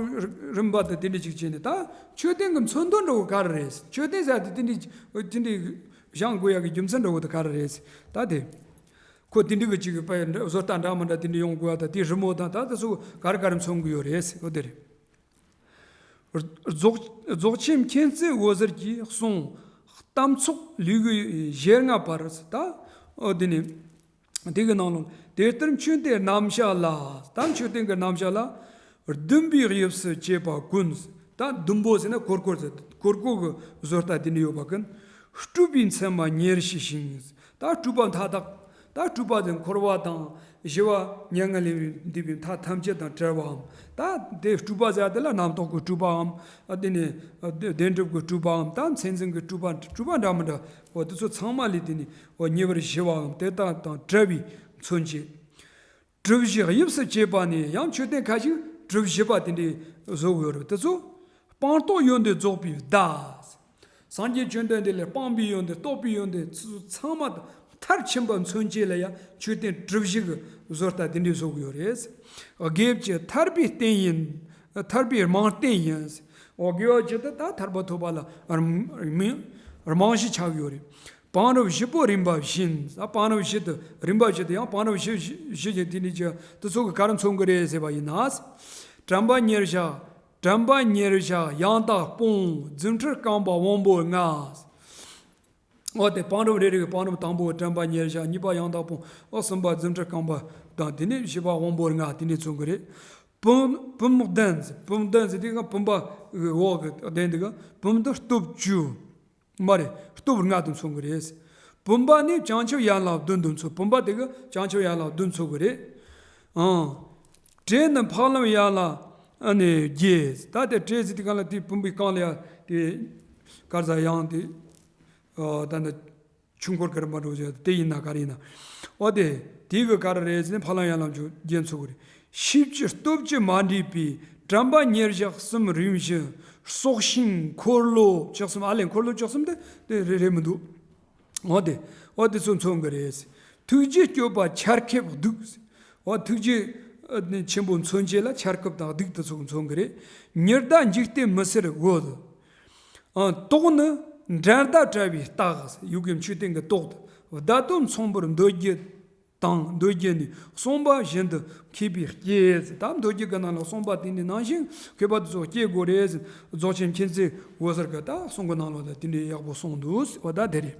རིམ་པ་དང་དེ་འདྲ་ཅིག་བྱས་ནས། ད་མཆོད་རྟེན་གྱི་མཚོན་དོན་འདྲ་བོ་ག་རེ་རེད། མཆོད་རྟེན་ཟེར་དེ་དེ་འདྲ་དེ་འདྲ་བཞེངས་དགོས་ཡག་གི་རྒྱུ་མཚན་འདྲ་བོ་དེ་ག་རེ་རེད། ད་དེ་ཁོ་དེ་འདྲ་གི་ཅིག་བཟོ་ལྟ་འདྲ་མི་འདྲ་དེ་འདྲ་ཡོང་དགོས་ཡ། ད་དེ་རི་མོ་དང་ད་དེ་ཚོ་ག་རེ་ག་རེ་མཚོན་གི་ཡོད་རེད། འོ་དེ་རེད། རྫོགས་རྫོགས་ཆེན་མཁྱེན་བརྩེ་འོད་ཟེར་གྱིས་གསུངས། གཏམ་ཚོགས་ལུས་ཀྱི་ཞལ་སྔ་བར། ད་འོ་དེ་ནི། དེ་གི་ནང་ལོགས་དེ་ལྟར་མཆོད་རྟེན་རྣམ་གཞག་ལ། ད་མཆོད་རྟེན་གྱི་རྣམ་གཞག་ལ། ཟླུམ་པའི་དབྱིབས་སུ་བྱས་པ་ཀུན། ད་ཟླུམ་པོ་ཟེར་ན་གོར་གོར་ཟེར། གོར་གོར་གྱི་བཟོ་ལྟ་དེ་འདྲ་ཡོད་པ་ཀུན། སྤྲུལ་པའི་མཚན་མ་ཉེར་ཞི་ཞིང་། ད་སྤྲུལ་པ་མཐའ་དག་ད་སྤྲུལ་པ་དེ་འཁོར་བ་དང་ཞི་བ་མྱ་ངན་ལས་འདས་པའི་མཐའ་ཐམས་ཅད་དང་བྲལ་བའམ། ད་དེ་སྤྲུལ་པ་ཟེར་དེ་ལ་རྣམ་རྟོག་གི་སྤྲུལ་པའམ། དེ་ནས་བདེན་གྲུབ་ཀྱི་སྤྲུལ་པའམ། ད་མཚན་འཛིན་གྱི་སྤྲུལ་པ། སྤྲུལ་པ་འདྲ་མི་འདྲ་བ་དེ་ཚོ་ཚང་མ་ལས་དེ་ནས་ཉེ་བར་ཞི་བའམ། དེ་དག་དང་བྲལ་བའི་མཚོན་བྱེད། གྲུ་བཞི་དབྱིབས་སུ་བྱས་པ་ནི། ཡང་མཆོད་རྟེན་ཁ་ཅིག་གྲུ་བཞི་པ་དེ་འདྲའི་བཟོ་དགོས་རེད། དེ་ཚོ་སྤངས་རྟོགས་ཡོན་ཏན་རྫོགས་པའི་བརྡ། སངས་རྒྱས་བཅོམ་ལྡན་འདས་ལས་སྤངས་པའི་ཡོན་ཏན། རྟོགས་པའི་ཡོན་ཏན་ཚང་མ་མཐར་ཕྱིན་པ་མཚོན་བྱེད་ལ་ཡང་མཆོད་རྟེན་གྲུ་བཞི་གི་བཟོ་ལྟ་དེ་འདྲའི་བཟོ་དགོས་རེད། དགེ་བཅུ་ཐར་པའི་རྟེན་ཡིན། ཐར་པའི་རྨང་རྟེན་ཡིན། འོ་དགེ་བ་བཅུ་དེ་ད་ཐར་པ་ཐོབ་པ་ལ་རྨང་གཞི་ཆགས་ཡོད་རེད། བང་རིམ་བཞི་པོ་རིམ་པ་བཞིན། ད་བང་རིམ་བཞི་དེ་རིམ་པ་བཞི་དེ་ཡང་བང་རིམ་བཞི་བཞི་བཞི་ཅན་དེ་ནི་ཅི་དེ་ཚོ་གི་ག་རེ་མཚོན་གི་རེད་ཟེར་བ་ཡིན་ན། དྲན་པ་ཉེར་བཞག་དྲན་པ་ཉེར་བཞག་ཡང་དག་སྤོང་། རྫུ་འཕྲུལ་རྐང་པ་དབང་པོ་ལྔ། འོ་དེ་བང་རིམ་རེ་རེ་གི་བང་རིམ་དང་པོ་དྲན་པ་ཉེར་བཞག་གཉིས་པ་ཡང་དག་སྤོང་། འོ་གསུམ་པ་རྫུ་འཕྲུལ་རྐང་པ་དང་། དེ་ནས་བཞི་པ་དབང་པོ་ལྔ་དེ་ནས་མཚོན་གི་རེད། བུམ་བུམ་གདན། བུམ་གདན་ཟེར་དུས་ཀ་བུམ་པ་གི་འོག་གི་གདན་དེ་ག་བུམ་དེ་སྟོབས་བཅུ། མ་རེད། སྟོབས་ལྔ་དུ་མཚོན་གི་རེད། བུམ་པ་ནི་བྱང་ཆུབ་ཡན་ལག་བདུན་དུ་མཚོན། བུམ་པ་དེ་གི་བྱང་ཆུབ་ཡན་ལག་བདུན་མཚོན་གི་རེད། ཨང་། བྲེ་ནི་འཕགས་ལམ་ཡན་ལག་ཨ་ནི་བརྒྱད། ད་དེ་བྲེ་ཟེར་དུས་གང་ལ་དེ་བུམ་པའི་རྐང་ལ་ཡ་དེ་གར་ཟ་ཡང་དེ་ཨ་ད་ནི་ཆུ་འཁོར་གར་མ་འགྲོ་བྱ་དེ་ཡིན་ན་ག་རེ་ཡིན་ན། འོ་དེ་དེ་གི་ག་རེ་རེད་ཟེར་ན་འཕགས་ལམ་ཡན་ལག་བརྒྱད་མཚོན་གི་རེད། ཤེས་བྱའི་སྟོབས་ཀྱིས་མ་འདྲེས་པའི་དྲན་པ་ཉེར་བཞག་གསུམ་རིམ་བཞིན་སྲོག་ཤིང་འཁོར་ལོ་བཅུ་གསུམ། ཨ་ལས་འཁོར་ལོ་བཅུ་གསུམ་དེ་དེ་རེ་རེ་མི་འདུག་འོ་དེ་འོ་དེ་ཚོ་མཚོན་གི་རེད། ཐུགས་རྗེའི་སྤྱོད་པ་ཆར་ཁེབས་གདུགས། འོ་ཐུགས་རྗེ་ཆེན་པོ་མཚོན་བྱེད་ལ་ཆར་ཁེབས་དང་གདུགས་དེ་ཚོ་མཚོན་གི་རེད། ཉི་ཟླ་འཇིག་རྟེན་མི་སེར་འོད། ཨ། དོག་ནི་འགྲན་ཟླ་བྲལ་བའི་རྟགས། ཡུལ་གྱི་མཆོད་རྟེན་གྱི་དོག་ཏུ་བརྡ་དོན་མཚུངས་པར་མདོ་རྒྱུད་དང་། མདོ་རྒྱུད་ནས་གསུངས་པ་བཞིན་དུ་མཁས་པའི་སྐྱེས། ད་མདོ་རྒྱུད་ཀྱི་ནང་ལ་གསུངས་པ་དེ་ནི་ནང་བཞིན་མཁས་པ་དེ་ཚོ་སྐྱེ་དགོས་རེད། རྫོགས་ཆེན་མཁྱེན་བརྩེ་འོད་ཟེར་གྱི་ད་གསུང་གི་ནང་ལོགས་ལ་དེ་འདྲའི་ཡག་པོ་གསུངས་འདུག་འོ་ད་དེ་རེད།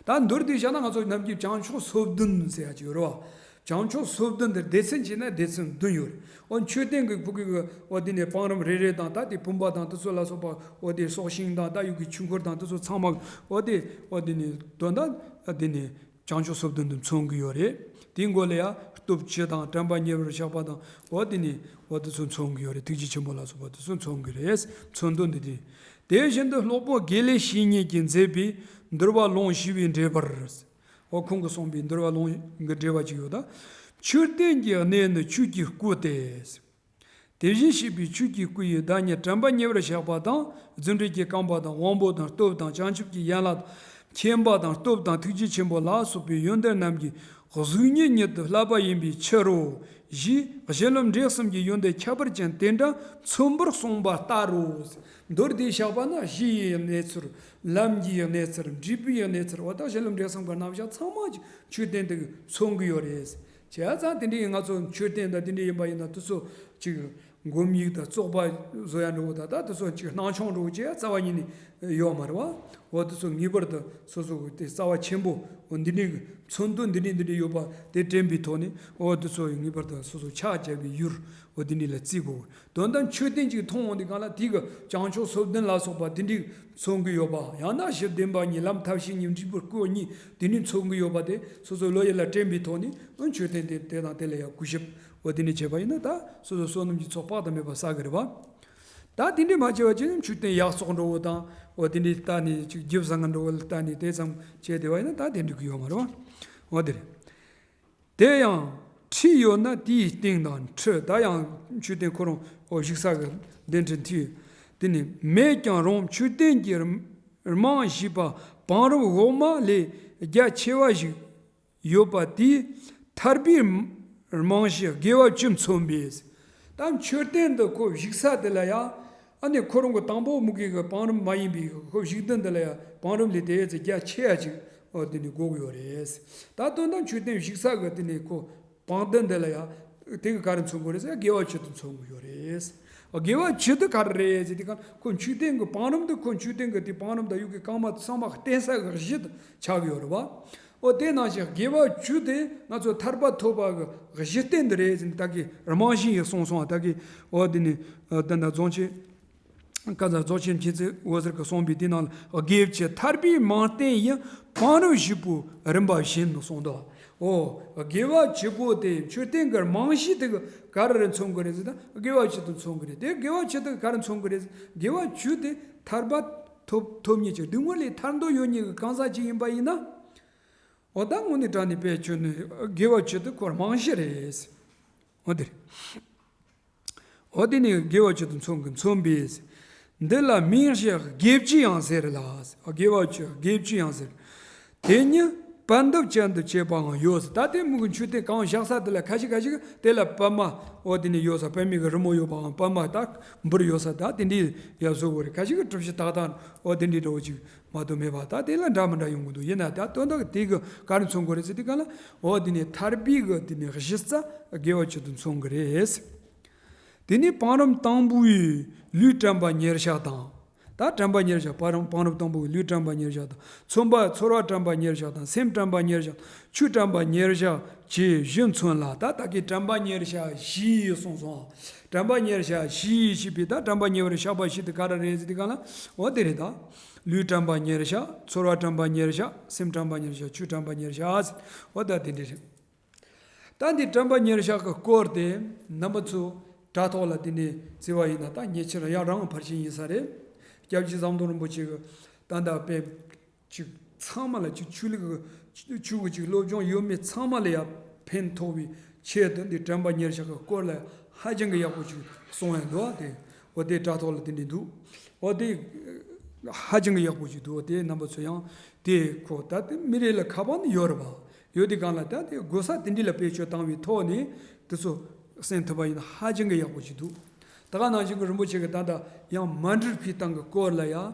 ད་མདོར་བསྡུས་བྱས་ན་ང་ཚོ་ནམ་རྒྱུན་བྱང་ཕྱོགས་སོ་བདུན་ཟེར་ཡ་ཅིག་ཡོད་རེད་བ། བྱང་ཕྱོགས་སོ་བདུན་དེར་སྡེ་ཚན་བྱས་ན་སྡེ་ཚན་བདུན་ཡོད་རེད། འོ་མཆོད་རྟེན་གྱི་ཕུག་གི་འོ་དེ་ནས་བང་རིམ་རེ་རེ་དང་། ད་དེ་བུམ་པ་དང་དེ་ཚོ་ལ་སོགས་པ། འོ་དེ་སྲོག་ཤིང་དང་། ད་ཡུལ་གྱི་ཆོས་འཁོར་དང་། དེ་ཚོ་ཚང་མ་འོ་དེ་འོ་དེ་ནས་དོན་དག་དེ་ནས་བྱང་ཕྱོགས་སོ་བདུན་དུ་མཚོན་གྱི་ཡོད་རེད། དེའི་མགོ་ལ་ཡ་སྟོབས་བཅུ་དང་། དྲན་པ་ཉེ་བར་བཞག་པ་དང་། འོ་དེ་ནས་འོ་དེ་ཚོ་མཚོན་གྱི་ཡོད་རེད། ཐུགས་རྗེ་ཆེན་པོ་ལ་སོགས་པ་དེ་ཚོ་མཚོན་གྱི་རེད། མཚོན་དོན་འདི་དེ། དེ་བཞིན་དུ་སློབ་དཔོན་དགེ་ལེགས་བཤེས་གཉེན་གྱིས་མཛད་པའི་འདུལ་བ་ལུང་ཞུ་བའི་འགྲེལ་པར། འོ་ཁོང་གིས་གསུངས་པའི་འདུལ་བ་ལུང་གི་འགྲེལ་པ་ཅིག་ཡོད་ད། མཆོད་རྟེན་གྱི་གནས་ནི་ཆོས་ཀྱི་སྐུ་སྟེ། དེ་བཞིན་གཤེགས་པའི་ཆོས་ཀྱི་སྐུ་ཡི་བདག་ཉིད་དྲན་པ་ཉེ་བར་བཞག་པ་དང་། རྫུ་འཕྲུལ་གྱི་རྐང་པ་དང་། དབང་པོ་དང་། སྟོབས་དང་། བྱང་ཆུབ་ཀྱི་ཡན་ལག་མཁྱེན་པ་དང་། སྟོབས་དང་། ཐུགས་རྗེ་ཆེན་པོ་ལ་སོགས་པའི་ཡོན་ཏན་རྣམས་ཀྱི་གཟུགས་བརྙན་ཉིད་དུ་བསླབ་པ་ཡིན་པའི་ཕྱིར་རོ། ཞེས་གཞི་ལམ་འབྲས་གསུམ་གྱི་ཡོན་ཏན་ཁྱད་པར་ཅན་དེ་འདྲ་མཚོན་པར་གསུངས་པ་ལྟར་རོ། མདོར་བསྡུས་བཞག་པ་ན་གཞི་ཡི་གནས་ཚུལ། ལམ་གྱི་གནས་ཚུལ། འབྲས་བུའི་གནས་ཚུལ། འོ་ད་གཞི་ལམ་འབྲས་གསུམ་གྱི་རྣམ་གཞག་ཚང་མ་མཆོད་རྟེན་དེ་མཚོན་གྱི་ཡོད་རེད། བྱས་ཙང་དེ་འདྲའི་ང་ཚོ་མཆོད་རྟེན་དང་དེ་འདྲ་ཡིན་པ་ཡིན་ན་དེ་ཚོ་ཅིག་སྒོམ་ཡིག་དང་བཙོག་པ་བཟོ་ཡ་འགྲོ་བ་དང་། ད་དེ་ཚོ་ཅིག་སྣང་ཆུང་འགྲོ་བ་ཅིག་རྩ་བ་ཉིད་ནས་ཡོད་མ་རེད་བ། འོ་དེ་ཚོ་ངེས་པར་དུ་སོ་སོ་གི་དེ་རྩ་བ་ཆེན་པོ། འོ་འདི་འདྲའི་མཚོན་དོན་འདི་འདྲའི་འདི་འདྲའི་ཡོད་པ་དེ་དྲན་པའི་ཐོག་ནས། འོ་དེ་ཚོ་ངེས་པར་དུ་སོ་སོ་ཕྱག་བྱ་བའི་ཡུལ། འོ་འདི་འདྲའི་ལ་བརྩི་དགོས། དོན་དག་མཆོད་རྟེན་ཅིག་མཐོང་འོང་དུས་སྒང་ལ་དེ་གི་བྱང་ཕྱོགས་སོ་བདུན་ལ་སོགས་པ་དེ་འདྲའི་མཚོན་གྱི་ཡོད་པ། ཡང་ན་གཞི་བདེན་པ་གཉིས། ལམ་ཐབས་ཤེས་གཉིས། འབྲས་བུ་སྐུ་གཉིས། དེ་འདྲའི་མཚོན་གྱི་ཡོད་པ་དེ་སོ་སོའི་བློ་ཡུལ་ལ་དྲན་པའི་ཐོག་ནས། འོ་མཆོད་རྟེན་དེ་དེ་དང་དེ་ལ་ཡང་གུས་ཞབས། འོ་དེ་འདྲ་བྱས་པ་ཡིན་ན་ད་སོ་སོའི་བསོད་ནམས་ཀྱི་ཚོགས་དཔག་ཏུ་མེད་པ་བསགས་ཀྱི་རེད་བ། ད་དེ་འདྲ་མ་བྱས་པ་བྱས་ན་མཆོད་རྟེན་ཡག་བཙོག་འགྲོ་བོ་དང་། འོ་དེ་འདྲ་ལྟ་ནས་ཅིག་རྒྱུ་བཟང་ང་འགྲོ་བོ་ལ་ལྟ་ནས་དེ་ཙམ་བྱས་བསྡད་པ་ཡིན་ན་ད་དེ་འགྲིག་གི་ཡོད་མ་རེད་བ། འོ་དེ་རེད། དེ་ཡང་ཁྲི་ཡོད་ན་དེའི་སྟེང་དང་ཁྲི། ད་ཡང་མཆོད་རྟེན་ཁོ་རང་འོ་བཞུགས་ས་གི་གདན་ཁྲི་མཐིལ། དེ་ནི་མེད་ཀྱང་རུང་། མཆོད་རྟེན་གྱི་རྨང་ཞེས་པ་བང་རིམ་འོག་མ་ལས་རྒྱ་ཆེ་བ་ཞིག་ཡོད་པ་དེས་ཐར་པའི་རྨང་གཞི་དགེ་བ་བཅུ་མཚོན་པས། ད་མཆོད་རྟེན་འདི་ཁོ་བཞུགས་ས་དེ་ལ་ཡང་། ཨ་ནི་ཁོ་རང་གི་དང་པོ་མུ་གེ་གི་བང་རིམ་མ་ཡིན་པའི་ཁོ་བཞུགས་གདན་འདི་ལ་ཡང་བང་རིམ་ལས་དེ་ཡས་ཙི་རྒྱ་ཆེ་ཡ་ཅིག་འོ་དེ་ནི་དགོས་ཀྱི་ཡོད་རེད། ད་དོན་དག་མཆོད་རྟེན་བཞུགས་ས་གི་དེ་ནི་ཁོ་བང་གདན་འདི་ལ་ཡང་དེ་གི་ག་རེ་མཚོན་དགོས་རེད་ཟེར། དགེ་བ་བཅུ་དེ་མཚོན་གྱི་ཡོད་རེད། དགེ་བ་བཅུ་དེ་ག་རེ་རེད་ཟེར་དུས་སྒང་ཁོ་མཆོད་རྟེན་གྱི་བང་རིམ་དེ། ཁོ་མཆོད་རྟེན་གྱི་དེ་བང་རིམ་དང་ཡུལ་གྱི་རྐང་པ་ཚང་མ་བརྟེན་ས་གི་གཞི་དེ་ཆགས་ཀྱི་ཡོད་རེད་བ། ཨོ་དེ་ནང་བཞིན་དགེ་བ་བཅུ་དེ་ང་ཚོ་ཐར་པ་ཐོབ་པ་གི་གཞི་རྟེན་དེ་རེད་ཟེར་ནས་ད་གི་རྨང་གཞི་ཡིན་གསུངས་སོང་བ། ད་གི་ཨོ་དེ་ནི་ད་ད་རྫོང་ཆེན། ག་ཚ་རྫོགས་ཆེན་མཁྱེན་བརྩེ་འོད་ཟེར་གྱིས་གསུངས་པའི་དེ་ནང་ལ། དགེ་བཅུ་ཐར་པའི་རྨང་རྟེན་ཡིན། བང་རིམ་བཞི་པོ་རིམ་པ་བཞིན་དུ་གསུངས་འདུག་ཨོ། དགེ་བ་བཅུ་པོ་དེ་མཆོད་རྟེན་གྱི་རྨང་གཞི་དེ་ག་ག་རེ་རེ་མཚོན་གྱི་རེད་ཟེར་ན། དགེ་བ་བཅུ་དེ་མཚོན་གྱི་རེད། དེ་དགེ་བ་བཅུ་དེ་ག་རེ་མཚོན་གྱི་རེད་ཟེར། དགེ་བ་བཅུ་དེ་ཐར་པ་ཐོབ་ཐོབ་ཉིད་ཀྱི་སྡུག་བསྔལ་ལས་ཐར་འདོད་ཡོད་མཁན་གྱི་གང་ཟག་ཅིག་ཡིན་པ་ཡིན་ན། ཨོ་ད་དངོས་གནས་དྲང་གནས་དཔེ་བཅུ་ནི་དགེ་བ་བཅུ་དེ་ཁོ་རྨང་གཞི་རེད། ཨོ་དེ་རེད། འོ་དེ་ནི་དགེ་བ་བཅུ་དང་མཚོན་གྱི་མཚོན་པས། འདི་ལ་མིང་བཞི་དགེ་བཅུ་ཡང་ཟེར་ལ། དགེ་བ་བཅུ་དགེ་བཅུ་ཡང་ཟེར། དེ་ཉིད་པད་འདབ་ཅན་དུ་བྱེད་པའང་ཡོད་ཟེར། ད་དེ་མོ་གི་མཆོད་རྟེན་གང་བཞག་ས་དེ་ལ་ཁ་ཤས་ཁ་ཤས་ཀྱིས་དེ་ལ་པད་མ། འོ་དེ་ནི་ཡོད་ས། པད་མའི་གི་རི་མོ་ཡོད་པའང་པད་མ་ད་འབུར་ཡོད་ས། ད་དེ་འདྲའི་ཡ་བཟོ་དགོས་རེད། ཁ་ཤས་ཀྱིས་གྲུ་བཞི་ཏག་ཏག། འོ་དེ་འདྲའི་འདྲ་བོ་ཅིག་མ་གཏོགས་མེད་པ། ད་དེ་ལ་འདྲ་མི་འདྲ་ཡོང་གི་འདུག་ཡིན་ན་ད་དོན་དག་དེ་གི་ག་རེ་མཚོན་གྱི་རེད་ཟེར་དུས་ག་ལ། འོ་དེ་ནི་ཐར་པའི་གི་དེ་ནི་གཞི་རྩ་དགེ་བ་བཅུ་དང་མཚོན་གྱི་རེད། དེ་ནས་བང་རིམ་དང་པོའི་ལུས་དྲན་པ་ཉེར་བཞག་དང་། ད་དྲན་པ་ཉེར་བཞག་བང་རིམ་བང་རིམ་དང་པོའི་ལུས་དྲན་པ་ཉེར་བཞག་དང་། ཚོར་བ་ཚོར་བ་དྲན་པ་ཉེར་བཞག་དང་། སེམས་དྲན་པ་ཉེར་བཞག་ཆོས་དྲན་པ་ཉེར་བཞག་བཅས་བཞི་མཚོན་ལ། ད་ད་གི་དྲན་པ་ཉེར་བཞག་བཞི་གསུངས་སོང་། དྲན་པ་ཉེར་བཞག་བཞི་ཞེས་པའི་ད་དྲན་པ་ཉེ་བར་བཞག་པ་བཞི་དེ་ག་རེ་རེད་ཟེར་དུས་ག་ལ། འོ་དེ་རེད་ད། ལུས་དྲན་པ་ཉེར་བཞག་ཚོར་བ་དྲན་པ་ཉེར་བཞག་སེམས་དྲན་པ་ཉེར་བཞག་ཆོས་དྲན་པ་ཉེར་བཞག་འོ་ད་དེ་འདྲ་རེད། ད་འདི་དྲན་པ་ཉེར་བཞག་གི་སྐོར་དེ་རྣམ་པ་ཚོ་དྲ་ཐོག་ལ་དེ་ནས་བརྩི་བ་ཡིན་ན། ད་ཉེ་ཆར་ཡང་རང་ཕར་ཕྱིན་ཡིན་ས་རེད། སྐྱབས་རྗེ་ཟམ་གདོང་རིན་པོ་ཆེ་གི་ད་ལྟ་དཔེ་ཅིག་ཚང་མ་ལ་ཅིག་ཆོས་ལུགས་ཀྱི་ཆོས་ཀྱི་ཅིག་སློབ་སྦྱོང་ཡོད་མེད་ཚང་མ་ལ་ཡང་ཕན་ཐོགས་པའི་ཆེད་དུ་འདི་དྲན་པ་ཉེར་བཞག་གི་སྐོར་ལ་ཧ་ཅང་གི་ཡག་པོ་ཅིག་གསུངས་ཡ་འདུག་ཨ། དེ་འོ་དེ་དྲ་ཐོག་ལ་དེ་འདྲ་འདུག་འོ་དེ་ཧ་ཅང་གི་ཡག་པོ་ཅིག་འདུག་འོ་དེ་རྣམ་པ་ཚོ་ཡང་དེ་ཁོ་ད་དེ་མི་རེ་ལ་ཁ་པར་ནི་ཡོད་རེད་པ། ཡོད་དུས་གང་ལ་ད་དེ་དགོས་ས་དེ་འདྲ་ལ་བེད་སྤྱོད་བཏང་བའི་ཐོག་ནས་དེ་ཚོ་གསན་ཐུབ་པ་ཡིན་ན་ཧ་ཅང་གི་ཡག་པོ་ཅིག་འདུག་ད་ག་ནང་བཞིན་གྱི་རིན་པོ་ཆེ་གི་ད་ལྟ་ཡང་མཎྜལ་ཕུལ་སྟངས་ཀྱི་སྐོར་ལ་ཡང་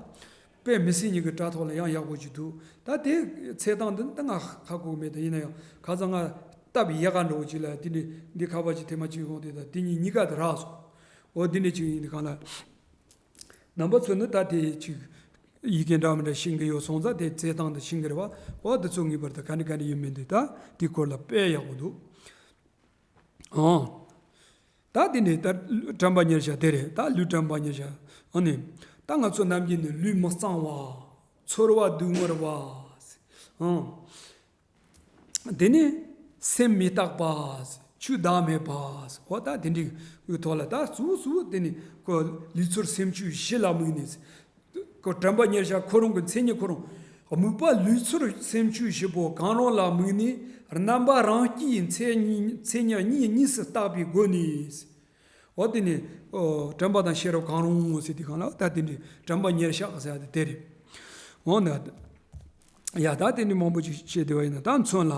དཔེ་མི་སྲིད་ཉིད་ཀྱི་དྲ་ཐོག་ལ་ཡང་ཡག་པོ་ཅིག་འདུག་ད་དེ་འཚོལ་སྟངས་འདི་ད་ང་ཧ་གོ་གི་མེད། ད་ཡིན་ན་ཡང་ཁ་སང་ང་སྟབས་ཡག་ག་འགྲོ་ཅིག་ལ་དེ་འདྲའི་འདི་ཁ་པར་ཅིག་ཐེངས་མ་གཅིག་ཡོང་དུས་ད་དེ་གཉིས་གཉིས་ཀ་དེ་རག་སོང་། འོ་འདི་འདྲ་ཅིག་ཡིན་དུས་གང་ལ། རྣམ་པ་ཚོ་ནི་ད་དེ་ཅིག་ཡི་གེ་འདྲ་མི་འདྲ་ཤེས་ཀྱི་ཡོད་སོང་ཙང་དེ་འཚོལ་སྟངས་དེ་ཤེས་ཀྱི་རེད་པ། འོ་དེ་ཚོ་ངེས་པར་དུ་ག་འདྲ་ག་འདྲ་ཡིན་མིན་དེ་ད་དེའི་སྐོར་ལ་དཔེ་ཡག་པོ་འདུག་ཨང་། ད་དེ་ནས་ད་དྲན་པ་ཉེར་བཞག་དེ་རེད། ད་ལུས་དྲན་པ་ཉེར་བཞག་ཨ་ནི། ད་ང་ཚོ་ནམ་རྒྱུན་ནས་ལུས་མི་གཙང་བ། ཚོར་བ་སྡུག་བསྔལ་བ། ཨང་། དེ་ནས་སེམས་མི་རྟག་པ། ཆོས་བདག་མེད་པ། འོ་ད་དེ་འདྲའི་ཐོག་ལ་ད་གཙོ་བོ་གཙོ་བོ་དེ་ནི་ཁོ་ལུས་ཚོར་སེམས་ཆོས་བཞི་ལ་དམིགས་ནས། ཁོ་དྲན་པ་ཉེར་བཞག་ཁོ་རང་གི་མཚན་ཉིད་ཁོ་རང་། དམིགས་པ་ལུས་ཚོར་སེམས་ཆོས་བཞི་པོ་གང་རུང་ལ་དམིགས་ནས་རྣམ་པ་རང་རྐྱའི་མཚན་ཉིད་མཚན་ཉིད་གཉིས་གཉིས་སུ་བརྟག་པའི་སྒོ་ནས། འོ་དེ་ནི་ཨོ་དྲན་པ་དང་ཤེས་རབ་གང་རུང་ཟེར་དུས་གང་ལ་ད་དེ་འདྲའི་དྲན་པ་ཉེར་བཞག་ཟེར་ཡ་དེ་དེ་རེད། འོ་ན། ཡ་ད་དེ་འདྲའི་མང་པོ་ཅིག་བཤད་བསྡད་པ་ཡིན་ན་ད་མཚོན་ལ།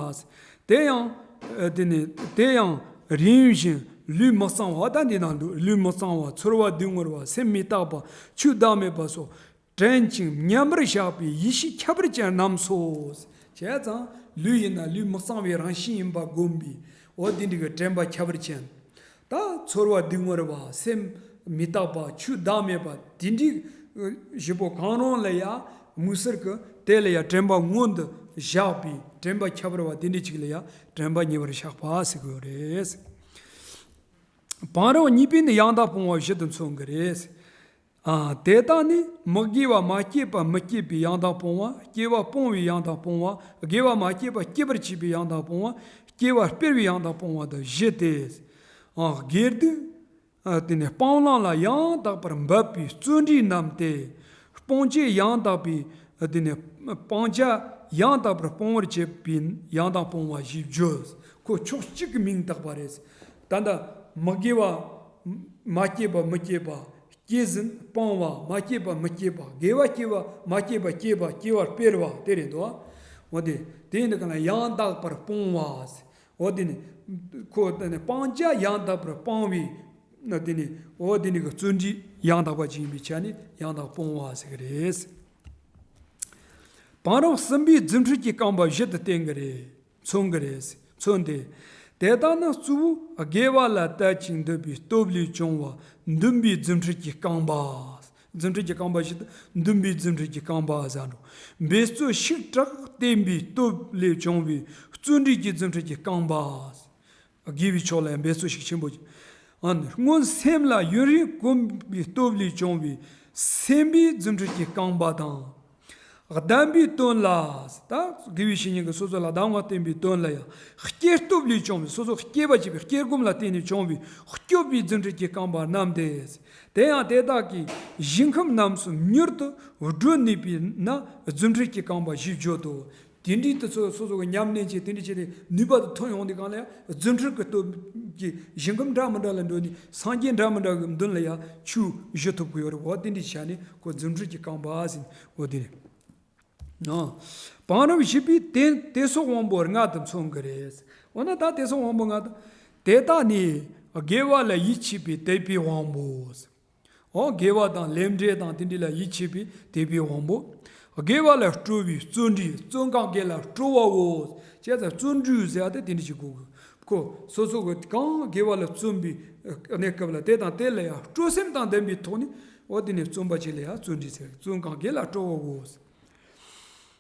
དེ་ཡང་། ཨ་དེ་ནི་དེ་ཡང་རིམ་བཞིན་ལུས་མི་གཙང་བ། ད་འདི་ནང་དུ་ལུས་མི་གཙང་བ། ཚོར་བ་སྡུག་བསྔལ་བ། སེམས་མི་རྟག་པ། ཆོས་བདག་མེད་པ་སོགས་དྲན་ཅིང་མཉམ་པར་བཞག་པའི་ཡེ་ཤེས་ཁྱད་པར་ཅན་རྣམས་སོ། བྱས་ཙང་ལུས་ཡིན་ན་ལུས་མི་གཙང་བའི་རང་བཞིན་ཡིན་པ་བསྒོམས་པའི་འོ་དེ་འདྲའི་གི་དྲན་པ་ཁྱད་པར་ཅན། ད་ཚོར་བ་སྡུག་བསྔལ་བ། སེམས་མི་རྟག་པ། ཆོས་བདག་མེད་པ། དེ་འདྲའི་བཞི་པོ་གང་རུང་ལ་ཡང་དམིགས་བསལ་གྱི་དེ་ལ་ཡང་དྲན་པ་མངོན་དུ་བཞག་པའི་དྲན་པ་ཁྱད་པར་བ་དེ་འདྲའི་ཅིག་ལ་ཡང་དྲན་པ་ཉེ་བར་བཞག་པ་ཟེར་གྱི་ཡོད་རེད། བང་རིམ་གཉིས་པས་ནི་ཡང་དག་སྤོང་བ་བཞི་དུ་མཚོན་གྱི་རེད། ཨ། དེ་དག་ནི་མི་དགེ་བ་མ་སྐྱེས་པ་མི་སྐྱེད་པའི་ཡང་དག་སྤོང་བ། སྐྱེ་བ་སྤོང་བའི་ཡང་དག་སྤོང་བ། དགེ་བ་མ་སྐྱེས་པ་སྐྱེད་པར་བྱེད་པའི་ཡང་དག་སྤོང་བ། སྐྱེ་བ་སྤེལ་བའི་ཡང་དག་སྤོང་བ་དང་བཞི་སྟེ། ཨ། དགེ་སྡིག་ཨ། དེ་ནས་སྤང་བླང་ལ་ཡང་དག་པར་འབད་པའི་བརྩོན་འགྲུས་རྣམས་ཏེ། སྤང་བྱ་ཡང་དག་པའི། ཨ། དེ་ནས་སྤང་བྱ་ཡང་དག་པར་སྤོང་བར་བྱེད་པའི་ཡང་དག་སྤོང་བ་ཞེས་བརྗོད། ཁོ་ཕྱོགས་གཅིག་གི་མིང་བཏགས་པ་རེད། ད་ལྟ་མི་དགེ་བ་མ་སྐྱེས་པ་མི་སྐྱེད་པ། སྐྱེས་ཟིན་སྤང་བ། མ་སྐྱེས་པ་མི་སྐྱེད་པ། དགེ་བ་སྐྱེས་པ་མ་སྐྱེས་པ་སྐྱེད་པ། སྐྱེ་བ་སྤེལ་བ་དེ་རེད་དོ། འོ་དེ་དེ་ཡིན་དུས་གང་ལ་ཡང་དག་པར་སྤོང་བ། འོ་དེ་ནི། ཁོ་དེ་ནི་སྤང་བྱ་ཡང་དག་པར་སྤང་བའི། ན་དེ་ནི་འོ་དེ་ནི་གི་བརྩོན་འགྲུས་ཡང་དག་པ་ཅིག་ཡིན་པའི་ཆ་ནས་ཡང་དག་སྤོང་བ་ཟེར་གི་རེད། བང་རིམ་གསུམ་པའི་རྫུ་འཕྲུལ་གྱིས་བསྐངས་པ་བཞི་དུ་བསྟན་གི་རེད། མཚོན་གི་རེད། མཚོན་ཏེ། དེ་དག་ནི་གཙོ་བོ་དགེ་བ་ལ་དད་ཅིང་འདུན་པའི་སྟོབས་ལས་བྱུང་བ་འདུན་པའི་རྫུ་འཕྲུལ་གྱིས་བསྐངས་པ། རྫུ་འཕྲུལ་གྱི་རྐང་པ་བཞི་དང་འདུན་པའི་རྫུ་འཕྲུལ་གྱི་རྐང་པ་ཟེར་འགྲོ། འབད་རྩོལ་ཤུགས་དྲག་བརྟན་པའི་སྟོབས་ལས་བྱུང་བའི་བརྩོན་འགྲུས་ཀྱི་རྫུ་འཕྲུལ་གྱི་རྐང་པ། དགེ་བའི་ཕྱོགས་ལ་ཡང་འབད་རྩོལ་ཤུགས་ཆེན་པོ། ཨ་ནི་སྔོན་སེམས་ལ་ཡུན་རིང་གོམས་པའི་སྟོབས་ལས་བྱུང་བའི་སེམས་པའི་རྫུ་འཕྲུལ་གྱི་རྐང་པ་དང་། བདེན་པའི་དོན་ལ། ད་དགེ་བའི་བཤེས་གཉེན་གྱིས་སོ་སོ་ལ་གདམས་ངག་བསྟན་པའི་དོན་ལ་ཡང་སྐྱེས་སྟོབས་ལས་བྱུང་བའི་སོ་སོ་སྐྱེས་པ་བྱས་པའི་སྐྱེས་སྒོམ་ལ་བརྟེན་ནས་བྱུང་བའི་སྐྱོབ་པའི་རྫུ་འཕྲུལ་གྱི་རྐང་པ་རྣམས་ཏེ། དེ་ཡང་དེ་དག་གི་ཞིང་ཁམས་རྣམས་སུ་མྱུར་དུ་བགྲོད་ནུས་པས་ན་རྫུ་འཕྲུལ་གྱི་རྐང་པ་ཞེས་བརྗོད་དོ། དེ་འདྲའི་དུས་ཚོད་སོ་སོ་གི་ཉམས་ལེན་བྱས་དེ་འདྲ་བྱས་ཏེ་ནུས་པ་དེ་ཐོན་ཡོང་དུས་གང་ལ་ཡང་རྫུ་འཕྲུལ་གྱི་སྟོབས་ཀྱིས་ཞིང་ཁམས་འདྲ་མི་འདྲ་ལ་འགྲོ་ནས་སངས་རྒྱས་འདྲ་མི་འདྲ་གི་མདུན་ལ་ཡང་ཆོས་ཞུ་ཐུབ་ཀྱི་ཡོད་རེད། འོ་དེ་འདྲའི་ཆ་ནས་ཁོ་རྫུ་འཕྲུལ་གྱི་རྐང་པ་ཟེར་འོ་དེ་རེད། ཨ། བང་རིམ་བཞི་པའི་དེ་དེ་སོགས་དབང་པོ་ལྔ་དུ་མཚོན་གྱི་རེད། འོ་ན་ད་དེ་སོགས་དབང་པོ་ལྔ་དང་། དེ་དག་ནི་དགེ་བ་ལ་ཡིད་ཆེས་པའི་དད་པའི་དབང་པོ། འོ་དགེ་བ་དང་ལས་འབྲས་དང་དེ་འདྲ་ལ་ཡིད་ཆེས་པའི་དད་པའི་དབང་པོ། དགེ་བ་ལ་སྤྲོ་བའི་བརྩོན་འགྲུས། བརྩོན་གང་དགེ་ལ་སྤྲོ་བའོ། བྱས་ཙང་བརྩོན་འགྲུས་ཟེར་ཡ་དེ་དེ་འདྲ་ཞིག་དགོས་གི། ཁོ་སོ་སོ་གི་གང་དགེ་བ་ལ་བརྩོན་པའི་གནས་སྐབས་ལ་དེ་དང་དེ་ལ་ཡང་སྤྲོ་སེམས་དང་ལྡན་པའི་ཐོག་ནས་འོ་དེ་ནས་བརྩོན་པ་བྱེད་ལ་ཡང་བརྩོན་འགྲུས་ཟེར། བརྩོན་གང་དགེ་ལ་སྤྲོ་བའོ།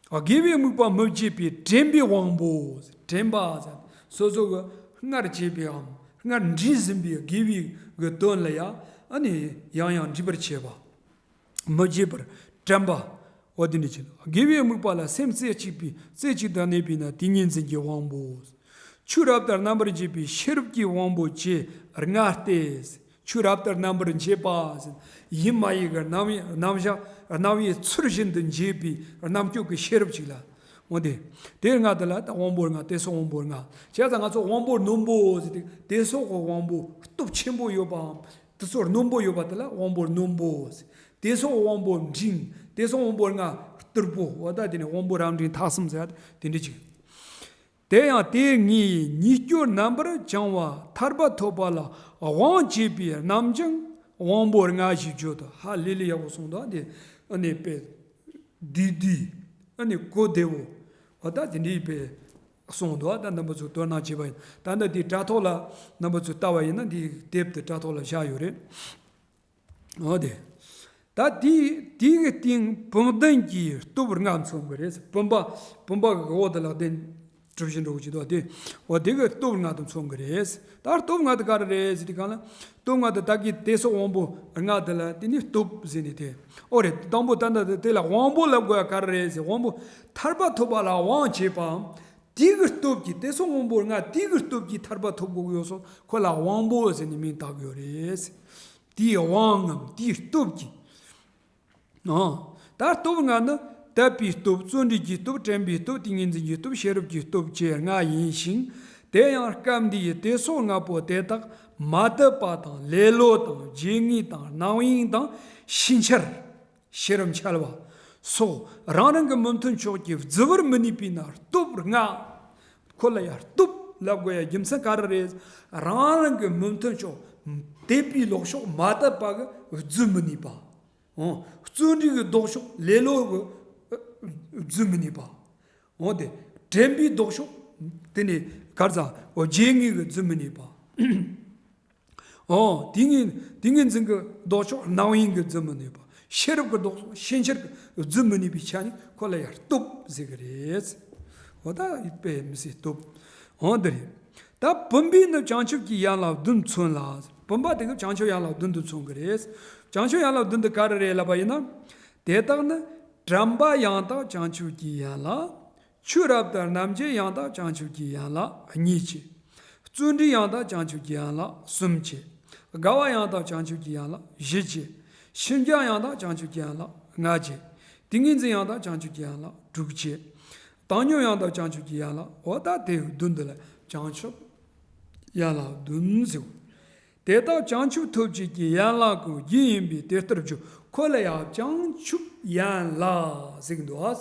དགེ་བའི་དམིགས་པ་མི་བརྗེད་པའི་དྲན་པའི་དབང་པོ། དྲན་པ་ཟེར། སོ་སོ་གི་སྔར་བྱས་པའམ་སྔར་འདྲིས་ཟིན་པའི་དགེ་བའི་གི་དོན་ལ་ཡང་ཨ་ནི་ཡང་ཡང་འདྲིས་པར་བྱེད་པ། མི་བརྗེད་པར་དྲན་པ། འོ་དེ་འདྲ་བྱེད། དགེ་བའི་དམིགས་པ་ལ་སེམས་རྩེ་གཅིག་པའི་རྩེ་གཅིག་ཏུ་གནས་པས་ན་ཏིང་ངེ་འཛིན་གྱི་དབང་པོ། ཆོས་རབ་ཏུ་རྣམ་པར་འབྱེད་པའི་ཤེས་རབ་ཀྱི་དབང་པོ་བཅས་ལྔ་སྟེ། ཆོས་རབ་ཏུ་རྣམ་པར་འབྱེད་པ་ཟེར། ཡིན་མ་ཡིན་གྱི་རྣམ་རྣམ་གཞག་རྣམ་དབྱེ་ཚུལ་བཞིན་དུ་འབྱེད་པའི་རྣམ་དཔྱོད་ཀྱི་ཤེས་རབ་ཅིག་ལ། འོ་དེ། དེ་ལྔ་དེ་ལ་ད་དབང་པོ་ལྔ། དེ་སོགས་དབང་པོ་ལྔ། བྱས་ཙང་ང་ཚོ་དབང་པོ་རྣོན་པོ་ཟེར་ཏེ་དེ་སོགས་ཀྱི་དབང་པོ་སྟོབས་ཆེན་པོ་ཡོད་པའམ་དེ་ཚོ་རྣོན་པོ་ཡོད་པ་དེ་ལ་དབང་པོ་རྣོན་པོ་ཟེར། དེ་སོགས་དབང་པོ་འབྲིང་། དེ་སོགས་དབང་པོ་ལྔ་སྟུར་པོ། འོ་ད་དེ་ནི་དབང་པོ་རབ་འབྲིང་ཐ་གསུམ་ཟེར་ཡ་དེ་འདྲ་ཅིག། དེ་ཡང་དེ་ལྔའི་ཉིས་སྐྱོར་རྣམ་པར་བྱང་བ་ཐར་པ་ཐོབ་པ་ལ་དབང་བྱེད་པའི་རྣམ་བྱང་དབང་པོ་ལྔ་ཞེས་བརྗོད་དོ། ཧ་ལས་ལས་ཡག་པོ་གསུངས་འདུག་དེ་ཨ་ནི་དཔེ་བསྡུས་བསྡུས་ཨ་ནི་གོ་བདེ་བོ། འོ་ད་དེ་འདྲའི་དཔེ་གསུངས་འདུག་ད་རྣམ་པ་ཚོས་དོ་སྣང་བྱས་པ་ཡིན། ད་ལྟ་དེའི་དྲ་ཐོག་ལ་རྣམ་པ་ཚོས་ལྟ་བ་ཡིན་ན་འདིའི་དེབ་དེ་དྲ་ཐོག་ལ་བཞག་ཡོད་རེད། འོ་དེ། ད་དེའི་དེའི་གི་སྟེང་བུམ་ལྡན་གྱི་སྟོབས་ལྔ་མཚོན་གི་རེད། བུམ་པ་བུམ་པ་གི་འོག་དེ་ལ་ལྡན་གྲུ་བཞི་འགྲོ་གི་འདུག་དེ། འོ་དེ་གི་སྟོབས་ལྔ་དང་མཚོན་གི་རེད། ད་སྟོབས་ལྔ་དེ་ག་རེ་རེད་ཟེར་དུས་གང་ལ། སྟོབས་ལྔ་དེ་ད་གི་དེ་སོགས་དབང་པོ་ལྔ་དེ་ལ་དེ་ནི་སྟོབས་ཟེར་ནི་དེ། འོ་རེད། དང་པོ་ད་ལྟ་དེ་ལ་དབང་པོ་ལབ་དགོས་ཡ་ག་རེ་རེད་ཟེར། དབང་པོ་ཐར་པ་ཐོབ་པ་ལ་དབང་བྱེད་པའམ། དེའི་གི་སྟོབས་ཀྱིས་དེ་སོགས་དབང་པོ་ལྔ་དེའི་གི་སྟོབས་ཀྱིས་ཐར་པ་ཐོབ་དགོས་ཀྱི་ཡོད་སོང་ཁོ་ལ་དབང་པོ་ཟེར་ནས་མིང་བཏགས་ཀྱི་ཡོད་རེད། དེའི་དབང་ངམ་དེའི་སྟོབས་ཀྱིས། ཨང་། ད་སྟོབས་ལྔ་ནི་དད་པའི་སྟོབས། བརྩོན་འགྲུས་ཀྱི་སྟོབས། དྲན་པའི་སྟོབས། ཏིང་ངེ་འཛིན་གྱི་སྟོབས། ཤེས་རབ་ཀྱི་སྟོབས་བཅས་ལྔ་ཡིན་ཞིང་། དེ་ཡང་སྐབས་འདིའི་དེ་སོགས་ལྔ་པོ་དེ་དག་མ་དད་པ་དང་ལེ་ལོ་དང་བརྗེད་ངས་དང་རྣམ་གཡེང་དང་ཕྱིན་ཆད། ཤེས་རབ་འཆལ་བ་སོགས་རང་རང་གི་མི་མཐུན་ཕྱོགས་ཀྱིས་བརྫི་བར་མི་ནུས་པས་ན་སྟོབས་ལྔ། ཁོ་ལ་ཡང་སྟོབས་ལབ་དགོས་ཡ་རྒྱུ་མཚན་ག་རེ་རེད། རང་རང་གི་མི་མཐུན་ཕྱོགས། དད་པའི་ལོག་ཕྱོགས་མ་དད་པ་གི་བརྫི་མི་ནུས་པ། འོ། བརྩོན་འགྲུས་ཀྱི་ལྡོག་ཕྱོགས་ལེ་ལོ་གི་བརྫི་མི་ནུས་པ། འོ་དེ། དྲན་པའི་ལྡོག་ཕྱོགས། དེ་ནི་གར་ཚ་འོ་བརྗེད་ངས་གི་བརྫི་མི་ནུས་པ། འོ། ཏིང་ངེ་ཏིང་ངེ་འཛིན་གྱི་ལྡོག་ཕྱོགས་རྣམ་གཡེང་གི་བརྫི་མི་ནུས་པ། ཤེས་རབ་ཀྱི་ལྡོག་ཕྱོགས་ཕྱིན་ཆད་ཀྱི་བརྫི་མི་ནུས་པའི་ཆ་ནས་ཁོ་ལ་ཡང་སྟོབས་ཟེར་གི་རེད། འོ་ད་ཡིད་པའི་མི་སྲིད་སྟོབས། འོ་འདི་རེད། ད་བུམ་པས་ནི་བྱང་ཆུབ་ཀྱི་ཡན་ལག་བདུན་མཚོན་ལ། བུམ་པ་དེ་གི་བྱང་ཆུབ་ཡན་ལག་བདུན་དུ་མཚོན་གི་རེད། བྱང་ཆུབ་ཡན་ལག་བདུན་དུ་ག་རེ་རེད་ལབ་པ་ཡིན་ན། དེ་དག་ནི་དྲན་པ་ཡང་དག་བྱང་ཆུབ་ཀྱི་ཡན་ལག་ཆོས་རབ་ཏུ་རྣམ་འབྱེད་ཡང་དག་བྱང་ཆུབ་ཀྱི་ཡན་ལག་གཉིས་ཀྱི། བརྩོན་འགྲུས་ཡང་དག་བྱང་ཆུབ་ཀྱི་ཡན་ལག་གསུམ་བཅས། དགའ་བ་ཡང་དག་བྱང་ཆུབ་ཀྱི་ཡན་ལག་བཞི་བཅས། ཕྱིར་འགྱངས་ཡང་དག་བྱང་ཆུབ་ཀྱི་ཡན་ལག་ལྔ་བཅས། ཏིང་ངེ་འཛིན་ཡང་དག་བྱང་ཆུབ་ཀྱི་ཡན་ལག་དྲུག་བཅས། བཏང་སྙོམས་ཡང་དག་བྱང་ཆུབ་ཀྱི་ཡན་ལག་འོ་ད་དེ་བདུན་འདི་ལ་བྱང་ཆུབ་ཡན་ལག་བདུན་ཟེར། དེ་དག་བྱང་ཆུབ་ཐོབ་བྱེད་ཀྱི་ཡན་ལག་གི་རྒྱུ་ཡིན་པས་དེ་ལྟར་བརྗོད། ཁོ་ལ་ཡང་བྱང་ཆུབ་ཡན་ལག་ཟེར་གི་འདུག་ཨ།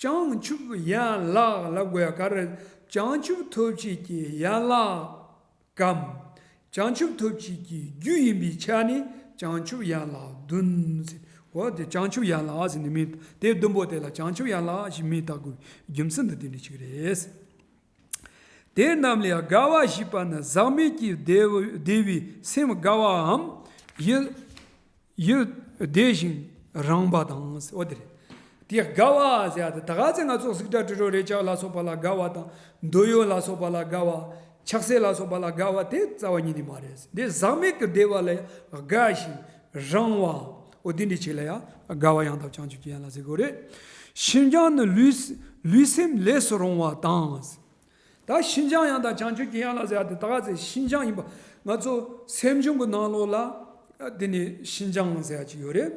བྱང་ཆུབ་ཡན་ལག་ལབ་དགོས་ཡ་ག་རེ། བྱང་ཆུབ་ཐོབ་བྱེད་ཀྱི་ཡན་ལག་གམ། བྱང་ཆུབ་ཐོབ་བྱེད་ཀྱི་རྒྱུ་ཡིན་པའི་ཆ་ནས་བྱང་ཆུབ་ཡན་ལག་བདུན་ཟེར། འོ་དེ་བྱང་ཆུབ་ཡན་ལག་ཟེར་ནས་མིང་དེ་བདུན་པོ་དེ་ལ་བྱང་ཆུབ་ཡན་ལག་ཞེས་མིང་བཏགས་དགོས་རྒྱུ་མཚན་འདི་དེ་འདྲ་ཅིག་རེད། དེ་རྣམས་ལས་དགའ་བ་ཞེས་པ་ནི་ཟག་མེད་ཀྱི་བདེ་བ་བདེ་བའི་སེམས་དགའ་བའམ་ཡིད་ཡིད་ བདེ་ཞིང་རངས་པ་དང་། འོ་དེ་རེད། དེ་དགའ་བ་ཟེར་ཡ་དེ་ད་ག་ཚོད་ང་ཚོ་གཟུགས་སྒྲ་དྲི་རོ་རེག་བྱ་ལ་སོགས་པ་ལ་དགའ་བ་དང་། འདོད་ཡོན་ལ་སོགས་པ་ལ་དགའ་བ། ཆགས་སྲེད་ལ་སོགས་པ་ལ་དགའ་བ་དེ་རྩ་བ་ཉིད་ནས་མ་རེད། འདི་ཟག་མེད་ཀྱི་བདེ་བ་ལ་དགའ་ཞིང་རངས་བ། འོ་དེ་འདྲ་ཅིག་ལ་ཡང་དགའ་བ་ཡང་དག་བྱང་ཆུབ་ཀྱི་ཡན་ལག་ཟེར་དགོས་རེད། ཤིན་སྦྱངས་ནི་ལུས། ལུས་སེམས་ལས་སུ་རུང་བ་དང་། ད་ཤིན་སྦྱངས་ཡང་དག་བྱང་ཆུབ་ཀྱི་ཡན་ལག་ཟེར་ཡ་དེ་ད་ག་ཚོད་ཤིན་སྦྱངས་ཡིན་པ། ང་ཚོ་སེམས་བྱུང་གི་ནང་ལོགས་ལ་དེ་ནི་ཤིན་སྦྱངས་ཟེར་ཡ་ཅིག་ཡོད་རེད།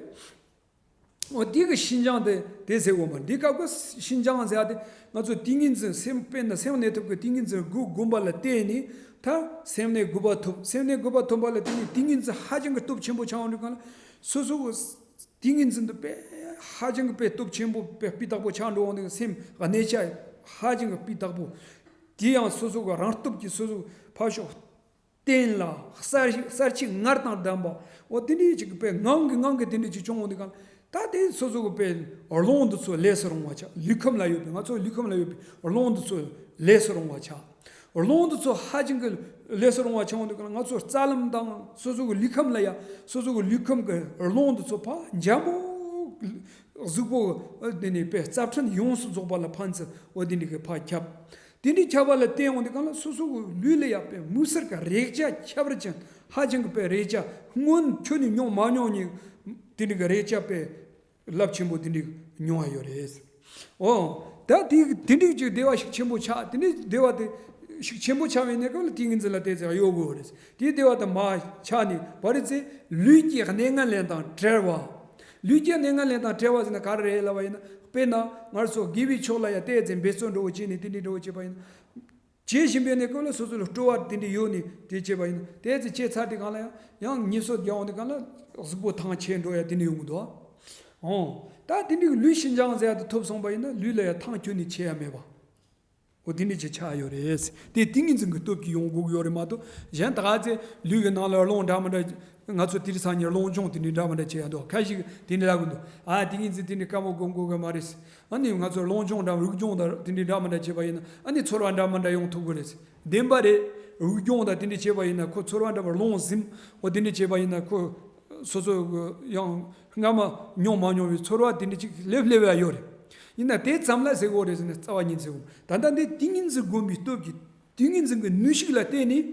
འོ་དེ་གི་ཤིན་སྦྱངས་དེ་དེ་ཟེར་འོང་བ། འདི་སྐབས་ཀྱི་ཤིན་སྦྱངས་ཟེར་ཡ་དེ་ང་ཚོ་ཏིང་ངེ་འཛིན་སེམས་དཔེར་ན་སེམས་གནས་ཐུབ་ཀྱི་ཏིང་ངེ་འཛིན་དགུ་བསྒོམ་པ་ལ་བརྟེན་ནས། ད་སེམས་གནས་དགུ་པ་ཐོབ། སེམས་གནས་དགུ་པ་ཐོབ་པ་ལ་བརྟེན་ནས་ཏིང་ངེ་འཛིན་ཧ་ཅང་གི་སྟོབས་ཆེན་པོ་ཆགས་འོང་དུས་གང་ལ་སོ་སོ་གི་ཏིང་ངེ་འཛིན་དེ་དཔེ་ཧ་ཅང་གི་དཔེ་སྟོབས་ཆེན་པོ་དཔེ་སྤུས་དག་པོ་ཆགས་འགྲོ་འོང་དུས། སེམས་གནས་ཆ་ཧ་ཅང་གི་སྤུས་དག་པོ། དེ་ཡང་སོ་སོ་གི་རང་སྟོབས་ཀྱིས་སོ་སོ་ཕར་ཕྱོགས་བརྟན་ལ་གསལ་གསལ་བྱེད་ལྔ་དང་ལྡན་པ། འོ་དེ་འདྲའི་ཅིག་དཔེ་ངང་གིས་ངང་གིས་དེ་འདྲ་ཅིག་བྱུང་འོང་དུས་གང་ལ། ད་དེ་སོ་སོ་གི་དཔེ་རླུང་འདི་ཚོ་ལས་སུ་རུང་བ་ཆགས། ལུས་ཁམས་ལ་ཡོད་པའི་ང་ཚོའི་ལུས་ཁམས་ལ་ཡོད་པའི་རླུང་འདི་ཚོ་ལས་སུ་རུང་བ་ཆགས། རླུང་འདི་ཚོ་ཧ་ཅང་གི་ལས་སུ་རུང་བ་ཆགས་འོང་དུས་གང་ལ། ང་ཚོ་རྩ་ལམ་དང་སོ་སོ་གི་ལུས་ཁམས་ལ་ཡ་སོ་སོ་གི་ལུས་ཁམས་ཀྱི་རླུང་འདི་ཚོ་ཕར་འཇམ་པོ་གཟུགས་པོ་དེ་ནས་དཔེ་རྩ་ཕྲན་ཡོངས་སུ་རྫོགས་པ་ལ་ཕན་ཚུན་འོ་དེ་འདྲ་གི་ཕར་ཁྱབ། དེ་འདྲའི་ཁྱབ་པ་ལ་བརྟེན་འོང་དུས་གང་ལ་སོ་སོ་གི་ལུས་ལ་ཡ་དཔེ་མུ་གསེར་གྱི་རེག་བྱ་ཁྱད་པར་ཅན། ཧ་ཅང་གི་དཔེ་རེག་བྱ་སྔོན་ཁྱོན་ནས་མྱོང་མ་མྱོང་ནས་དེ་འདྲ་གི་རེག་བྱ་དཔེ་རླབས་ཆེན་པོ་དེ་འདྲ་མྱོང་བ་ཡོད་རེད། འོ། ད་དེ་དེ་འདྲའི་ཅིག་བདེ་བ་ཤུགས་ཆེན་པོ་ཆགས། དེ་འདྲའི་བདེ་བ་དེ་ཤུགས་ཆེན་པོ་ཆགས་པའི་གནས་སྐབས་ལ་ཏིང་ངེ་འཛིན་ལ་ཏོག་ཙམ་གཡོ་དགོས་རེད། དེའི་བདེ་བ་དེ་མར་ཆག་ནས་བ་རེད་ཚེ་ལུས་ཀྱི་གནས་ངན་ལེན་དང་བྲལ་བ། ལུས་ཀྱི་གནས་ངན་ལེན་དང་བྲལ་བ་ཟེར་ན་ག་རེ་རེད་ལབ་པ་ཡིན་ན། དཔེར་ན་ང་ཚོ་དགེ་བའི་ཕྱོགས་ལ་ཡ་ཏོག་ཙམ་འབད་བརྩོན་འདྲ་བོ་བྱས་ནས་དེ་འདྲའི་འདྲ་བོ་བྱས་པ་ཡིན་ན། བྱེད་བཞིན་པའི་གནས་སྐབས་ལ་སོ་སོ་ལ་སྤྲོ་བ་དེ་འདྲ་ཡོད་ནས་དེ་བྱས་པ་ཡིན་ན། དེ་ཚེ་བྱས་ཚར་དུས་གང་ལ་ཡང་ཡང་ཉེས་གསོག་རྒྱག་འོང་དུས་གང་ལ་གཟུགས་པོ་ཐང་ཆད་འགྲོ་ཡ་དེ་འདྲ་ཡོང་གི་འདུག། འོ། ད་དེ་འདྲའི་ལུས་ཤིན་སྦྱངས་ཟེར་ཡ་དེ་ཐོབ་སོང་པ་ཡིན་ན་ལུས་ལ་ཡ་ཐང་ཁྱོན་ནས་ཆད་ཡ་མེད་པ། འོ་དེ་འདྲ་ཅིག་ཆགས་ཡོད་རེད། དེ་ཏིང་ངེ་འཛིན་གྱི་སྟོབས་ཀྱིས་ཡོང་དགོས་ཀྱི་ཡོད་རེད་མ་གཏོགས། གཞན་ད་ག་ཚོད་ལུས་ཀྱི་ནང་ལ་རླུང་འདྲ་མི་འདྲ། ང་ཚོ་དེང་སང་ཉིན་རླུང་སྦྱོང་དེ་འདྲ་འདྲ་མི་འདྲ་བྱེད་ཡ་འདུག། ཁ་ཤས་དེ་འདྲ་ལབ་གི་འདུག། ཨ་ཏིང་ངེ་འཛིན་དེ་འདྲ་དཀའ་མོ་སྒོམ་དགོས་གི་མ་རེད། ཨ་ནི་ང་ཚོ་རླུང་སྦྱོང་འདྲ་དབུགས་སྦྱོང་དང་དེ་འདྲ་འདྲ་མི་འདྲ་བྱས་པ་ཡིན་ན་ཨ་ནི་ཚོར་བ་འདྲ་མི་འདྲ་ཡོང་ཐུབ་གི་རེད། བདེན་པ་རེད། དབུགས་སྦྱོང་དང་དེ་འདྲ་བྱས་པ་ཡིན་ན་ཁོ་ཚོར་བ་འདྲ་བ་རླུང་ཟིན། འོ་དེ་འདྲ་བྱས་པ་ཡིན་ན་ཁོ་སོ་སོ་གི་ཡང་སྔ་མ་མྱོང་མ་མྱོང་བའི་ཚོར་བ་དེ་འདྲ་ཅིག་སླེབས་སླེབས་ཡ་ཡོད་རེད། ཡིན་ན་དེ་ཙམ་ལ་ཟེར་དགོས་རེད་ཟེར་ན་རྩ་བ་ཉིད་ཟེར་དགོས། ད་ལྟ་འདི་ཏིང་ངེ་འཛིན་སྒོམ་པའི་སྟོབས་ཀྱིས་ཏིང་ངེ་འཛིན་གྱི་ནུས་ཤུགས་ལ་བརྟེན་ནས།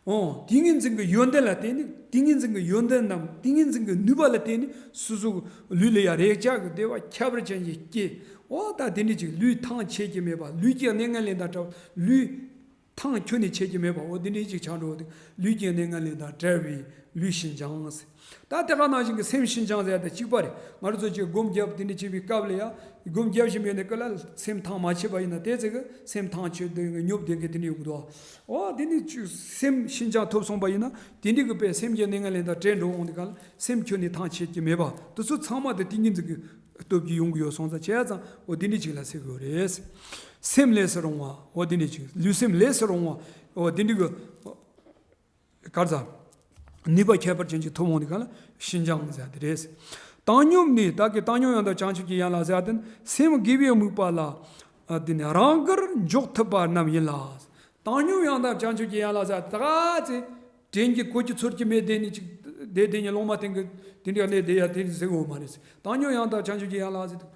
འོ། ཏིང་ངེ་འཛིན་གྱི་ཡོན་ཏན་ལ་བརྟེན་ནས། ཏིང་ངེ་འཛིན་གྱི་ཡོན་ཏན་ནམ་ཏིང་ངེ་འཛིན་གྱི་ནུས་པ་ལ་བརྟེན་ནས་སོ་སོ་གི་ལུས་ལ་ཡང་རེག་བྱ་གི་བདེ་བ་ཁྱད་པར་ཅན་ཞིག་སྐྱེ། འོ་ད་དེ་འདྲ་ཅིག་ལུས་ཐང་ཆད་ཀྱི་མེད་པ། ལུས་ཀྱི་གནས་ངན་ལེན་དང་བྲལ་བ། ལུས་ཐང་ཁྱོན་ནས་ཆད་ཀྱི་མེད་པ། འོ་དེ་འདྲ་ཅིག་ཆགས་འགྲོ་བ་དེ་ལུས་ཀྱི་གནས་ངན་ལེན་དང་བྲལ་བའི་ལུས་ཤིན་སྦྱངས། ད་དེ་ག་ནང་བཞིན་གྱི་སེམས་ཤིན་སྦྱངས་ཟེར་ཡ་དེ་གཅིག་པ་རེད། ང་རང་ཚོ་ཅིག་སྒོམ་རྒྱབ་དེ་འདྲ་བྱེད་པའི་སྐབས་ལ་ཡ། སྒོམ་རྒྱབ་བཞིན་པའི་གནས་སྐབས་ལ་སེམས་ཐང་མ་ཆད་པ་ཡིན་ན་དེ་ཚེ་གི་སེམས་ཐང་ཆད་དེ་ཉོབ་དེ་གི་དེ་འདྲ་ཡོང་གི་འདུག། འོ་དེ་འདྲ་ཅིག་སེམས་ཤིན་སྦྱངས་ཐོབ་སོང་པ་ཡིན་ན་དེ་འདྲ་གི་དཔེ་སེམས་ཀྱི་གནས་ངན་ལེན་དང་བྲལ་འགྲོ་འོང་དེ་ག་ལ་སེམས་ཁྱོན་ནས་ཐང་ཆད་ཀྱི་མེད་པ། དེ་ཚོ་ཚང་མ་དེ་ཏིང་ངེ་འཛིན་གྱི་སྟོབས་ཀྱིས་ཡོང་གི་ཡོད་སོང་ཙང་བྱས་ཙང་འོ་དེ་འདྲ་ཅིག་ལ་ཟེར་གི་ཡོད་རེད། སེམས་ལས་སུ་རུང་བ། འོ་དེ་འདྲ་ཅིག་ལུས་སེམས་ལས་སུ་རུང་བ། འོ་དེ་འདྲ་གི་གར་ཟ། ནུས་པ་ཁྱད་པར་ཅན་གྱི་ཐུན་མོང་དེ་ག་ལ་ཤིན་སྦྱངས་ཟེར་དེ་རེད། བཏང་སྙོམས་ནི་བདག་གིས་བཏང་སྙོམས་ཡང་དག་བྱང་ཆུབ་ཀྱི་ཡན་ལག་ཟེར་དེ་སེམས་དགེ་བའི་དམིགས་པ་ལ་ཨ་དེ་ནི་རང་དགར་འཇོག་ཐུབ་པ་རྣམས་ཡིན་ལ། བཏང་སྙོམས་ཡང་དག་བྱང་ཆུབ་ཀྱི་ཡན་ལག་ཟེར་ད་ག་ཚེ་དྲན་གྱི་གོ་གྱི་ཚོར་གྱི་མེད་དེ་ནི་ཅིག་དེ་དེ་ཉིད་ལོང་མ་བསྟན་གི་དེ་འདྲ་གནས་དེ་ཡ་དེ་ཟེར་འོ་མ་རེད། བཏང་སྙོམས་ཡང་དག་བྱང་ཆུབ་ཀྱི་ཡན་ལག་ཟེར་དུས།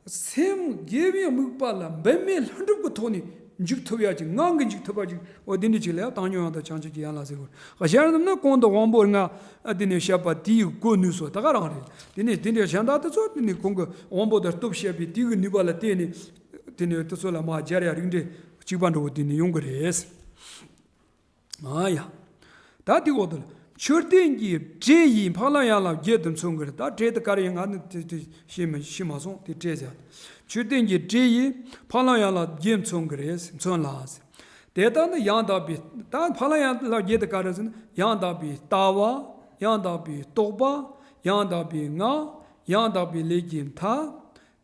སེམས་དགེ་བའི་དམིགས་པ་ལ་འབད་མེད་ལྷུན་གྲུབ་ཀྱི་ཐོག་ནས་འཇུག་ཐུབ་ཡ་ཅིག་ངང་གིས་འཇུག་ཐུབ་པ་ཅིག་འོ་དེ་འདྲ་ཅིག་ལ་ཡང་བཏང་སྙོམས་ཡང་དག་བྱང་ཆུབ་ཀྱི་ཡན་ལག་ཟེར་དགོས། གཞན་རྣམས་ནི་གོང་དུ་དབང་པོ་ལྔ་དེ་ནས་བཤད་པ་དེའི་གོ་ནུས་སོ་ད་ག་རང་རེད། དེ་ནས་དེ་འདྲ་གཞན་དག་དེ་ཚོ་དེ་ནས་གོང་གི་དབང་པོ་དང་སྟོབས་བཤད་པའི་དེའི་ནུས་པ་ལ་བརྟེན་ནས་དེ་ནས་དེ་ཚོ་ལ་མ་སྦྱར་ཡ་རིགས་འགྲེ་གཅིག་པ་འདྲ་བོ་དེ་ནས་ཡོང་གི་རེད། ཨ་ཡ། ད་དེ་འོག་ཏུ་ལ། མཆོད་རྟེན་གྱི་བྲེ་ཡིས་འཕགས་ལམ་ཡན་ལག་བརྒྱད་དུ་མཚོན་གྱི་རེད། ད་བྲེ་དེ་ག་རེ་ཡིན་ང་ནི་དེ་དེ་ཤེས་མི་ཤེས་མ་སོང་དེ་བྲེ་ཟེར། མཆོད་རྟེན་གྱི་བྲེ་ཡིས་འཕགས་ལམ་ཡན་ལག་བརྒྱད་མཚོན་གྱི་རེད། མཚོན་ལ། དེ་ལྟར་ན་ཡང་དག་པའི་ད་འཕགས་ལམ་ཡན་ལག་བརྒྱད་དེ་ག་རེ་ཟེར་ན་ཡང་དག་པའི་ལྟ་བ། ཡང་དག་པའི་རྟོག་པ། ཡང་དག་པའི་ངག་ཡང་དག་པའི་ལས་ཀྱི་མཐའ།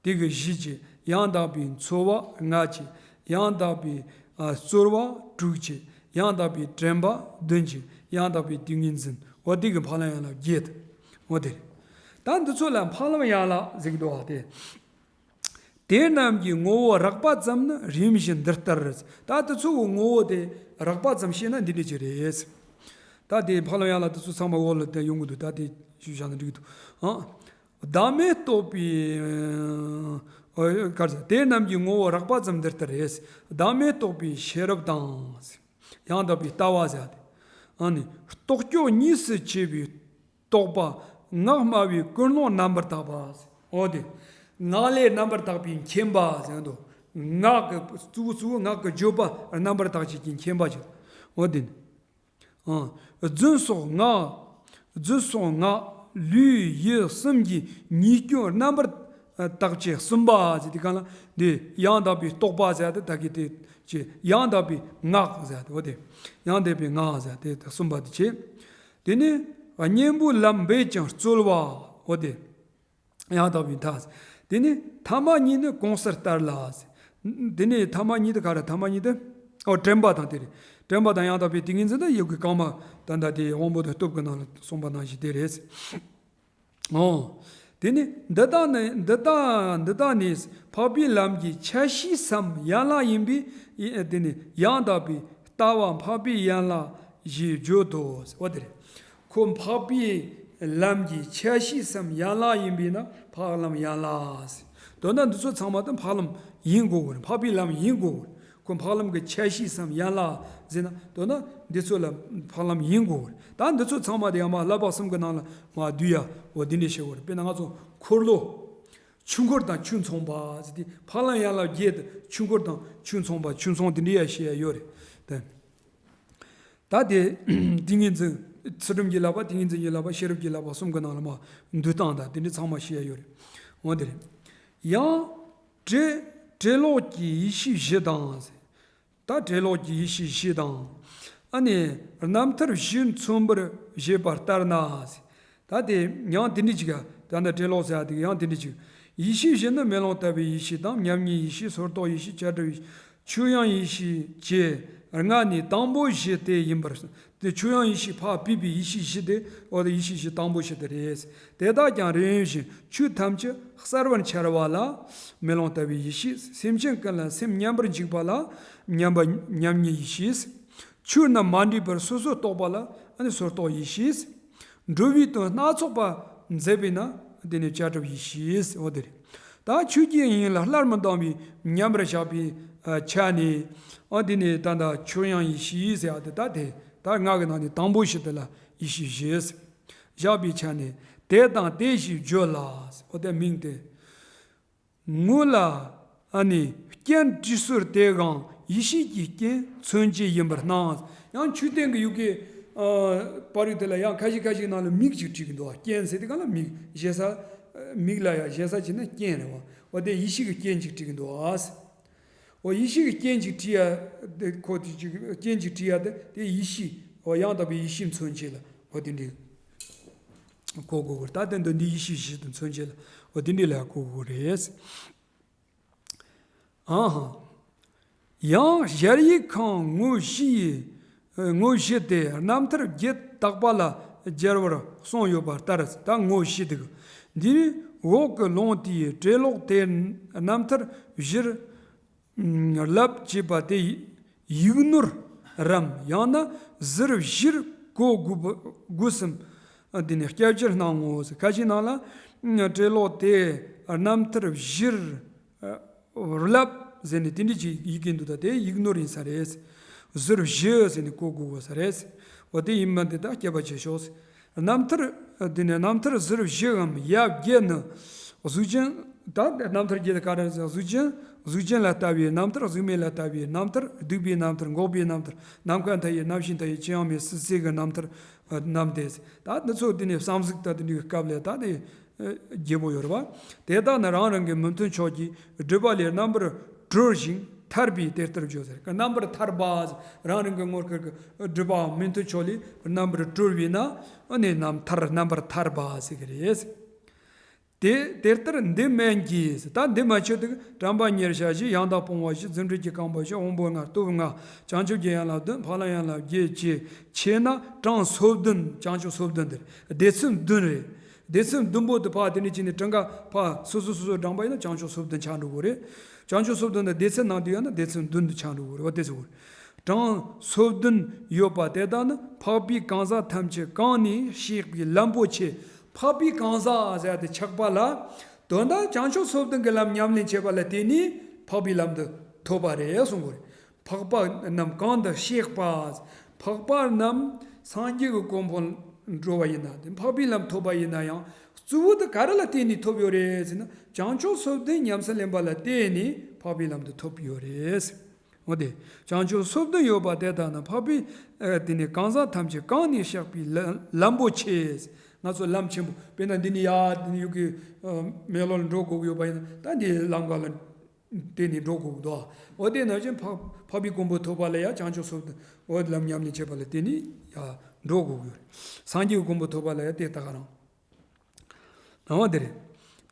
དེ་གི་བཞི་བཅས། ཡང་དག་པའི་འཚོ་བ་ལྔ་བཅས། ཡང་དག་པའི་ཨ་རྩོལ་བ་དྲུག་བཅས། ཡང་དག་པའི་དྲན་པ་བདུན་བཅས། ཡང་དག་པའི་ཏིང་ངེ་འཛིན། འོ་དེ་གི་འཕགས་ལམ་ཡན་ལག་བརྒྱད། འོ་དེ་རེད། ད་འདི་ཚོ་ལ་འཕགས་ལམ་ཡན་ལག་ཟེར་གི་འདུག་བ་དེ། དེ་རྣམས་ཀྱི་ངོ་བོ་རགས་པ་ཙམ་ནི་རིམ་བཞིན་འདི་ལྟར། ད་འདི་ཚོ་གི་ངོ་བོ་དེ་རགས་པ་ཙམ་ཤེས་ན་འདི་འདྲ་ཅིག་རེད། ད་དེ་འཕགས་ལམ་ཡན་ལག་འདི་ཚོ་ཚང་མ་འོག་ལ་དེ་ཡོང་གི་འདུག། ད་དེ་ ཞུས་བཞག་ན་འགྲིག་འདུག་ཨང་། བདག་མེད་རྟོགས་པའི། ཨ། ག་རེ་ཟེར། དེ་རྣམས་ཀྱི་ངོ་བོ་རགས་པ་ཙམ་འདི་ལྟར་རེད། བདག་མེད་རྟོགས་པའི་ཤེས་རབ་དང་། ཡང་དག་པའི་ལྟ་བ་ཟེར་ཏེ། ཨ་ནི་རྟོག་དཔྱོད་གཉིས་སུ་ཕྱེ་བའི་རྟོག་པ། ངག་སྨྲ་བའི་ཀུན་སློང་རྣམ་པར་དག་པ། འོ་དེ། ངག་ལས་རྣམ་པར་དག་པའི་མཁྱེན་པ་ཟེར་འདུག་ངག་གི་གཙོ་བོ་གཙོ་བོ་ངག་གི་བརྗོད་པ་རྣམ་པར་དག་བྱེད་ཀྱི་མཁྱེན་པ་ཞིག་འོ་དེ་ནི། ཨ། རྫུན་སོགས་ངག་རྫུན་སོགས་ངག་ལུས་ཡིད་གསུམ་གྱི་ཉེས་སྐྱོན་རྣམ་པར་དག་བྱེད་གསུམ་པ་ཟེར་དེ་གང་ལ། འདི་ཡང་དག་པའི་རྟོག་པ་ཟེར་ཏེ་ད་གི་དེ་ཅེ། ཡང་དག་པའི་ངག་ཟེར་ཏེ་འོ་དེ། ཡང་དག་པའི་ངག་ཟེར་ཏེ་གསུམ་པ་དེ་བྱེད། དེ་ནི་གཉེན་པོའི་ལམ་འབད་ཅིང་རྩོལ་བ། འོ་དེ། ཡང་དག་པའི་མཐའ། དེ་ནི་ཐ་མ་གཉིས་ནི་གང་ཟག་ལྟར་ལ། དེ་ནི་ཐ་མ་གཉིས་དེ་ག་རེ། ཐ་མ་གཉིས་དེ། ཨོ། དྲན་པ་དང་དེ་རེད། དྲན་པ་དང་ཡང་དག་པའི་ཏིང་ངེ་འཛིན་དང་ཡི་གེ་གོང་མ་ད་ལྟ་དེ་དབང་པོ་དང་སྟོབས་ཀྱི་ནང་ལ་གསུངས་པ་ནང་བཞིན་དེ་རེད། ཨོ། དེ་ནི་འདི་དག་ནི་འདི་དག་འདི་དག་ནི་འཕགས་པའི་ལམ་གྱི་ཆ་ཤས་སམ་ཡན་ལག་ཡིན་པས། དེ་ནི་ཡང་དག་པའི་ལྟ་བ་འཕགས་པའི་ཡན་ལག་ཞེས་བརྗོད་དོ། འོ་དེ་རེད། ཁོ་འཕགས་པའི་ལམ་གྱི་ཆ་ཤས་སམ་ཡན་ལག་ཡིན་པས་ན་འཕགས་ལམ་ཡན་ལག་ཟེར། དོན་དག་འདི་ཚོ་ཚང་མ་དེ་འཕགས་ལམ་ཡིན་དགོས་པ་རེད། འཕགས་པའི་ལམ་ཡིན་དགོས་པ་རེད། ཁོ་འཕགས་ལམ་གྱི་ཆ་ཤས་སམ་ཡན་ལག་ཟེར་ན་དོན་དག་འདི་ཚོ་ལ་འཕགས་ལམ་ཡིན་དགོས་པ་རེད། ད་འདི་ཚོ་ཚང་མ་དེ་ཡང་མ་བསླབ་པ་གསུམ་གྱི་ནང་ལ་མ་བསྡུས་ཡ། འོ་འདི་འདྲ་བཤད་དགོས་རེད། དཔེར་ན་ང་ཚོ་འཁོར་ལོ། ཆོས་འཁོར་དང་ཆོས་མཚུངས་པ་ཟེར་ཏེ་འཕགས་ལམ་ཡན་ལག་བརྒྱད་དེ་ཆོས་འཁོར་དང་ཆོས་མཚུངས་པ། ཆོས་མཚུངས་དེ་འདྲ་ཡ་བཤད་ཡ་ཡོད་རེད་དེ། ད་དེ་ཏིང་ངེ་འཛིན། ཚུལ་ཁྲིམས་ཀྱི་བསླབ་པ། ཏིང་ངེ་འཛིན་གྱི་བསླབ་པ། ཤེས་རབ་ཀྱི་བསླབ་པ་གསུམ་གྱི་ནང་ལ་མ་འདུས་སྟངས་དང་དེ་འདྲ་ཚང་མ་བཤད་ཡ་ཡོད་རེད། འོ་དེ་རེད། ཡང་བྲེ་བྲེ་ལོག་གི་ཡེ་ཤེས་བཞི་དང་ཟེར། ད་བྲེ་ལོག་གི་ཡེ་ཤེས་བཞི་དང་། ཨ་ནི་རྣམ་ཐར་བཞི་མཚོན་པར་བྱེད་པ་ལྟར་ན་ཟེར། ད་དེ་ཡང་དེ་འདྲ་ཅིག་ད་ནི་བྲེ་ལོག་ཟེར་ཡ་དེ་ཡང་དེ་འདྲ་ཅིག་ཡེ་ཤེས་བཞི་ནི་མེ་ལོང་ལྟ་བུའི་ཡེ་ཤེས་དང་། མཉམ་ཉིད་ཡེ་ཤེས། སོར་རྟོག་ཡེ་ཤེས། བྱ་གྲུབ་ཡེ་ཤེས། ཆོས་དབྱིངས་ཡེ་ཤེས་བཅས་ལྔ་ནི་དང་པོ་བཞི་དེ་ཡིན་པར། དེ་ཆོས་དབྱིངས་ཡེ་ཤེས་ཕར་ཕུད་པའི་ཡེ་ཤེས་བཞི་དེ། འོ་དེ་ཡེ་ཤེས་བཞི་དང་པོ་བཞི་དེ་རེད། དེ་དག་ཀྱང་རིམ་བཞིན་ཆོས་ཐམས་ཅད་གསལ་བར་འཆར་བ་ལ་མེ་ལོང་ལྟ་བུའི་ཡེ་ཤེས། སེམས་ཅན་ཀུན་ལ་སེམས་མཉམ་པར་འཇུག་པ་ལ་མཉམ་པ་མཉམ་ཉིད་ཡེ་ཤེས། ཆོས་རྣམས་མ་འདྲེས་པར་སོ་སོར་རྟོག་པ་ལ་ཨ་ནི་སོར་རྟོག་ཡེ་ཤེས། འགྲོ་བའི་དོན་སྣ་ཚོགས་པ་མཛད་པས་ན་དེ་ནི་བྱ་གྲུབ་ཡེ་ཤེས། འོ་དེ་རེད། ད་ཆོས་ཀྱི་དབྱིངས་ལ་སླར་མི་ལྡང་བའི་མཉམ་པར་བཞག་པའི་ཆ་ནས། ཨ་དེ་ནི་ད་ལྟ་ཆོས་དབྱིངས་ཡེ་ཤེས་ཟེར་ཡ་དེ། ད་དེ་ད་ལྔ་གི་ནང་ནས་དང་པོ་བཞི་དེ་ལ་ཡེ་ཤེས་བཞི་བཞག་པའི་ཆ་ནས། དེ་དང་དེ་བཞིན་བརྗོད་ལ། འོ་དེ་མིང་དེ། ངོ་ལ་ཨ་ནི་རྐྱེན་བྲིས་སྲོལ་དེའང་ཡེ་ཤེས་ཀྱི་རྐྱེན་མཚོན་བྱེད་ཡིན་པར་སྣང་། ཡང་ཆོས་ལྡན་གྱི་ཡུལ་གྱི་ཨ་པར་རིས་དེ་ལ་ཡང་ཁ་ཤས་ཁ་ཤས་ནང་ལ་མིག་ཅིག་བྲིས་ཀྱི་འདུག་རྐྱེན་ཟེར་དེ་ག་ལ་མིག་ཞེ་ས། མིག་ལ་ཡང་ཞེ་ས་བྱས་ན་རྐྱེན་རེད་བ། འོ་དེ་ཡེ་ཤེས་ཀྱི་རྐྱེན་ཅིག་བྲིས་ཀྱི་འདུག་འོ་ཡེ་ཤེས་ཀྱི་རྐྱེན་ཅིག་བྲིས་ཡ་དེ་ཁོ་དེ་ཅིག་རྐྱེན་ཅིག་བྲིས་ཡ་དེ་དེ་ཡེ་ཤེས། འོ་ཡང་དག་པའི་ཡེ་ཤེས་མཚོན་བྱེད་ལ་འོ་དེ་འདྲའི་གོ་དགོས་ཀྱི་རེད། ད་དེ་འདི་འདི་ཡེ་ཤེས་བཞི་དེ་མཚོན་བྱེད་ལ་འོ་དེ་འདྲའི་ལ་གོ་དགོས་ཀྱི་རེད། ཨ་ཧ། ཡང་གཞལ་ཡས་ཁང་ངོ་བཞི་ཡི་ངོ་བཞི་དེ་རྣམ་ཐར་བརྒྱད་དག་པ་ལ་སྦྱར་བར་གསུངས་ཡོད་པ་ལྟར། ད་ངོ་བཞི་དེ་གི་འདིའི་འོག་གི་ལུང་དེའི་བྲེ་ལོག་དེ་རྣམ་ཐར་བཞིར་བསླབ་ཅེས་པ་དེ་ཡིག་ནོར་རམ་ཡང་ན་ཟུར་བཞིར་གོ་དགོས་དགོས་སམ། འདི་ནི་སྐྱབས་ཕྱིར་སྣང་ངོ་ཟེར། ཁ་ཅིག་ནང་ལ་བྲེ་ལོག་དེ་རྣམ་ཐར་བཞིར་བསླབ་ཟེར་ནས་དེ་འདྲ་ཅིག་ཡི་གེ་འདུག་ད་དེ་ཡིག་ནོར་ཡིན་ས་རེད། ཟུར་བཞི་ཟེར་ནས་གོ་དགོས་དགོས་ས་རེད། འོ་དེ་ཡིན་མིན་དེ་དག་སྐྱོབ་པ་བྱེད་ཤོག་རྣམ་ཐར། དེ་ནས་རྣམ་ཐར་ཟུར་བཞི་འམ་ཡབ་བརྒྱད་ནི། གཟུགས་ཅན། ད་རྣམ་ཐར་བརྒྱད་དེ་ག་རེ་ཟེར། གཟུགས་ཅན། གཟུགས་ཅན་ལ་ལྟ་བའི་རྣམ་ཐར། གཟུགས་མེད་ལ་ལྟ་བའི་རྣམ་ཐར། སྡིག་པའི་རྣམ་ཐར། འགོག་པའི་རྣམ་ཐར། ནམ་མཁའ་མཐའ་ཡས། རྣམ་ཤེས་མཐའ་ཡས། ཅི་ཡང་མེད་སྲིད་ཚད་ཀྱི་རྣམ་ཐར་རྣམས་ཏེ། ད་འདི་ཚོ་དེ་ནས་བསམ་གཟིགས་ད་དེ་འདྲའི་སྐབས་ལ་ད་དེ་རྒྱས་པོ་ཡོད་རེད་བ། དེ་དག་ནི་རང་རང་གི་མི་མཐུན་ཕྱོགས་ཀྱི་སྒྲིབ་པ་ལས་རྣམ་པར་གྲོལ་ཞིང་ཐར་པས་དེ་ལྟར་བརྗོད་ཟེར། རྣམ་པར་ཐར་པ་ཟེར། རང་རང་གི་ངོ་སྐལ་གྱི་སྒྲིབ་པའམ་མི་མཐུན་ཕྱོགས་ལས་རྣམ་པར་གྲོལ་བས་ན་ཨ་ནི་རྣམ་ཐར། རྣམ་པར་ཐར་པ་ཟེར་གྱི་རེད། དེ་དེ་ལྟར་འདི་མན་གྱི་ཟེར། ད་འདི་མ་ཆོད་དུ་དྲན་པ་ཉེར་བཞག་བཞི། ཡང་དག་སྤོང་བ་བཞི། རྫུ་འཕྲུལ་གྱི་རྐང་པ་བཞི། དབང་པོ་ལྔ། སྟོབས་ལྔ། བྱང་ཆུབ་ཀྱི་ཡན་ལག་བདུན། འཕགས་ལམ་ཡན་ལག་བརྒྱད་བཅས་ཕྱེ་ན་གྲངས་སོ་བདུན། བྱང་ཆུབ་སོ་བདུན་དེ་རེད། སྡེ་ཚན་བདུན་རེད། སྡེ་ཚན་བདུན་པོ་དེ་ཕར་དེ་ནས་ཅི་ནས་གྲངས་ཀ་ཕར་སོ་སོ་སོ་སོ་བགྲངས་པ་ཡིན་ན་བྱང་ཆུབ་སོ་བདུན་ཆགས་འགྲོ་གི་རེད། བྱང་ཆུབ་སོ་བདུན་དེ་སྡེ་ཚན་ནང་དུ་ཡོད་ན་སྡེ་ཚན་བདུན་དུ་ཆགས་འགྲོ་གི་རེད་བ། དེ་ཚོ་གྲངས་སོ་བདུན་ཡོད་པ་དེ་དག་ནི་འཕགས་པའི་གང་ཟག་ཐམས་ཅད་གང་ནས་གཤེགས་པའི་ལམ་པོ་ཆེ། འཕགས་པའི་གང་ཟག་ཟེར་ཏེ་ཆགས་པ་ལ། དོན་དག་བྱང་ཆུབ་སོ་བདུན་གྱི་ལམ་ཉམས་ལེན་བྱས་པ་ལ་བརྟེན་ནས་འཕགས་པའི་ལམ་དུ་ཐོབ་པ་རེད་གསུང་གི་རེད། འཕགས་པ་རྣམས་གང་དུ་གཤེགས་པ། འཕགས་པ་རྣམས་སངས་རྒྱས་ཀྱི་གོ་འཕང་འགྲོ་བ་ཡིན་ན། དེ་འཕགས་པའི་ལམ་ཐོབ་པ་ཡིན་ན་ཡང་གཙོ་བོ་དེ་ག་རེ་ལ་བརྟེན་ནས་ཐོབ་ཡོད་རེད་ཟེར་ན། བྱང་ཆུབ་སོ་བདུན་ཉམས་སུ་ལེན་པ་ལ་བརྟེན་ནས་འཕགས་པའི་ལམ་དུ་ཐོབ་ཡོད་རེད། འོ་དེ། བྱང་ཆུབ་སོ་བདུན་ཡོད་པ་དེ་དག་ནི་འཕགས་པའི་ཨ་དེ་ནི་གང་ཟག་ཐམས་ཅད་གང་ནས་བཤགས་པའི་ལ་ལམ་པོ་ཆེ། ང་ཚོ་ལམ་ཆེན་པོ་དཔེར་ན་འདི་ནས་ཡར་འདི་ནས་ཡུལ་གྱི་ཨ་མེ་ལོང་ལ་འགྲོ་དགོས་ཀྱི་ཡོད་པ་ཡིན་ན། ད་འདི་ལམ་ཁ་ལ་དེ་ནས་འགྲོ་དགོས་ཀྱི་འདུག་འོ་དེ་ནང་བཞིན་འཕགས་འཕགས་པའི་གོ་འཕང་ཐོབ་པ་ལ་ཡང་བྱང་ཆུབ་སོ་བདུན་འོ་ལམ་ཉམས་ལེན་བྱེད་པ་ལ་བརྟེན་ནས་ཡར་འགྲོ་དགོས་ཀྱི་ཡོད་རེད། སངས་རྒྱས་ཀྱི་གོ་འཕང་ཐོབ་པ་ལ་ཡང་དེ་ལྟ་ག་རང་། འོ་དེ་རེད།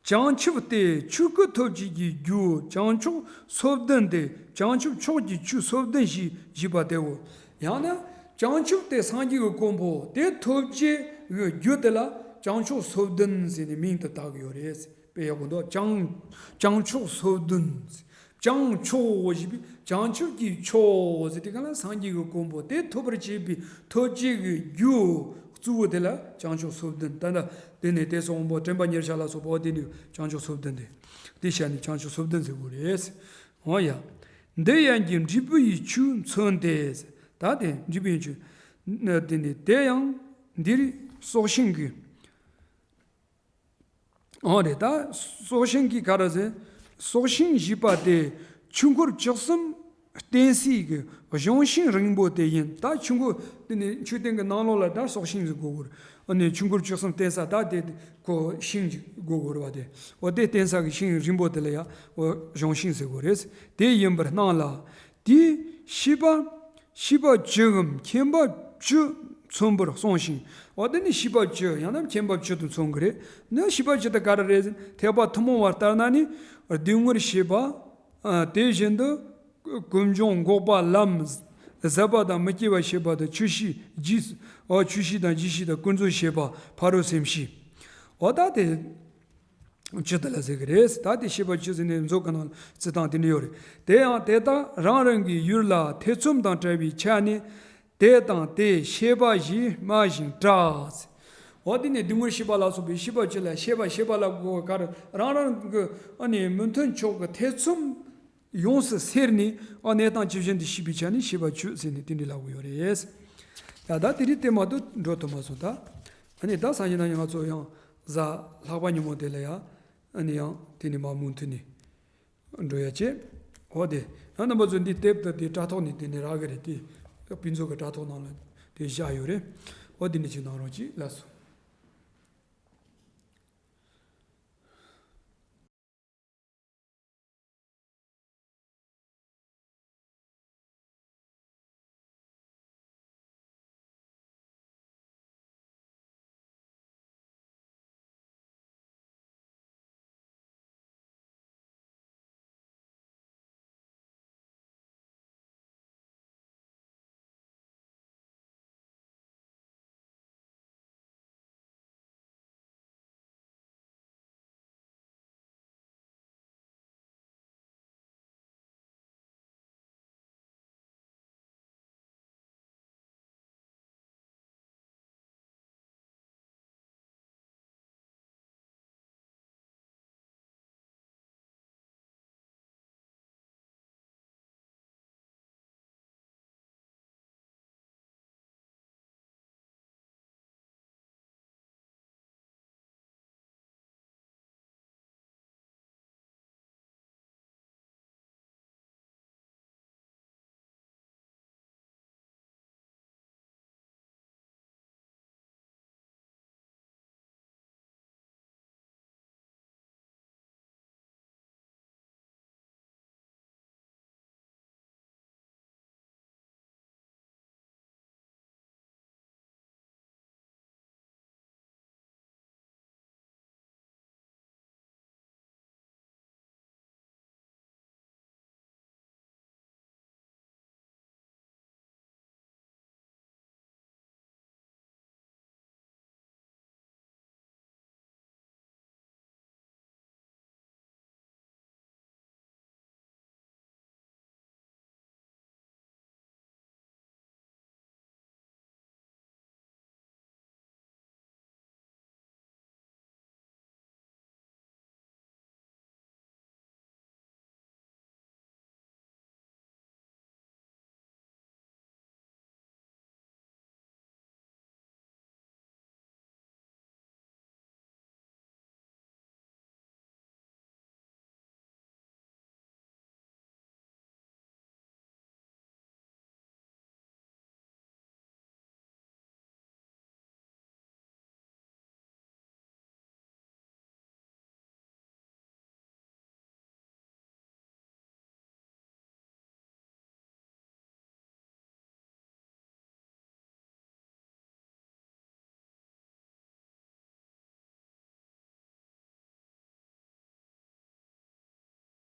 བྱང་ཆུབ་སྟེ་ཆོས་སྐུ་ཐོབ་བྱེད་ཀྱི་རྒྱུ་བྱང་ཕྱོགས་སོ་བདུན་ཏེ། བྱང་ཆུབ་ཕྱོགས་ཀྱི་ཆོས་སོ་བདུན་ཞེས་བགྱི་བ་དེའོ། ཡང་ན་བྱང་ཆུབ་སྟེ་སངས་རྒྱས་ཀྱི་གོ་འཕང་དེ་ཐོབ་བྱེད་ཀྱི་རྒྱུ་དེ་ལ་བྱང་ཕྱོགས་སོ་བདུན་ཟེར་ནས་མིང་དུ་བཏགས་ཀྱི་ཡོད་རེད། དཔེ་ཡག་པོ་འདུག་བྱང་བྱང་ཕྱོགས་སོ་བདུན། བྱང་ཕྱོགས་ཞེས་པའི་བྱང་ཆུབ་ཀྱི་ཕྱོགས་ཟེར་དེ་ག་ལ་སངས་རྒྱས་ཀྱི་གོ་འཕང་དེ་ཐོབ་པར་བྱེད་པའི་ཐོབ་བྱེད་ཀྱི་རྒྱུ་གཙོ་བོ་དེ་ལ་བྱང་ཕྱོགས་སོ་བདུན། ད་ལྟ་དེ་ནས་དེ་སོགས་དབང་པོ་དྲན་པ་ཉེར་བཞག་ལ་སོགས་པ་དེ་ནི་བྱང་ཕྱོགས་སོ་བདུན་ཏེ། དེ་བྱས་ནས་བྱང་ཕྱོགས་སོ་བདུན་ཟེར་དགོས་རེད། འོ་ཡ། འདི་ཡན་གྱི་འབྲས་བུ་ཡི་ཆོས་མཚོན་ཏེ། ད་དེ་འབྲས་བུ་ཡི་ཆོས་དེ་ནི་དེ་ཡང་འདིར་སྲོག་ཤིང་གི་འོ་རེད། ད་སྲོག་ཤིང་གི་ག་རེ་ཟེར། སྲོག་ཤིང་ཞེས་པ་དེ་ཆོས་འཁོར་བཅུ་གསུམ་བརྟེན་སའི་གི་གཞུང་ཤིང་རིང་པོ་དེ་ཡིན། ད་ཆོས་འཁོར་དེ་ནི་མཆོད་རྟེན་གྱི་ནང་ལོགས་ལ་ད་སྲོག་ཤིང་ཟེར་དགོས་གོ། ཨ་ནི་ཆོས་འཁོར་བཅུ་གསུམ་བརྟེན་ས་ད་དེ་ཁོ་ཤིང་ཟེར་དགོས་གོ་རེད་པ། དེ་འོ་དེ་བརྟེན་ས་གི་ཤིང་རིང་པོ་དེ་ལ་ཡ་འོ་གཞུང་ཤིང་ཟེར་དགོས་རེད། དེ་ཡིན་པར་སྣང་ལ། དེས་ཤེས་པ་ཤེས་པ་བཅུའམ་མཁྱེན་པ་བཅུ་མཚོན་པར་གསུངས་ཤིང་། འོ་དེ་ནི་ཤེས་པ་བཅུ་ཡང་ན་མཁྱེན་པ་བཅུ་དུ་མཚོན་གྱི་རེད། ནི་ཤེས་པ་བཅུ་དེ་ག་རེ་རེད་ཟེར་ན། ཐེག་པ་ཐུན་མོང་བ་ལྟར་ན་ནི་སྡུག་བསྔལ་ཤེས་པ། ཨ་དེ་བཞིན་དུ་ཀུན་འབྱུང་འགོག་པ་ལམ་ཟད་པ་དང་མི་སྐྱེ་བ་ཤེས་པ་དང་ཆོས་ཤེས་རྗེས། འོ་ཆོས་ཤེས་དང་རྗེས་ཤེས་དང་ཀུན་རྫོབ་ཤེས་པ་ཕ་རོལ་སེམས་ཤེས། འོ་ད་དེ། བཅུ་དེ་ལ་ཟེར་གི་རེད། ད་དེ་ཤེས་པ་བཅུ་ཟེར་ནས་མཛོད་ཀྱི་ནང་ལ་རྩི་སྟངས་དེ་འདྲ་ཡོད་རེད། དེ་ཡང་དེ་དག་རང་རང་གི་ཡུལ་ལ་ཐེ་ཚོམ་དང་བྲལ་བའི་ཆ་ནས་དེ་དང་དེ་ཤེས་པ་ཞེས་སྨྲ་ཞིང་བཀྲལ། འོ་དེ་ནས་སྡུག་བསྔལ་ཤེས་པ་ལ་སོགས་པའི་ཤེས་པ་བཅུ་ལ་ཤེས་པ་ཤེས་པ་ལ་གོ་བ་ག་རེ་རང་རང་གི་ཨ་ནི་མི་མཐུན་ཕྱོགས་ཀྱི་ཐེ་ཚོམ་ཡོངས་སུ་སེལ་ནས། ཨ་གནས་སྟངས་ཇི་བཞིན་དུ་ཤེས་པའི་ཆ་ནས་ཤེས་པ་བཅུ་ཟེར་ནས་དེ་འདྲ་ལབ་ཀྱི་ཡོད་རེད། ད་ད་དེ་རིང་དེ་མ་གཏོགས་འགྲོ་ཐུབ་མ་སོང་ད། ཨ་ནི་ད་སང་ཉིན་གནངས་ཉིན་ང་ཚོ་ཡང་གཟའ་ལྷག་པ་ཉིན་མོ་དེ་ལ་ཡ། ཨ་ནི་ཡང་དེ་ནས་མར་མུ་མཐུད་ནས་འགྲོ་ཡ་བྱེད། འོ་དེ་ཡང་རྣམ་པ་ཚོ་འདི་དེབ་དང་དེ་དྲ་ཐོག་ནས་དེ་ནས་རག་གི་རེད་དེ། དཔེ་མཛོད་ཀྱི་དྲ་ཐོག་ནང་ལ་དེ་བཞག་ཡོད་རེད། འོ་དེ་ནས་ཅིག་གནང་རོགས་གྱིས། ལགས་སོ།